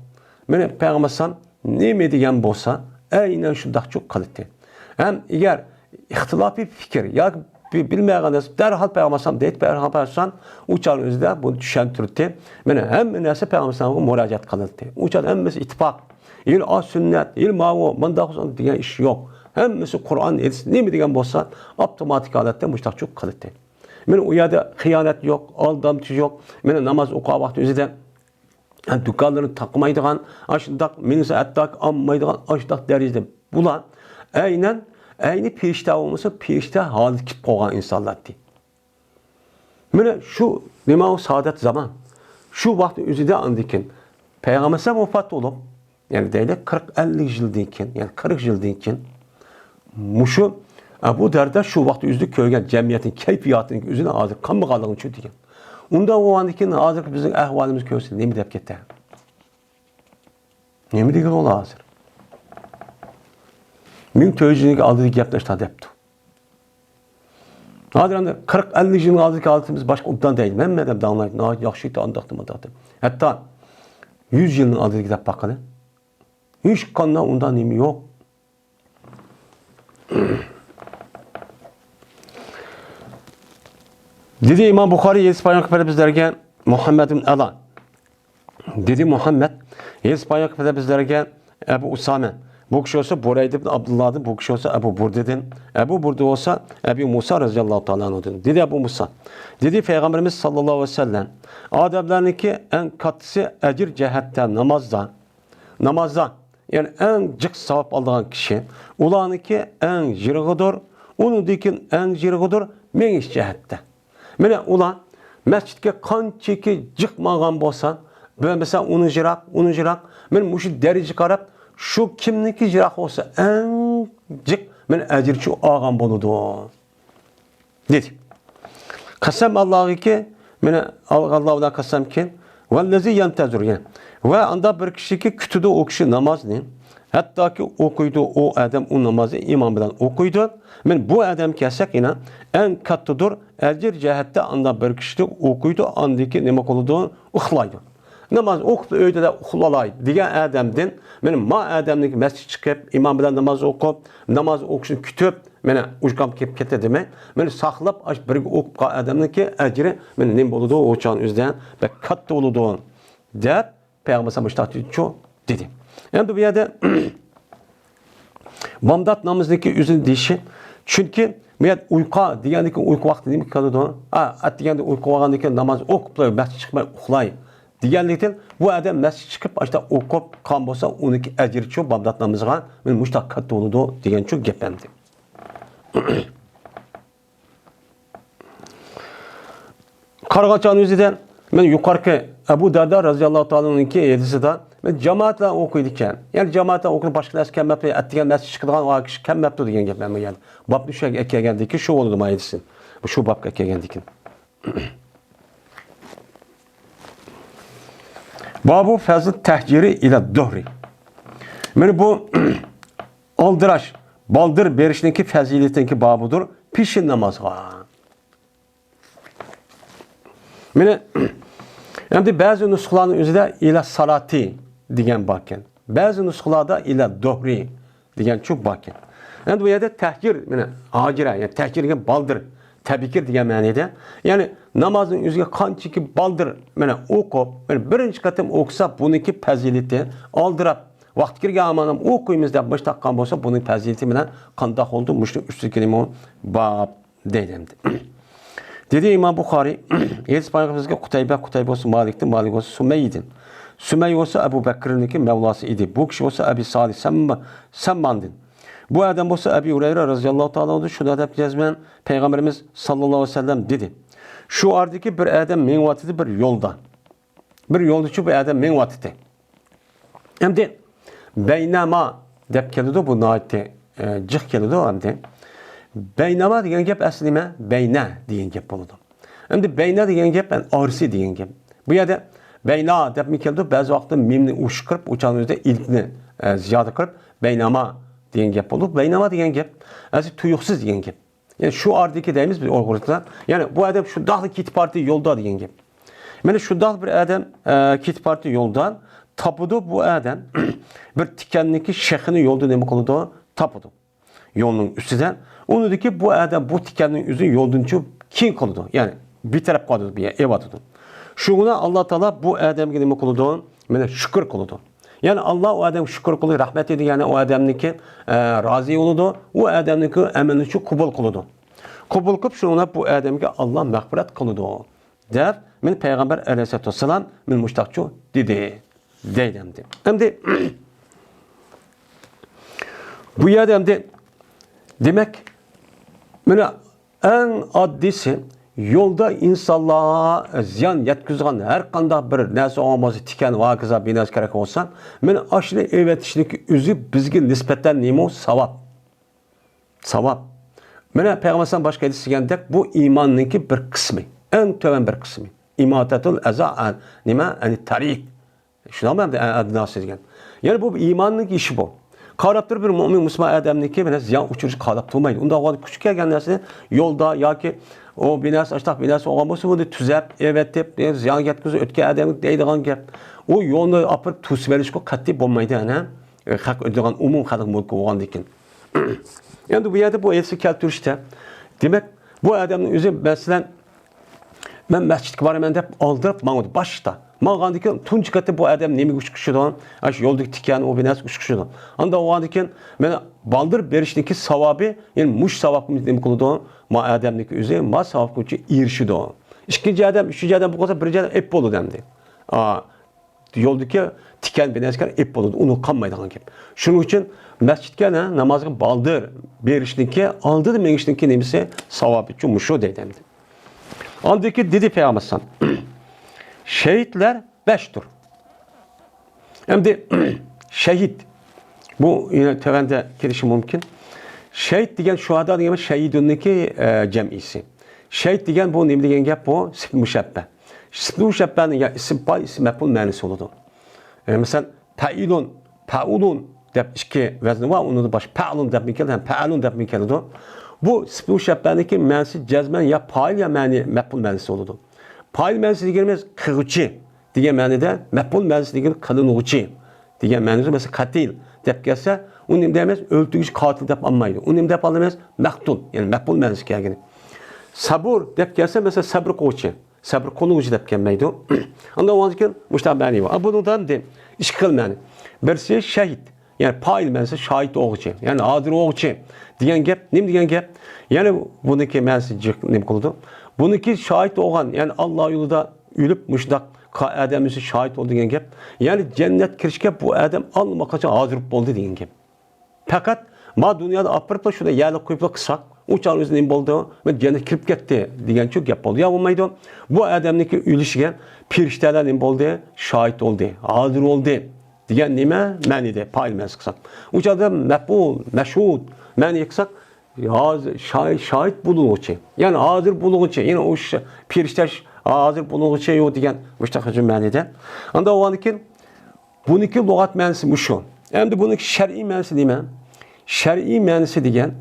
مانا پەيغەمبەر ئەلەيھىسسالام نېمە دېگەن بولسا، ئەينەن شۇنداقچۇ قىلاتتى. ھەم ئەگەر ئىختىلاپىي پىكىر ياكى بى-، بىلمەيدىغان نەرسە دەرھال پەيغەمبەر ئەلەيھىسسالام دەيتتى، پەيغەمبەر ئەلەيھىسسالام ئۇ چاغنىڭ ئۆزىدە بۇنى چۈشەندۈرتتى. مانا ھەممە نەرسە پەيغەمبەر ئەلەيھىسسالامغا مۇراجىئەت قىلاتتى. ئۇ چاغدا ھەممىسى ئىتتىپاق. يەنى ئا سۈننەت، يەنى ماۋۇ، مۇنداق بولسۇن دېگەن ئىش يوق. ھەممىسى قۇرئان، ھەدىس نېمە دېگەن بولسا، ئاپتوماتىك ھالەتتە مۇشۇنداقچۇ قىلاتتى. مانا ئۇ يەردە خىيانەت يوق، ئالدامچى يوق. مانا ناماز ئوقۇغان ۋاقتى ئۆزىدە دۇكانلىرىنى تاقىمايدىغان، ئاشۇنداق مېڭىسى ھەتتاكى ئالمايدىغان، ئاشۇنداق دەرىجىدە بۇلار ئەينەن، ئەينى پېرىشتە بولمىسا، پېرىشتە ھالىتى كېلىپ قالغان ئىنسانلار ئىدى. مانا شۇ نېمە ئۇ سائادەت زامان. شۇ ۋاقىتنىڭ ئۆزىدە ئاندىن كېيىن پەيغەمبەر ئەلەيھىسسالام ۋاپات بولۇپ، يەنى دەيلى قىرىق ئەللىك يىلدىن كېيىن، يەنى قىرىق يىلدىن كېيىن مۇشۇ ئەبۇ دەردە شۇ ۋاقىتتا ئۆزىدە كۆرگەن جەمئىيەتنىڭ كەيپىياتىنىڭ ئۆزىنى ھازىر قانمىغانلىقىنى چۈشىنىدىكەن. ئۇنداق بولغاندىن كېيىن ھازىرقى بىزنىڭ ئەھۋالىمىز كۆرسە نېمە دەپ كېتەر؟ نېمە دېگىلى بولا ھازىر؟ مىڭ تۆت يۈز يىلنىڭ ئالدىدىكى گەپنى ئاشۇنداق دەپتۇ. ھازىر ئەمدى قىرىق ئەللىك يىلنىڭ ئالدىدىكى ھالىتىمىز باشقا ئوبدان دەيدۇ. ھەممە ئادەم داڭلايدۇ، ناھايىتى ياخشى ئىدى، ئانداقتى، مۇنداقتى. ھەتتا يۈز يىلنىڭ ئالدىدىكى دەپ باققىلى. ھېچقانداق ئۇنداق نېمە يوق. دېدى ئىمام بۇخارى، ھەدىس بايان قىلىپ بىزلەرگە مۇھەممەد ئىبن ئەلا. دېدى مۇھەممەد، ھەدىس بايان قىلىپ بىزلەرگە ئەبۇ ئۇسامە. بۇ كىشى بولسا بۇرەيدە ئىبن ئابدۇللادىن، بۇ كىشى بولسا ئەبۇ بۇردىدىن، ئەبۇ بۇردە بولسا ئەبۇ مۇسا رەزىياللاھۇ تائالا ئەنھۇدىن. دېدى ئەبۇ مۇسا، دېدى پەيغەمبىرىمىز ساللاللاھۇ ئەلەيھى ۋەسەللەم، ئادەملەرنىڭكى ئەڭ كاتتىسى ئەجىر جەھەتتە نامازدا، نامازدا، يەنى ئەڭ جىق ساۋاب ئالىدىغان كىشى، ئۇلارنىڭكى ئەڭ يىرىغىدۇر، ئۇنىڭدىن كېيىن ئەڭ يىرىغىدۇر مېڭىش جەھەتتە. مانا ئۇلار مەسچىتكە قانچىكى جىق ماڭغان بولسا، بىلمىسە ئۇنى يىراق، ئۇنى يىراق. مانا مۇشۇ دەرىجىگە قاراپ، شۇ كىمنىڭكى يىراق بولسا ئەڭ جىق، مانا ئەجىرچۇ ئالغان بولىدۇ. دېدى. قەسەم ئاللاھقى، مانا ئاللاھ بىلەن قەسەمكى، ۋەللەزى يەنتەزۇر، يەنى، ۋە ئاندا بىر كىشىكى كۈتىدۇ ئۇ كىشى نامازنى، ھەتتاكى ئوقۇيدۇ ئۇ ئادەم ئۇ نامازنى ئىمام بىلەن ئوقۇيدۇ. مانا بۇ ئادەم كەلسەك يەنە ئەڭ كاتتىدۇر، ئەجىر جەھەتتە ئاندا بىر كىشىدە ئوقۇيدۇ، ئاندىكى نېمە قىلىدۇ؟ ئۇخلايدۇ. ناماز ئوقۇپ ئۆيدە ئۇخلالاي دېگەن ئادەمدىن، مانا ما ئادەمنىڭ مەسچىتكە چىقىپ، ئىمام بىلەن ناماز ئوقۇپ، ناماز ئوقۇشىنى كۈتۈپ، مانا ئۇيقۇم كېلىپ كېتە دېمەي، مانا ساقلاپ، ئاش بىرگە ئوقۇپ قالغان ئادەمنىڭكى ئەجرى، مانا نېمە بولىدۇ، ئۇ چاغنىڭ ئۆزىدە بەك كاتتا بولىدۇ، دەپ پەيغەمبەر ئەلەيھىسسالام مۇشۇنداق دېدىچۇ دېدى. ئەمدى بۇ يەردە بامدات نامىزىنىڭكى ئۆزىنى دېيىشى، چۈنكى بۇ يەردە ئۇيقۇ دېگەندىن كېيىن ئۇيقۇ ۋاقتى نېمە كېلىدۇ؟ ئا، ئەتىگەندە ئۇيقۇ بولغاندىن كېيىن ناماز ئوقۇپلا مەسچىتكە چىقماي ئۇخلاي. دېگەنلىكتىن، بۇ ئادەم مەسچىتكە چىقىپ، ئاشۇنداق ئوقۇپ قالغان بولسا، ئۇنىڭكى ئەجرىچۇ بامدات نامىزىغا مانا مۇشۇنداق كاتتا بولىدۇ دېگەنچۇ گەپ ئەمدى. قارىغان چاغنىڭ ئۆزىدە، مەن يۇقىرىقى ئەبۇ دەردە رەزىياللاھۇ تائالانىڭكى ھەدىسىدا، مەن جامائەت بىلەن ئوقۇيدىكەن. يەنى جامائەت بىلەن ئوقۇيدۇ، باشقا نەرسە كەلمەپتۇ، ئەتىگەن مەسچىتكە چىقىدىغان ۋاقىت كىشى كەلمەپتۇ دېگەن گەپ مەن بۇ يەردە. بابنى شۇ يەرگە ئەكەلگەندىكىن شۇ بولىدۇ مانا ھەدىسى. شۇ بابقا ئەكەلگەندىكىن. بابۇ فەزل تەھجىرى ئىلە دۇھرى. مانا بۇ ئالدىراش، بالدۇر بېرىشنىڭكى پەزىلىتىنىڭكى بابىدۇر پېشىن نامازغا. مانا، ئەمدى بەزى نۇسخىلارنىڭ ئۆزىدە ئىلە سالاتى دېگەن باركەن. بەزى نۇسخىلاردا ئىلە دۇھرى دېگەنچۇ باركەن. ئەمدى بۇ يەردە تەھجىر، مانا، ھاجىرە، يەنى تەھجىر دېگەن بالدۇر، تەبىكىر دېگەن مەنىدە. يەنى نامازنىڭ ئۆزىگە قانچىكى بالدۇر، مانا، ئوقۇپ، مانا، بىرىنچى قېتىم ئوقۇسا، بۇنىڭكى پەزىلىتى، ئالدىراپ، ۋاقتى كىرگەن ھامان ئوقۇيمىز دەپ مۇشۇنداق قىلغان بولسا، بۇنىڭ پەزىلىتى مانا قانداق بولىدۇ؟ مۇشۇنىڭ ئۈستىدىكى نېمە باب؟ دەيدۇ ئەمدى. دېدى ئىمام بۇخارىي، ھەدىس بايان قىلىمىزكى، قۇتەيبە، قۇتەيبە بولسا مالىكتىن، مالىك بولسا سۇمەييىدىن. سۇمەي بولسا ئەبۇ بەكرىنىڭكى مەۋلاسى ئىدى. بۇ كىشى بولسا ئەبى سالىھ سەمما-، سەمماندىن. بۇ ئادەم بولسا ئەبى ھۇرەيرە رەزىياللاھۇ تائالا ئەنھۇدىن شۇنداق دەپ جەزمەن پەيغەمبىرىمىز ساللاللاھۇ ئەلەيھى ۋەسەللەم دېدى. شۇ ئارىدىكى بىر ئادەم مېڭىۋاتىدۇ بىر يولدا. بىر يولدىچۇ بىر ئادەم مېڭىۋاتىدۇ. ئەمدى بەينەما دەپ كېلىدۇ، بۇ ناھايىتى، ئە، جىق كېلىدۇ ئەمدى. بەينەما دېگەن گەپ ئەسلى نېمە؟ بەينە دېگەن گەپ بولىدۇ. ئەمدى بەينە دېگەن گەپ، يەنى ئارىسى دېگەن گەپ. بۇ يەردە بەينا دەپمۇ كېلىدۇ، بەزى ۋاقىتتا مىمنى ئوشۇق قىلىپ، ئۇ چاغنىڭ ئۆزىدە ئېلىپنى، ئە، زىيادە قىلىپ، بەينەما دېگەن گەپ بولىدۇ. بەينەما دېگەن گەپ ئەسلى تۇيۇقسىز دېگەن گەپ. يەنى شۇ ئارىدىكى دەيمىز بىز ئۇيغۇرلاردا. يەنى بۇ ئادەم شۇنداقلا كېتىپ باراتتى يولدا دېگەن گەپ. مانا شۇنداق بىر ئادەم، ئە، كېتىپ باراتتى يولدا، تاپىدۇ بۇ ئادەم بىر تىكەننىڭكى شېخىنى يولدا نېمە قىلىدۇ؟ تاپىدۇ. يولنىڭ ئۈستىدە. ئۇنىڭدىكى بۇ ئادەم بۇ تىكەننىڭ ئۆزىنى يولدىنچۇ كېيىن قىلىدۇ. يەنى بىر تەرەپ قىلىۋاتىدۇ، بۇ يەر ئېۋاتىدۇ. شۇڭا ئاللا تائالا بۇ ئادەمگە نېمە قىلىدۇ؟ مانا شۈكۈر قىلىدۇ. يەنى ئاللا ئۇ ئادەمگە شۈكۈر قىلدى، رەھمەت ئېيتتى، يەنى ئۇ ئادەمنىڭكى، ئە، رازى بولىدۇ، ئۇ ئادەمنىڭكى ئەمەلنى شۇ قوبۇل قىلىدۇ. قوبۇل قىلىپ، شۇڭا بۇ ئادەمگە ئاللا مەغپىرەت قىلىدۇ، دەپ، مانا پەيغەمبەر ئەلەيھىسسالاتۇ ۋەسسالام مانا مۇشتاقچۇ دېدى، دەيدۇ ئەمدى. ئەمدى بۇ يەردە ئەمدى، دېمەك، مانا ئەڭ ئاددىيسى، يولدا ئىنسانلارغا زىيان يەتكۈزىدىغان ھەر قانداق بىر نەرسە بولغان بولسا، تىكەن ۋە ھاكازا بىنەرسە كېرەك بولسا، مانا ئاشۇنى ئېۋەتىشلىكى ئۆزى بىزگە نىسبەتەن نېمە؟ ساۋاب. ساۋاب. مانا پەيغەمبەر ئەلەيھىسسالام باشقا ھەدىس دېگەندەك، بۇ ئىماننىڭكى بىر قىسمى، ئەڭ تۆۋەن بىر قىسمى. ئىماتەتۇل ئەزا ئەن، نېمە؟ ئەنى تەرىق. شۇنداقمۇ ئەمدى ئە-، ئەدناسى دېگەن. يەنى بۇ ئىماننىڭ ئىشى بۇ. قاراپ تۇرۇپ بىر مۆمىن مۇسۇلمان ئادەمنىڭكى بىلەن زىيان ئۇچرىشى قاراپ تۇرمايدۇ. ئۇنداق ۋاقىت كۈچى كەلگەن نەرسىنى يولدا ياكى ئۇ بىناسى، ئاشتاق بىناسى بولغان بولسا، بۇنى تۈزەپ، ئېۋەتىپ، زىيان يەتكۈزۈپ ئۆتكەن ئادەمگە دەيدىغان گەپ. ئۇ يولنى ئاپىرىپ توسۇۋېلىشقا قەتئىي بولمايدۇ، ئەنە. خەق ئۆتىدىغان ئومۇمىي خەلق مۈلكى بولغاندىكىن. ئەمدى بۇ يەردە بۇ ھەدىسنى كەلتۈرۈشتە، دېمەك، بۇ ئادەمنىڭ ئۆزى، مەسىلەن، مەن مەسچىتكە بارىمەن دەپ ئالدىراپ ماڭىدۇ باشتا. ماڭغاندىن كېيىن تۇنجى قېتىم بۇ ئادەم نېمىگە ئۇچقۇشىدۇ؟ ئاشۇ يولدىكى تىكەن، ئۇ بىنەسىگە ئۇچقۇشىدۇ. ئاندىن بولغاندىن كېيىن مانا بالدۇر بېرىشنىڭكى ساۋابى، يەنى مۇشۇ ساۋابقا نېمە قىلىدۇ؟ ما ئادەمنىڭكى ئۆزى ما ساۋابقا ئېرىشىدۇ. ئىككىنچى ئادەم، ئۈچىنچى ئادەم بولغان بولسا بىرىنچى ئادەم ئېپ بولىدۇ ئەمدى. ئا، يولدىكى تىكەن بىنەسىگە ئېپ بولىدۇ، ئۇنى قالمايدىغان گەپ. شۇنىڭ ئۈچۈن مەسچىتكە نە-، نامازغا بالدۇر بېرىشنىڭكى، ئالدىدا مېڭىشنىڭكى نېمىسى، ساۋابىچۇ مۇشۇ دەيدۇ ئەمدى. ئاندىن كېيىن دېدى پەيغەمبەر ئەلەيھىسسالام، شېھىتلەر بەشتۇر. ئەمدى شېھىت، بۇ يەنە تۆۋەندە كېلىشى مۇمكىن. شېھىت دېگەن شۇھادا دېگەن شەھىدۇننىڭكى، ئە، جەمئىسى. شېھىت دېگەن بۇ نېمە دېگەن گەپ بۇ؟ سىپىت مۇشەببە. سىپىت مۇشەببەنىڭ يا ئىسىم پايىل، ئىسىم مەپئۇل مەنىسى بولىدۇ. ئە، مەسىلەن، پەئىلۇن، پەئۇلۇن دەپ ئىككى ۋەزنى بار، ئۇنىڭدا باش پەئلۇن دەپمۇ كېلىدۇ، ھەم پەئەلۇن دەپمۇ كېلىدۇ. بۇ سىپىت مۇشەببەنىڭكى مەنىسى جەزمەن يا پايىل يا مەنى، مەپئۇل مەنىسى بولىدۇ. پايىل مەنىسى دېگىنىمىز قىلغۇچى دېگەن مەنىدە، مەپئۇل مەنىسى دېگىنى قىلىنغۇچى دېگەن مەنىدە، مەسىلەن، قەتىل دەپ كەلسە، ئۇنى نېمە دەيمىز؟ ئۆلتۈرگۈچى، قاتىل دەپ ئالمايدۇ. ئۇنى نېمە دەپ ئالىمىز؟ مەقتۇل، يەنى مەپئۇل مەنىسى كەلگىنى. سەبۇر دەپ كەلسە، مەسىلەن، سەبرى قىلغۇچى، سەبرى قىلغۇچى دەپ كەلمەيدۇ. ئاندىن ئاندىن كېيىن مۇشۇنداق مەنى بار. بۇنىڭدا ئىككى خىل مەنى. بىرسى شەھىد، يەنى پائىل مەنىسى شاھىت بولغۇچى، يەنى ھازىر بولغۇچى دېگەن گەپ. نېمە دېگەن گەپ؟ يەنى بۇنىڭكى مەنىسى جىق نېمە قىلىدۇ؟ بۇنىڭكى شاھىت بولغان، يەنى ئاللا يولىدا ئۆلۈپ مۇشۇنداق قا-، ئادەم ئۆزى شاھىت بولدى دېگەن گەپ. يەنى جەننەت كىرىشكە بۇ ئادەم ئاللىقاچان ھازىر بولدى دېگەن گەپ. پەقەت ما دۇنيادا ئاپىرىپلا شۇنى يەرلىك قويۇپلا قىلساق، ئۇ چاغ ئۆزى نېمە بولدى؟ مەن جەننەتكە كىرىپ كەتتى دېگەنچۇ گەپ بولدى. يا بولمايدۇ. بۇ ئادەمنىڭكى ئۆلۈشىگە پەرىشتەلەر نېمە بولدى؟ شاھىت بولدى، ھازىر بولدى دېگەن نېمە مەنىدە پائىل مەنىسى قىلساق. ئۇ چاغدا مەپئۇل، مەشھۇد مەنىگە قىلساق، ھازىر شاھىت، شاھىت بولغۇچى. يەنى ھازىر بولغۇچى. يەنى ئۇ ش-، پەرىشتە ش-، ھازىر بولغۇچى يوق دېگەن مۇشۇنداق مەنىدە. ئاندا بولغاندىن كېيىن بۇنىڭكى لۇغەت مەنىسى مۇشۇ. ئەمدى بۇنىڭكى شەرئىي مەنىسى نېمە؟ شەرئىي مەنىسى دېگەن،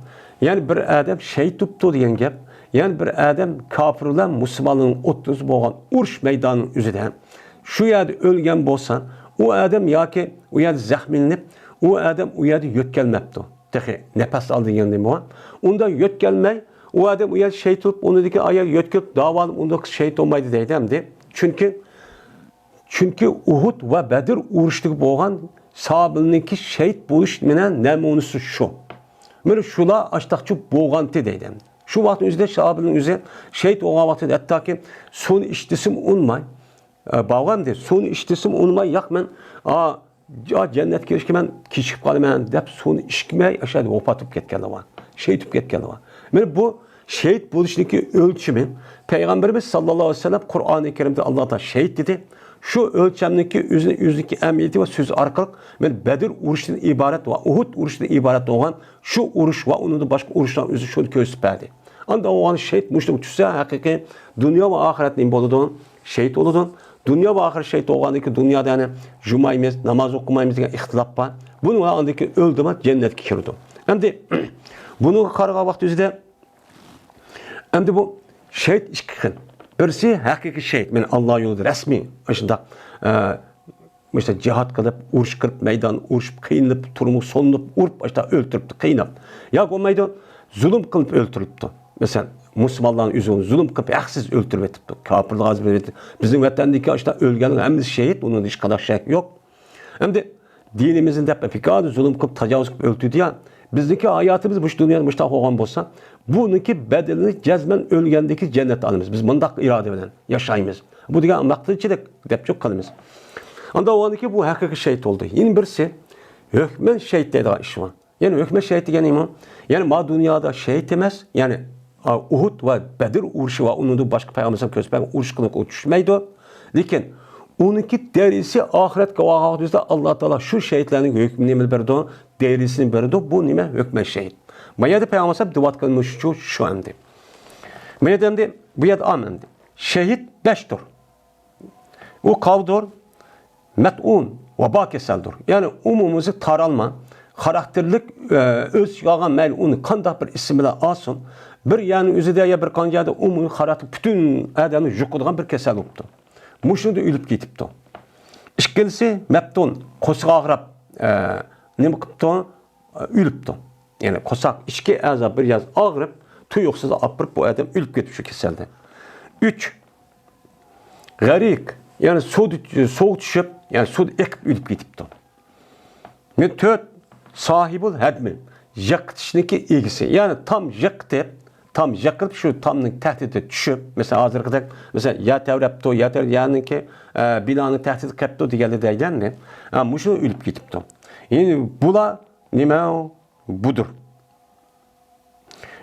يەنى بىر ئادەم شېھىت بوپتۇ دېگەن گەپ. يەنى بىر ئادەم كاپىر بىلەن مۇسۇلمانلارنىڭ ئوتتۇرىسىدا بولغان ئۇرۇش مەيدانىنىڭ ئۆزىدە شۇ يەردە ئۆلگەن بولسا، ئۇ ئادەم ياكى ئۇ يەردە زەخىملىنىپ، ئۇ ئادەم ئۇ يەردە يۆتكەلمەپتۇ. تېخى نەپەس ئالدى دېگەندىن بۇ. ئۇندا يۆتكەلمەي، ئۇ ئادەم ئۇ يەردە شېھىت بولۇپ، ئۇنىڭدىكى ئايال يۆتكىلىپ، داۋالىنىپ، ئۇندا شېھىت بولمايدۇ دەيدۇ ئەمدى. چۈنكى چۈنكى ئۇھۇد ۋە بەدر ئۇرۇشىدىكى بولغان ساھابىلەرنىڭكى شېھىت بولۇش مانا نەمۇنىسى شۇ. مانا شۇلار ئاشتاقچۇ بولغانتى دەيدۇ. شۇ ۋاقىتنىڭ ئۆزىدە ساھابىلەرنىڭ ئۆزى شېھىت بولغان ۋاقتىدا ھەتتاكى سۇنى ئىچتىسىمۇ ئۇنىماي، ئە، بارغانتى، سۇنى ئىچتىسىمۇ ئۇنىماي، ياق، مەن، ئا، جا-، جەننەتكە كىرىشكە مەن كېچىكىپ قالىمەن دەپ سۇنى ئىچمەي ئاشۇ يەردە ۋاپات بولۇپ كەتكەنلەر بار. شېھىت بولۇپ كەتكەنلەر بار. مانا بۇ شېھىت بولۇشنىڭكى ئۆلچىمى، پەيغەمبىرىمىز ساللاللاھۇ ئەلەيھى ۋەسەللەم قۇرئانى كەرىمدە ئاللا تائالا شېھىت دېدى. شۇ ئۆلچەمنىڭكى ئۆزىنى، ئۆزىنىڭكى ئەمەلىيىتى ۋە سۆزى ئارقىلىق مانا بەدر ئۇرۇشىدىن ئىبارەت ۋە ئۇھۇد ئۇرۇشىدىن ئىبارەت بولغان شۇ ئۇرۇش ۋە ئۇنىڭدىن باشقا ئۇرۇشلارنىڭ ئۆزى شۇنى كۆرسىتىپ بەردى. ئاندا ئوغان شېھىت مۇشۇنىڭغا چۈشسە، ھەقىقىي دۇنيا ۋە ئاخىرەت نېمە بولىدۇ؟ شېھىت بولىدۇ. دۇنيا ۋە ئاخىرەت شېھىت بولغاندىن كېيىن دۇنيادا يەنە جۇمايمىز، ناماز ئوقۇمايمىز دېگەن ئىختىلاپ بار. بۇنىڭ ئاندىن كېيىن ئۆلدىمۇ جەننەتكە كىرىدۇ. ئەمدى بۇنىڭغا قارىغان ۋاقتى ئۆزىدە ئەمدى بۇ شېھىت ئىككى خىل. بىرسى ھەقىقىي شېھىت، مانا ئاللا يولىدا رەسمىي ئاشۇنداق، ئە، مۇشۇنداق جىھاد قىلىپ، ئۇرۇش قىلىپ، مەيدان ئۇرۇشۇپ، قىينىلىپ، تۈرمىگە سولىنىپ، ئۇرۇپ، ئاشۇنداق ئۆلتۈرۈپتۇ، قىيناپ. يا بولمايدۇ، زۇلۇم قىلىپ ئۆلتۈرۈلۈپتۇ. مەسىلەن، مۇسۇلمانلارنىڭ ئۆزى زۇلۇم قىلىپ، ھەقسىز ئۆلتۈرۈۋېتىپتۇ. كاپىرلارغا ئەزىيەت بېرىۋېتىپتۇ. بىزنىڭ ۋەتەندىكى ئاشۇنداق ئۆلگەننىڭ ھەممىسى شېھىت، ئۇنىڭدا ھېچقانداق شەك يوق. ئەمدى دىنىمىزنى دەپ ئەپىكادە زۇلۇم قىلىپ، تاجاۋۇز قىلىپ ئۆلتۈردى يا، بىزنىڭكى ھاياتىمىز مۇشۇ دۇنيادا مۇشۇنداق بولغان بولسا، بۇنىڭكى بەدىلىنى جەزمەن ئۆلگەندىكى جەننەتتە ئالىمىز. بىز مۇنداق ئىرادە بىلەن ياشايمىز. بۇ دېگەن مەقسەتچىلىك دەپچۇ قىلىمىز. ئاندا ئۇنىڭكى بۇ ھەقىقىي شېھىت بولدى. يەنە بىرسى ھۆكمەن شېھىت دەيدىغان ئىش بار. يەنى ھۆكمەن شېھىت دېگەن نېمە؟ يەنى ما دۇنيادا شېھىت ئەمەس، يەنى ئۇھۇد ۋە بەدر ئۇرۇشى ۋە ئۇنىڭدىن باشقا پەيغەمبەر ئەلەيھىسسالام كۆرسىتىپ بەرگەن ئۇرۇشقا ئۇ چۈشمەيدۇ. لېكىن ئۇنىڭكى دەرىجىسى ئاخىرەتكە بارغان ۋاقتىمىزدا ئاللا تائالا شۇ شېھىتلەرنىڭ ھۆكمىنى نېمە بېرىدۇ؟ دەرىجىسىنى بېرىدۇ. بۇ نېمە؟ ھۆكمەن شېھىت. ما يەردە پەيغەمبەر ئەلەيھىسسالام دەۋاتقىنى مۇشۇ، شۇ ئەمدى. ما يەردە ئەمدى، بۇ يەردە ئام ئەمدى. شېھىت بەشتۇر. ئۇ قاۋدۇر، مەتئۇن، ۋابا كېسەلدۇر. يەنى ئومۇميۈزلۈك تارالما خاراكتېرلىك، ئۆ-، ئۆز ئىچىگە ئالغان مەيلى ئۇنى قانداق بىر ئىسىم بىلەن ئالسۇن، بىر يەرنىڭ ئۆزىدە يا بىر قانچە يەردە ئومۇميۈزلۈك خاراكتېر پۈتۈن ئادەمنى يۇقىدىغان بىر كېسەل بوپتۇ. مۇشۇنىڭدا ئۆلۈپ كېتىپتۇ. ئىككىنچىسى مەپتۇن، قورسىقى ئاغرىپ، ئە، نېمە قىپتۇ؟ ئۆلۈپتۇ. يەنى قورساق ئىچكى ئەزا بىر ياز ئاغرىپ، تۇيۇقسىز ئاپىرىپ بۇ ئادەم ئۆلۈپ كېتىپ شۇ كېسەلدىن. ئۈچ، غەرىق، يەنى سۇدا، سۇغا چۈشۈپ، يەنى سۇدا ئېقىپ ئۆلۈپ كېتىپتۇ. مەن تۆت، ساھىبۇل ھەدمى، يىقىتىشنىڭكى ئىگىسى. يەنى تام يىقىتىپ، تام يىقىلىپ، شۇ تامنىڭ تەھتىدە چۈشۈپ، مەسىلەن، ھازىرقىدەك، مەسىلەن، يەر تەۋرەپتۇ، يەر تەۋرەپ، يەرنىڭكى، ئە، بىنانىڭ تەھتىدە قېپتۇ دېگەندە دەيدىغان، ئە، مۇشۇ ئۆلۈپ كېتىپتۇ. يەنى بۇلار نېمە؟ بۇدۇر.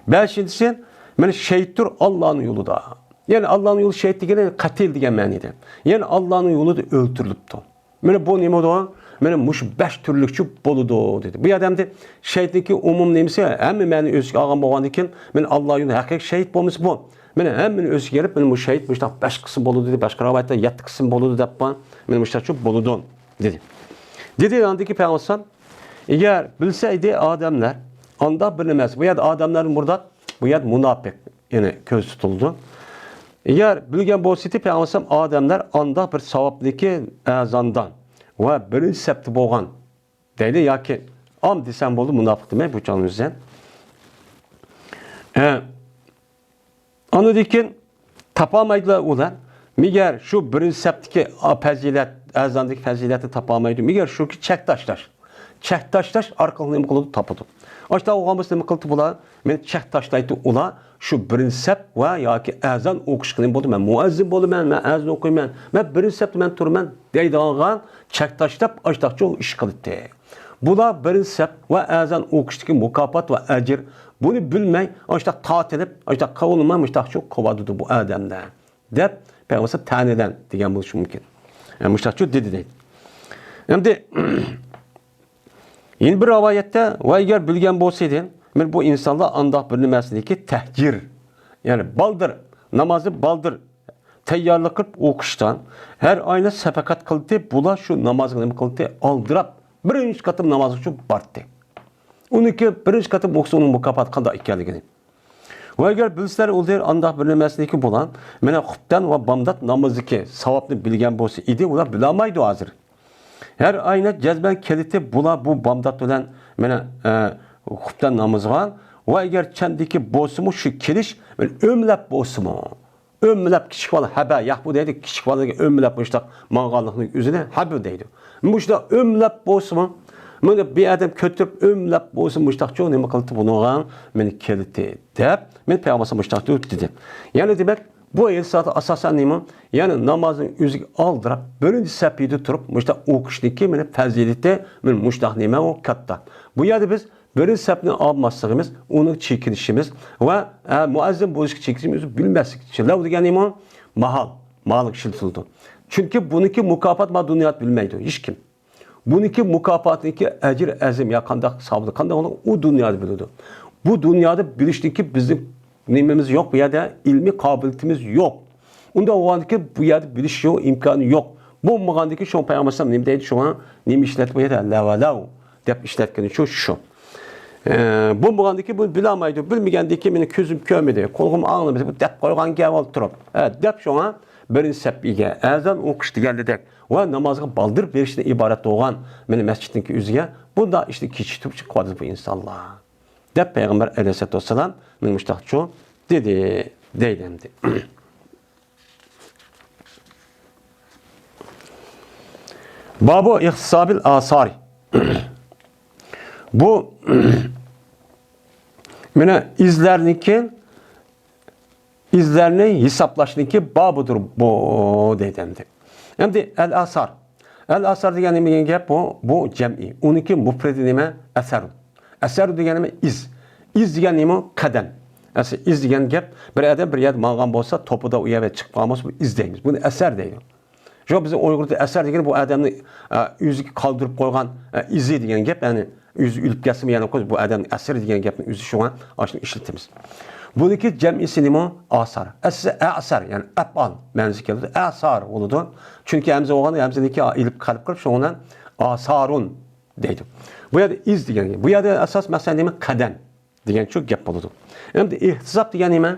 بەشىنچىسى، مانا شېھىتتۇر ئاللانىڭ يولىدا. يەنى ئاللانىڭ يولى شېھىت دېگىنى قەتىل دېگەن مەنىدە. يەنى ئاللانىڭ يولىدا ئۆلتۈرۈلۈپتۇ. مانا بۇ نېمە بولىدۇ؟ مانا مۇشۇ بەش تۈرلۈكچە بولىدۇ دېدى. بۇ يەردە ئەمدى شېھىتنىڭكى ئومۇم نېمىسى ھەممە مەنىنى ئۆز ئىچىگە ئالغان بولغاندىن كېيىن، مانا ئاللا يولىدا ھەقىقىي شېھىت بولمىسا بۇ. مانا ھەممىنى ئۆز ئىچىگە ئېلىپ، مانا بۇ شېھىت مۇشۇنداق بەش قىسىم بولىدۇ دېدى. باشقا رىۋايەتتە يەتتە قىسىم بولىدۇ دەپ بار. مانا مۇشۇنداقچە بولىدۇ دېدى. دېدى ئاندىن كېيىن پەيغەمبەر ئەلەيھىسسالام، ئەگەر بىلسە ئىدى ئادەملەر، ئاندا بىر نېمە، بۇ يەردە ئادەملەر مۇراد، بۇ يەردە مۇناپىق، يەنى كۆز تۇتۇلىدۇ. ئەگەر بىلگەن بولسا ئىدى پەيغەمبەر ئەلەيھىسسالام ئادەملەر ئاندا بىر ساۋابلىكى ئەزاندان ۋە بىرىنچى سەپتە بولغان دەيدۇ ياكى ئام دېسەم بولدى، مۇناپىق دېمەي، بۇ چاغنى ئۆزى. ئە، ئاندىن كېيىن تاپالمايدۇلار ئۇلار. مەگەر شۇ بىرىنچى سەپتىكى پەزىلەت، ئەزاندىكى پەزىلەتنى تاپالمايدۇ. مەگەر شۇكى چەك تاشلاش. چەك تاشلاش ئارقىلىق نېمە قىلىدۇ؟ تاپىدۇ. ئاشۇنداق بولغان بولسا نېمە قىلدى بۇلار؟ مەن چەك تاشلايتتى ئۇلار. شۇ بىرىنچى سەپ ۋە ياكى ئەزان ئوقۇشقا نېمە بولدى، مەن مۇئەززىن بولىمەن، مەن ئەزان ئوقۇيمەن، مەن بىرىنچى سەپتە مەن تۇرىمەن دەيدىغانغا چەك تاشلاپ، ئاشتاقچۇ ئىش قىلاتتى. بۇلار بىرىنچى سەپ ۋە ئەزان ئوقۇشتىكى مۇكاپات ۋە ئەجىر، بۇنى بىلمەي، ئاشتاق تارتىلىپ، ئاشتاق قىلىۋالماي، مۇشتاقچۇ قىلىۋاتىدۇ بۇ ئادەملەر، دەپ پەيغەمبەر تەنىدەن دېگەن بولۇشى مۇمكىن. يەنى مۇشتاقچۇ دېدى دەيدۇ. ئەمدى يەنە بىر رىۋايەتتە، ۋە ئەگەر بىلگەن بولسىدى، مەن بۇ ئىنسانلار ئانداق بىر نېمىسىنىكى تەھجىر، يەنى بالدۇر، نامازنى بالدۇر تەييارلىق قىلىپ ئوقۇشتا ھەر ئاينى سەپەقەت قىلدى، بۇلار شۇ نامازغا نېمە قىلدى؟ ئالدىراپ، بىرىنچى قېتىم نامازغا شۇ باردى. ئۇنىڭكى بىرىنچى قېتىم ئوقۇسا، ئۇنىڭ مۇكاپاتى قانداق ئىكەنلىكىنى. ۋە ئەگەر بىلسىلەر ئۇلار ئانداق بىر نېمىسىنىكى بۇلار، مانا خۇپتەن ۋە بامدات نامىزىدىكى ساۋابنى بىلگەن بولسا ئىدى، ئۇلار بىلەلمەيدۇ ھازىر. ھەر ئاينى جەزمەن كېلىتى بۇلار بۇ بامدات بىلەن مانا، ئە، خۇپتەن نامىزىغا ۋە ئەگەر چەندىكى بولسىمۇ شۇ كېلىش، مانا ئۆمىلەپ بولسىمۇ، ئۆمىلەپ كىچىك بالا ھەبە، ياق بۇ دەيدۇ، كىچىك بالىغا ئۆمىلەپ مۇشتاق ماڭغانلىقنىڭ ئۆزىنى ھەبە دەيدۇ. مۇشۇنداق ئۆمىلەپ بولسىمۇ، مانا بىر ئادەم كۆتۈرۈپ ئۆمىلەپ بولسىمۇ مۇشتاقچۇ نېمە قىلىتى بۇنىڭغا، مانا كېلىتى دەپ، مانا پەيغەمبەر مۇشتاق دېدى. يەنى دېمەك، بۇ ھەدىستە ئاساسەن نېمە؟ يەنى نامازنىڭ ئۆزىگە ئالدىراپ، بىرىنچى سەپىدە تۇرۇپ، مۇشۇنداق ئوقۇشنىڭكى مانا پەزىلىتى، مانا مۇشۇنداق نېمە ئۇ كاتتا. بۇ يەردە بىز بىرىنچى سەپنى ئالماسلىقىمىز، ئۇنى چېكىنىشىمىز ۋە، ئە، مۇئەززىن بولۇشقا چېكىنىشىمىز، بىلمەسلىك. چىللاۋ دېگەن نېمە؟ ماھال. ماھالغا ئىشلىتىلىدۇ. چۈنكى بۇنىڭكى مۇكاپات ۋە دۇنيا بىلمەيدۇ ھېچكىم. بۇنىڭكى مۇكاپاتىنىڭكى ئەجرى ئەزىم يا قانداق ھېسابىدا، قانداق بولىدۇ، ئۇ دۇنيادا بىلىدۇ. بۇ دۇنيادا بىلىشنىڭكى بىزنىڭ نېمىمىز يوق، بۇ يەردە ئىلمىي قابىلىيىتىمىز يوق. ئۇنداق بولغاندىكىن بۇ يەردە بىلىش يوق، ئىمكانى يوق. بولمىغاندىكىن شۇڭا پەيغەمبەر ئەلەيھىسسالام نېمە دەيدۇ؟ شۇڭا نېمە ئىشلەتتى بۇ يەردە؟ لەۋەلەۋ دەپ ئىشلەتكىنى شۇ، شۇ. ئە، بولمىغاندىكىن بۇ بىلەلمەيدۇ. بىلمىگەندىكىن مېنىڭ كۆزۈم كۆرمىدى، قۇلىقىم ئاڭلىمىدى، بۇ دەپ قويغان گەپ ئولتۇرۇپ. ئە، دەپ شۇڭا بىرىنچى سەپىگە ئەزان ئوقۇش دېگەندەك ۋە نامازغا بالدۇر بېرىشتىن ئىبارەت بولغان مېنىڭ مەسچىتنىڭكى ئۆزىگە بۇنداق ئىشنى كېچىكتۈرۈپ چىقىۋاتىدۇ بۇ ئىنسانلار. دەپ پەيغەمبەر ئەلەيھىسسالاتۇ ۋەسسالام مانا مۇشتاقچۇ دېدى، دەيدۇ ئەمدى. بابۇ ئىھتىسابىل ئاسارى. بۇ مانا ئىزلەرنىڭكى، ئىزلەرنى ھېسابلاشنىڭكى بابىدۇر بۇ، دەيدۇ ئەمدى. ئەمدى ئەل ئاسار. ئەل ئاسار دېگەن نېمە دېگەن گەپ بۇ؟ بۇ جەمئىي. ئۇنىڭكى مۇپرىدى نېمە؟ ئەسەر. ئەسەر دېگەن نېمە؟ ئىز. ئىز دېگەن نېمە؟ قەدەم. ئەسلى ئىز دېگەن گەپ، بىر ئادەم بىر يەردە ماڭغان بولسا، توپىدا ئۇ يەرگە چىقىپ قالغان بولسا، بۇ ئىز دەيمىز. بۇنى ئەسەر دەيدۇ. شۇڭا بىزنىڭ ئۇيغۇردا ئەسەر دېگەن بۇ ئادەمنى، ئە، ئۆزىگە قالدۇرۇپ قويغان، ئە، ئىزى دېگەن گەپ، يەنى ئۆزى ئۆلۈپ كەتسىمۇ يەنە بۇ ئادەمنىڭ ئەسىرى دېگەن گەپنى ئۆزى، شۇڭا ئاشۇنى ئىشلىتىمىز. بۇنىڭكى جەمئىسى نېمە؟ ئاسار. ئەسلى ئەسەر، يەنى ئەپئال مەنىسى كېلىدۇ. ئەسار بولىدۇ. چۈنكى ھەمزە بولغان، ھەمزىنىڭكى ئېلىپ قېلىپ قېلىپ، شۇڭا ئاسارۇن دەيدۇ. بۇ يەردە ئىز دېگەن، بۇ يەردە ئاساس مەقسەت نېمە؟ قەدەم دېگەن شۇ گەپ بولىدۇ. ئەمدى ئىھتىساب دېگەن نېمە؟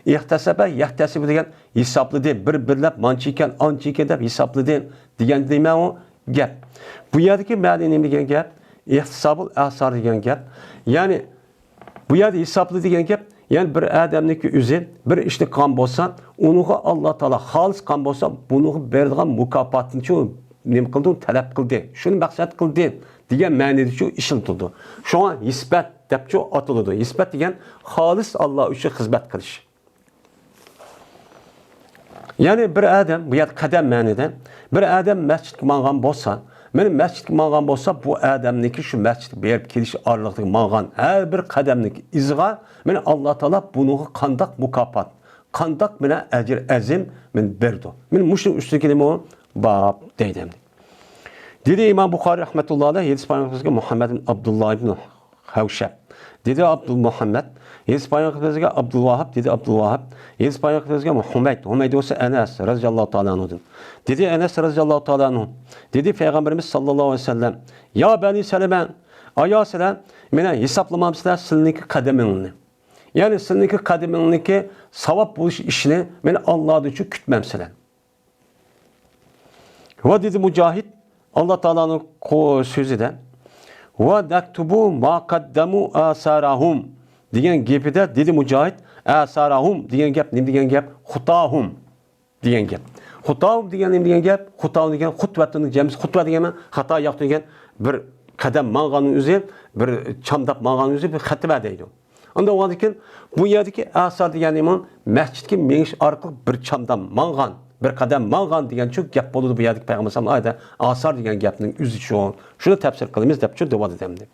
ئىھتەسەبە يەھتەسىبۇ دېگەن ھېسابلىدى، بىر بىرلەپ مانچە ئىكەن، ئانچە ئىكەن دەپ ھېسابلىدى دېگەن نېمە ئۇ گەپ. بۇ يەردىكى مەنە نېمە دېگەن گەپ؟ ئىھتىسابۇل ئاسار دېگەن گەپ. يەنى بۇ يەردە ھېسابلىدى دېگەن گەپ، يەنى بىر ئادەمنىڭكى ئۆزى بىر ئىشنى قىلغان بولسا، ئۇنىڭغا ئاللا تائالا خالىس قىلغان بولسا، بۇنىڭغا بېرىدىغان مۇكاپاتنى شۇ نېمە قىلدى، ئۇ تەلەپ قىلدى، شۇنى مەقسەت قىلدى دېگەن مەنىدە شۇ ئىشلىتىلىدۇ. شۇڭا ھېسبەت دەپچۇ ئاتىلىدۇ. ھېسبەت دېگەن خالىس ئاللا ئۈچۈن خىزمەت قىلىش. يەنى بىر ئادەم، بۇ يەردە قەدەم مەنىدە، بىر ئادەم مەسچىتكە ماڭغان بولسا، مانا مەسچىتكە ماڭغان بولسا، بۇ ئادەمنىڭكى شۇ مەسچىتكە بېرىپ كېلىش ئارىلىقىدىكى ماڭغان ھەر بىر قەدەمنىڭ ئىزىغا، مانا ئاللا تائالا بۇنىڭغا قانداق مۇكاپات، قانداق مانا ئەجىر ئەزىم مانا بېرىدۇ. مانا مۇشۇنىڭ ئۈستىدىكى نېمە ئۇ؟ باب دەيدۇ ئەمدى. دېدى ئىمام بۇخارىي رەھمەتۇللاھى ئەلەيھى، ھەدىس پايغەمبىرىمىزگە مۇھەممەد ئىبن ئابدۇللا ئىبن ھەۋشەب. دېدى ئابدۇلمۇھەممەد، ھەدىس پايغەمبىرىمىزگە ئابدۇلۋاھاب، دېدى ئابدۇلۋاھاب، ھەدىس پايغەمبىرىمىزگە ھۇمەيد، ھۇمەيد بولسا ئەنەس رەزىياللاھۇ تائالا ئەنھۇدىن. دېدى ئەنەس رەزىياللاھۇ تائالا ئەنھۇ، دېدى پەيغەمبىرىمىز ساللاللاھۇ ئەلەيھى ۋەسەللەم، يا بەنى سەلەمە، ئايا سىلەر، مانا ھېسابلىمامسىلەر سىلىنىڭكى قەدىمىڭلارنى؟ يەنى سىلىنىڭكى قەدىمىڭلارنىڭكى ساۋاب بولۇش ئىشىنى مانا ئاللادىن شۇ كۈتمەمسىلەر؟ ۋە دېدى مۇجاھىد، ئاللا تائالانىڭ قو-، سۆزىدە، ۋە نەكتۇبۇ ما قەددەمۇ ئاسارەھۇم دېگەن گېپىدە دېدى مۇجاھىد، ئاسارەھۇم دېگەن گەپ نېمە دېگەن گەپ؟ خۇتاھۇم دېگەن گەپ. خۇتاھۇم دېگەن نېمە دېگەن گەپ؟ خۇتاھۇم دېگەن خۇتۋەتۇننىڭ جەمئىسى. خۇتۋە دېگەن خاتا ياقتا دېگەن بىر قەدەم ماڭغاننىڭ ئۆزى، بىر چامداپ ماڭغاننىڭ ئۆزى بىر خەتۋە دەيدۇ. ئاندىن ئۇنىڭدىن كېيىن بۇ يەردىكى ئاسار دېگەن نېمە؟ مەسچىتكە مېڭىش ئارقىلىق بىر چامدام ماڭغان، بىر قەدەم ماڭغان دېگەن شۇ گەپ بولىدۇ. بۇ يەردىكى پەيغەمبەر ئەلەيھىسسالام ئايەتتە ئاسار دېگەن گەپنىڭ ئۆزى شۇ. شۇنى تەپسىر قىلىمىز دەپ شۇ دەۋاتىدۇ ئەمدى.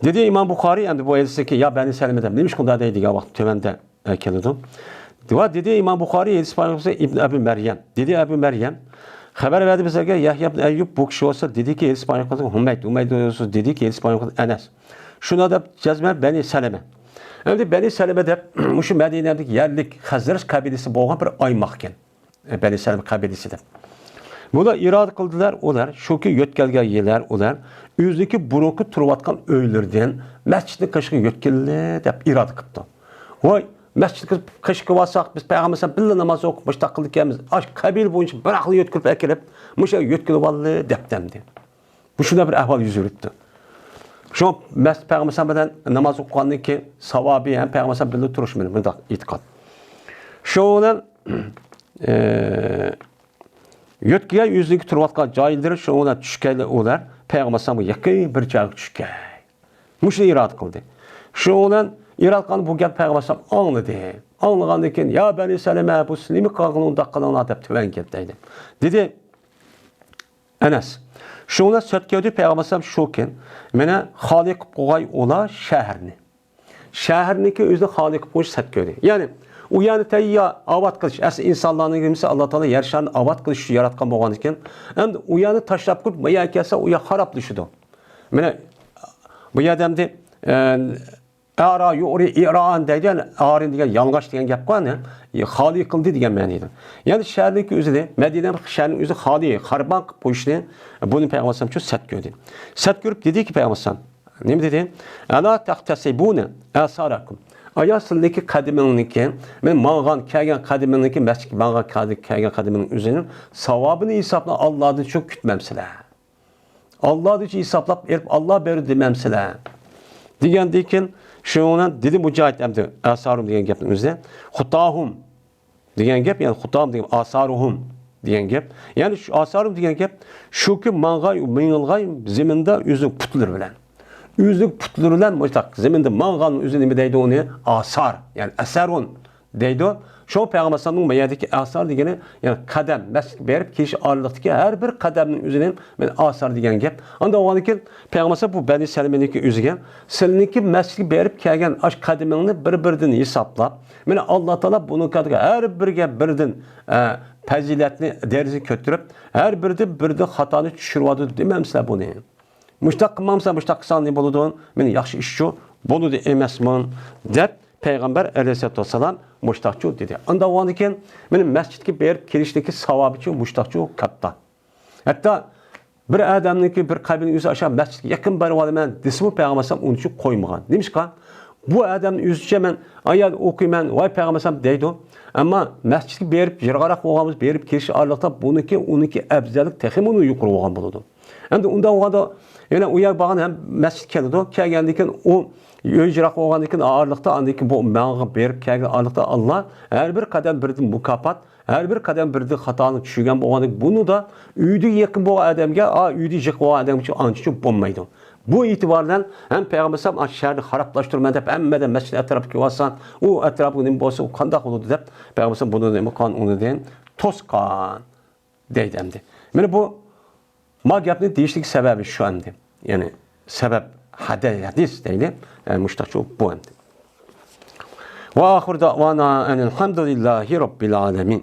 دېدى ئىمام بۇخارىي، ئەمدى بۇ ھەدىستىكى يا بەنى سەلىمە دەپ نېمە ئىش قىلدى دەيدىغان ۋاقىت تۆۋەندە ئە، كېلىدۇ. ۋە دېدى ئىمام بۇخارىي، ھەدىس بايانى ئىبن ئەبۇ مەريەم. دېدى ئەبۇ مەريەم، خەۋەر بەردى بىزگە يەھيا ئىبن ئەييۇب، بۇ كىشى بولسا دېدىكى، ھەدىس بايانى ھۈمەيد، ھۈمەيد بولسا دېدىكى، ھەدىس بايانى ئەنەس. شۇنى دەپ جەزمەن بەنى سەلەمە. ئەمدى بەنى سەلەمە دەپ، مۇشۇ مەدىنەدىكى يەرلىك خەزرەج قەبىلىسى بولغان بىر ئايماق ئىكەن. بەنى سەلەمە قەبىلىسى دەپ. بۇلار ئىرادە قىلدىلار، ئۇلار شۇكى يۆتكەلگەن يىللار ئۇلار ئۆزىنىڭكى بۇرۇنقى تۇرۇۋاتقان ئۆيلىرىدىن مەسچىتنىڭ قېشىغا يۆتكىلىدى دەپ ئىرادە قىپتۇ. ۋاي، مەسچىتكە قېشىغا بارساق، بىز پەيغەمبەر بىللە ناماز ئوقۇپ مۇشۇنداق قىلىدىكەنمىز، ئاش قەبىلە بويىچە بىر ئاقىل يۆتكىلىپ ئەكېلىپ، مۇشۇ يۆتكىلىۋالدى دەپتىمدى. مۇشۇنداق بىر ئەھۋال يۈز بېرىپتۇ. شۇڭا مەسچىت پەيغەمبەر بىلەن ناماز ئوقۇغاندىن كېيىن ساۋابى ھەم پەيغەمبەر بىللە تۇرۇش مۇنداق ئېتىقاد. شۇنىڭ بىلەن، ئە، يۆتكىگەن يۈزلۈك تۇرۇۋاتقان جايلىرى شۇنىڭ بىلەن چۈشكەيلى ئۇلار پەيغەمبەر ئەلەيھىسسالامغا يېقىن بىر جايغا چۈشكەي. مۇشۇنى ئىرادە قىلدى. شۇنىڭ بىلەن ئىرادە قىلغان بۇ گەپ پەيغەمبەر ئەلەيھىسسالام ئاڭلىدى. ئاڭلىغاندىن كېيىن، يا بەنى سەلىمە، بۇ سىلىمە قىلغىنىڭ ئۇنداق قىلىڭلار دەپ تۆۋەنگە دەيدۇ. دېدى ئەنەس. شۇنىڭ بىلەن سەت كۆردى پەيغەمبەر ئەلەيھىسسالام شۇ كۈن، مانا خالىي قىلىپ قويغاي ئۇلار شەھەرنى. شەھەرنىڭكى ئۆزىنى خالىي قىلىپ قويۇش سەت كۆردى. يەنى ئۇ يەرنى تەييار ئاۋات قىلىش، ئەسلى ئىنسانلارنىڭ نېمىسى، ئاللا تائالا يەر شارىنى ئاۋات قىلىش ئۈچۈن ياراتقان بولغاندىكىن، ئەمدى ئۇ يەرنى تاشلاپ قويۇپ، ما يەرگە كەلسە، ئۇ يەر خارابلىشىدۇ. مانا بۇ يەردە ئەمدى، ئە، ئارا يۇرى ئىرائان دەيدۇ، يەنى ئارىن دېگەن يالىڭاچ دېگەن گەپقۇ، يەنى خالىي قىلدى دېگەن مەنىدە. يەنى شەھەرنىڭكى ئۆزىنى، مەدىنە شەھەرنىڭ ئۆزى خالىي، خارابان قىلىپ قويۇشنى، بۇنى پەيغەمبەر ئەلەيھىسسالام شۇ سەت كۆردى. سەت كۆرۈپ دېدىكى پەيغەمبەر ئەلەيھىسسالام، نېمە دېدى؟ ئەلا تەقتەسىبۇنە ئاسارەكۇم. ئايا سىلىنىڭكى قەدىمىڭنىڭكى، مەن ماڭغان، كەلگەن قەدىمىڭنىڭكى، مەسچىتكە ماڭغان، كەلگەن قەدىمىڭنىڭ ئۆزىنىڭ ساۋابىنى ھېسابلاپ ئاللادىن شۇ كۈتمەمسىلەر؟ ئاللادىن شۇ ھېسابلاپ ئېلىپ، ئاللا بېرىدۇ دېمەمسىلەر؟ دېگەندىن كېيىن، شۇنىڭ بىلەن دېدى مۇجاھىد ئەمدى، ئاسارۇم دېگەن گەپنىڭ ئۆزى، خۇتاھۇم دېگەن گەپ، يەنى خۇتام دېگەن، ئاسارۇھۇم دېگەن گەپ. يەنى شۇ ئاسارۇم دېگەن گەپ، شۇكى ماڭغاي، مېڭىلغاي زېمىندا ئۆزىنىڭ پۇتلىرى بىلەن. ئۆزىنىڭ پۇتلىرى بىلەن مۇشتاق زېمىندا ماڭغان ئۆزى نېمە دەيدۇ ئۇنى؟ ئاسار، يەنى ئەسەرۇن دەيدۇ. شۇ پەيغەمبەر ئەلەيھىسسالامنىڭ ما يەردىكى ئاسار دېگىنى، يەنى قەدەم، مەسچىتكە بېرىپ كېلىش ئارىلىقتىكى ھەر بىر قەدەمنىڭ ئۆزىنى مەن ئاسار دېگەن گەپ. ئاندىن ئۇنىڭدىن كېيىن پەيغەمبەر ئەلەيھىسسالام بۇ بەنى سەلىمىنىڭكى ئۆزىگە، سىلىنىڭكى مەسچىتكە بېرىپ كەلگەن ئاش قەدىمىڭنى بىر-بىرىدىن ھېسابلاپ، مانا ئاللا تائالا بۇنىڭ ھەر بىرىگە بىردىن، ئە، پەزىلەتنى، دەرىجىسىنى كۆتۈرۈپ، ھەر بىرىدىن بىردىن خاتانى چۈشۈرۈۋاتىدۇ دېمەمسىلەر بۇنى؟ مۇشتاق قىلمامسىلەر، مۇشتاق قىلساڭ نېمە بولىدۇ؟ مانا ياخشى ئىشچۇ بولىدۇ ئەمەسمۇ؟ دەپ پەيغەمبەر ئەلەيھىسسالاتۇ ۋەسسالام مۇشتاقچۇ دېدى. ئاندىن ئۇنىڭدىن كېيىن مانا مەسچىتكە بېرىپ كېلىشنىڭكى ساۋابىچۇ مۇشتاقچۇ كاتتا. ھەتتا بىر ئادەمنىڭكى بىر قەبرىنىڭ ئۆزى ئاشۇ مەسچىتكە يېقىن بېرىۋالىمەن دېسىمۇ، پەيغەمبەر ئەلەيھىسسالام ئۇنى قويمىغان. نېمىشقا؟ بۇ ئادەمنىڭ ئۆزىچە مەن ئايەت ئوقۇيمەن، ۋاي پەيغەمبەر ئەلەيھىسسالام دەيدۇ. ئەمما مەسچىتكە بېرىپ يىراقراق بولغان بولسا، بېرىپ كېلىش ئارىلىقتا بۇنىڭكى، ئۇنىڭكى ئەۋزەللىك تېخىمۇ يۇقىرى بولغان بولىدۇ. ئەمدى ئۇنداق بولغاندا، يەنە ئۇ يەرگە بارغان ھەم مەسچىتكە كېلىدۇ. كەلگەندىن كېيىن ئۇ ئۆي يىراق بولغاندىن كېيىن ئارىلىقتا، ئاندىن كېيىن بۇ ماڭغا بېرىپ كەلگەن ئارىلىقتا ئاللا ھەر بىر قەدەم بىردىن مۇكاپات، ھەر بىر قەدەم بىردىن خاتانى چۈشۈرگەن بولغاندىن، بۇنىدا ئۆيدىن يېقىن بولغان ئادەمگە، ئا، ئۆيدىن يىراق بولغان ئادەمگىچە ئانچە بولمايدۇ. بۇ ئېتىبار بىلەن ھەم پەيغەمبەر ئەلەيھىسسالام، ئا، شەھەرنى خارابلاشتۇرىمەن دەپ ھەممىدىن مەسچىت ئەتراپىغا كېلىۋالسا، ئۇ ئەتراپىغا نېمە بولسا، ئۇ قانداق بولىدۇ دەپ پەيغەمبەر ئەلەيھىسسالام بۇنى نېمە قىلغان، ئۇنى توسقان. دەيدۇ ئەمدى. مانا بۇ، ما گەپنى دېيىشلىك سەۋەبى شۇ ئەمدى. يەنى سەۋەب ھەدە ھەدىس دەيلى. يەنى مۇشتاقچۇ بۇ ئەمدى. وآخر دعوانا أن الحمد لله رب العالمين.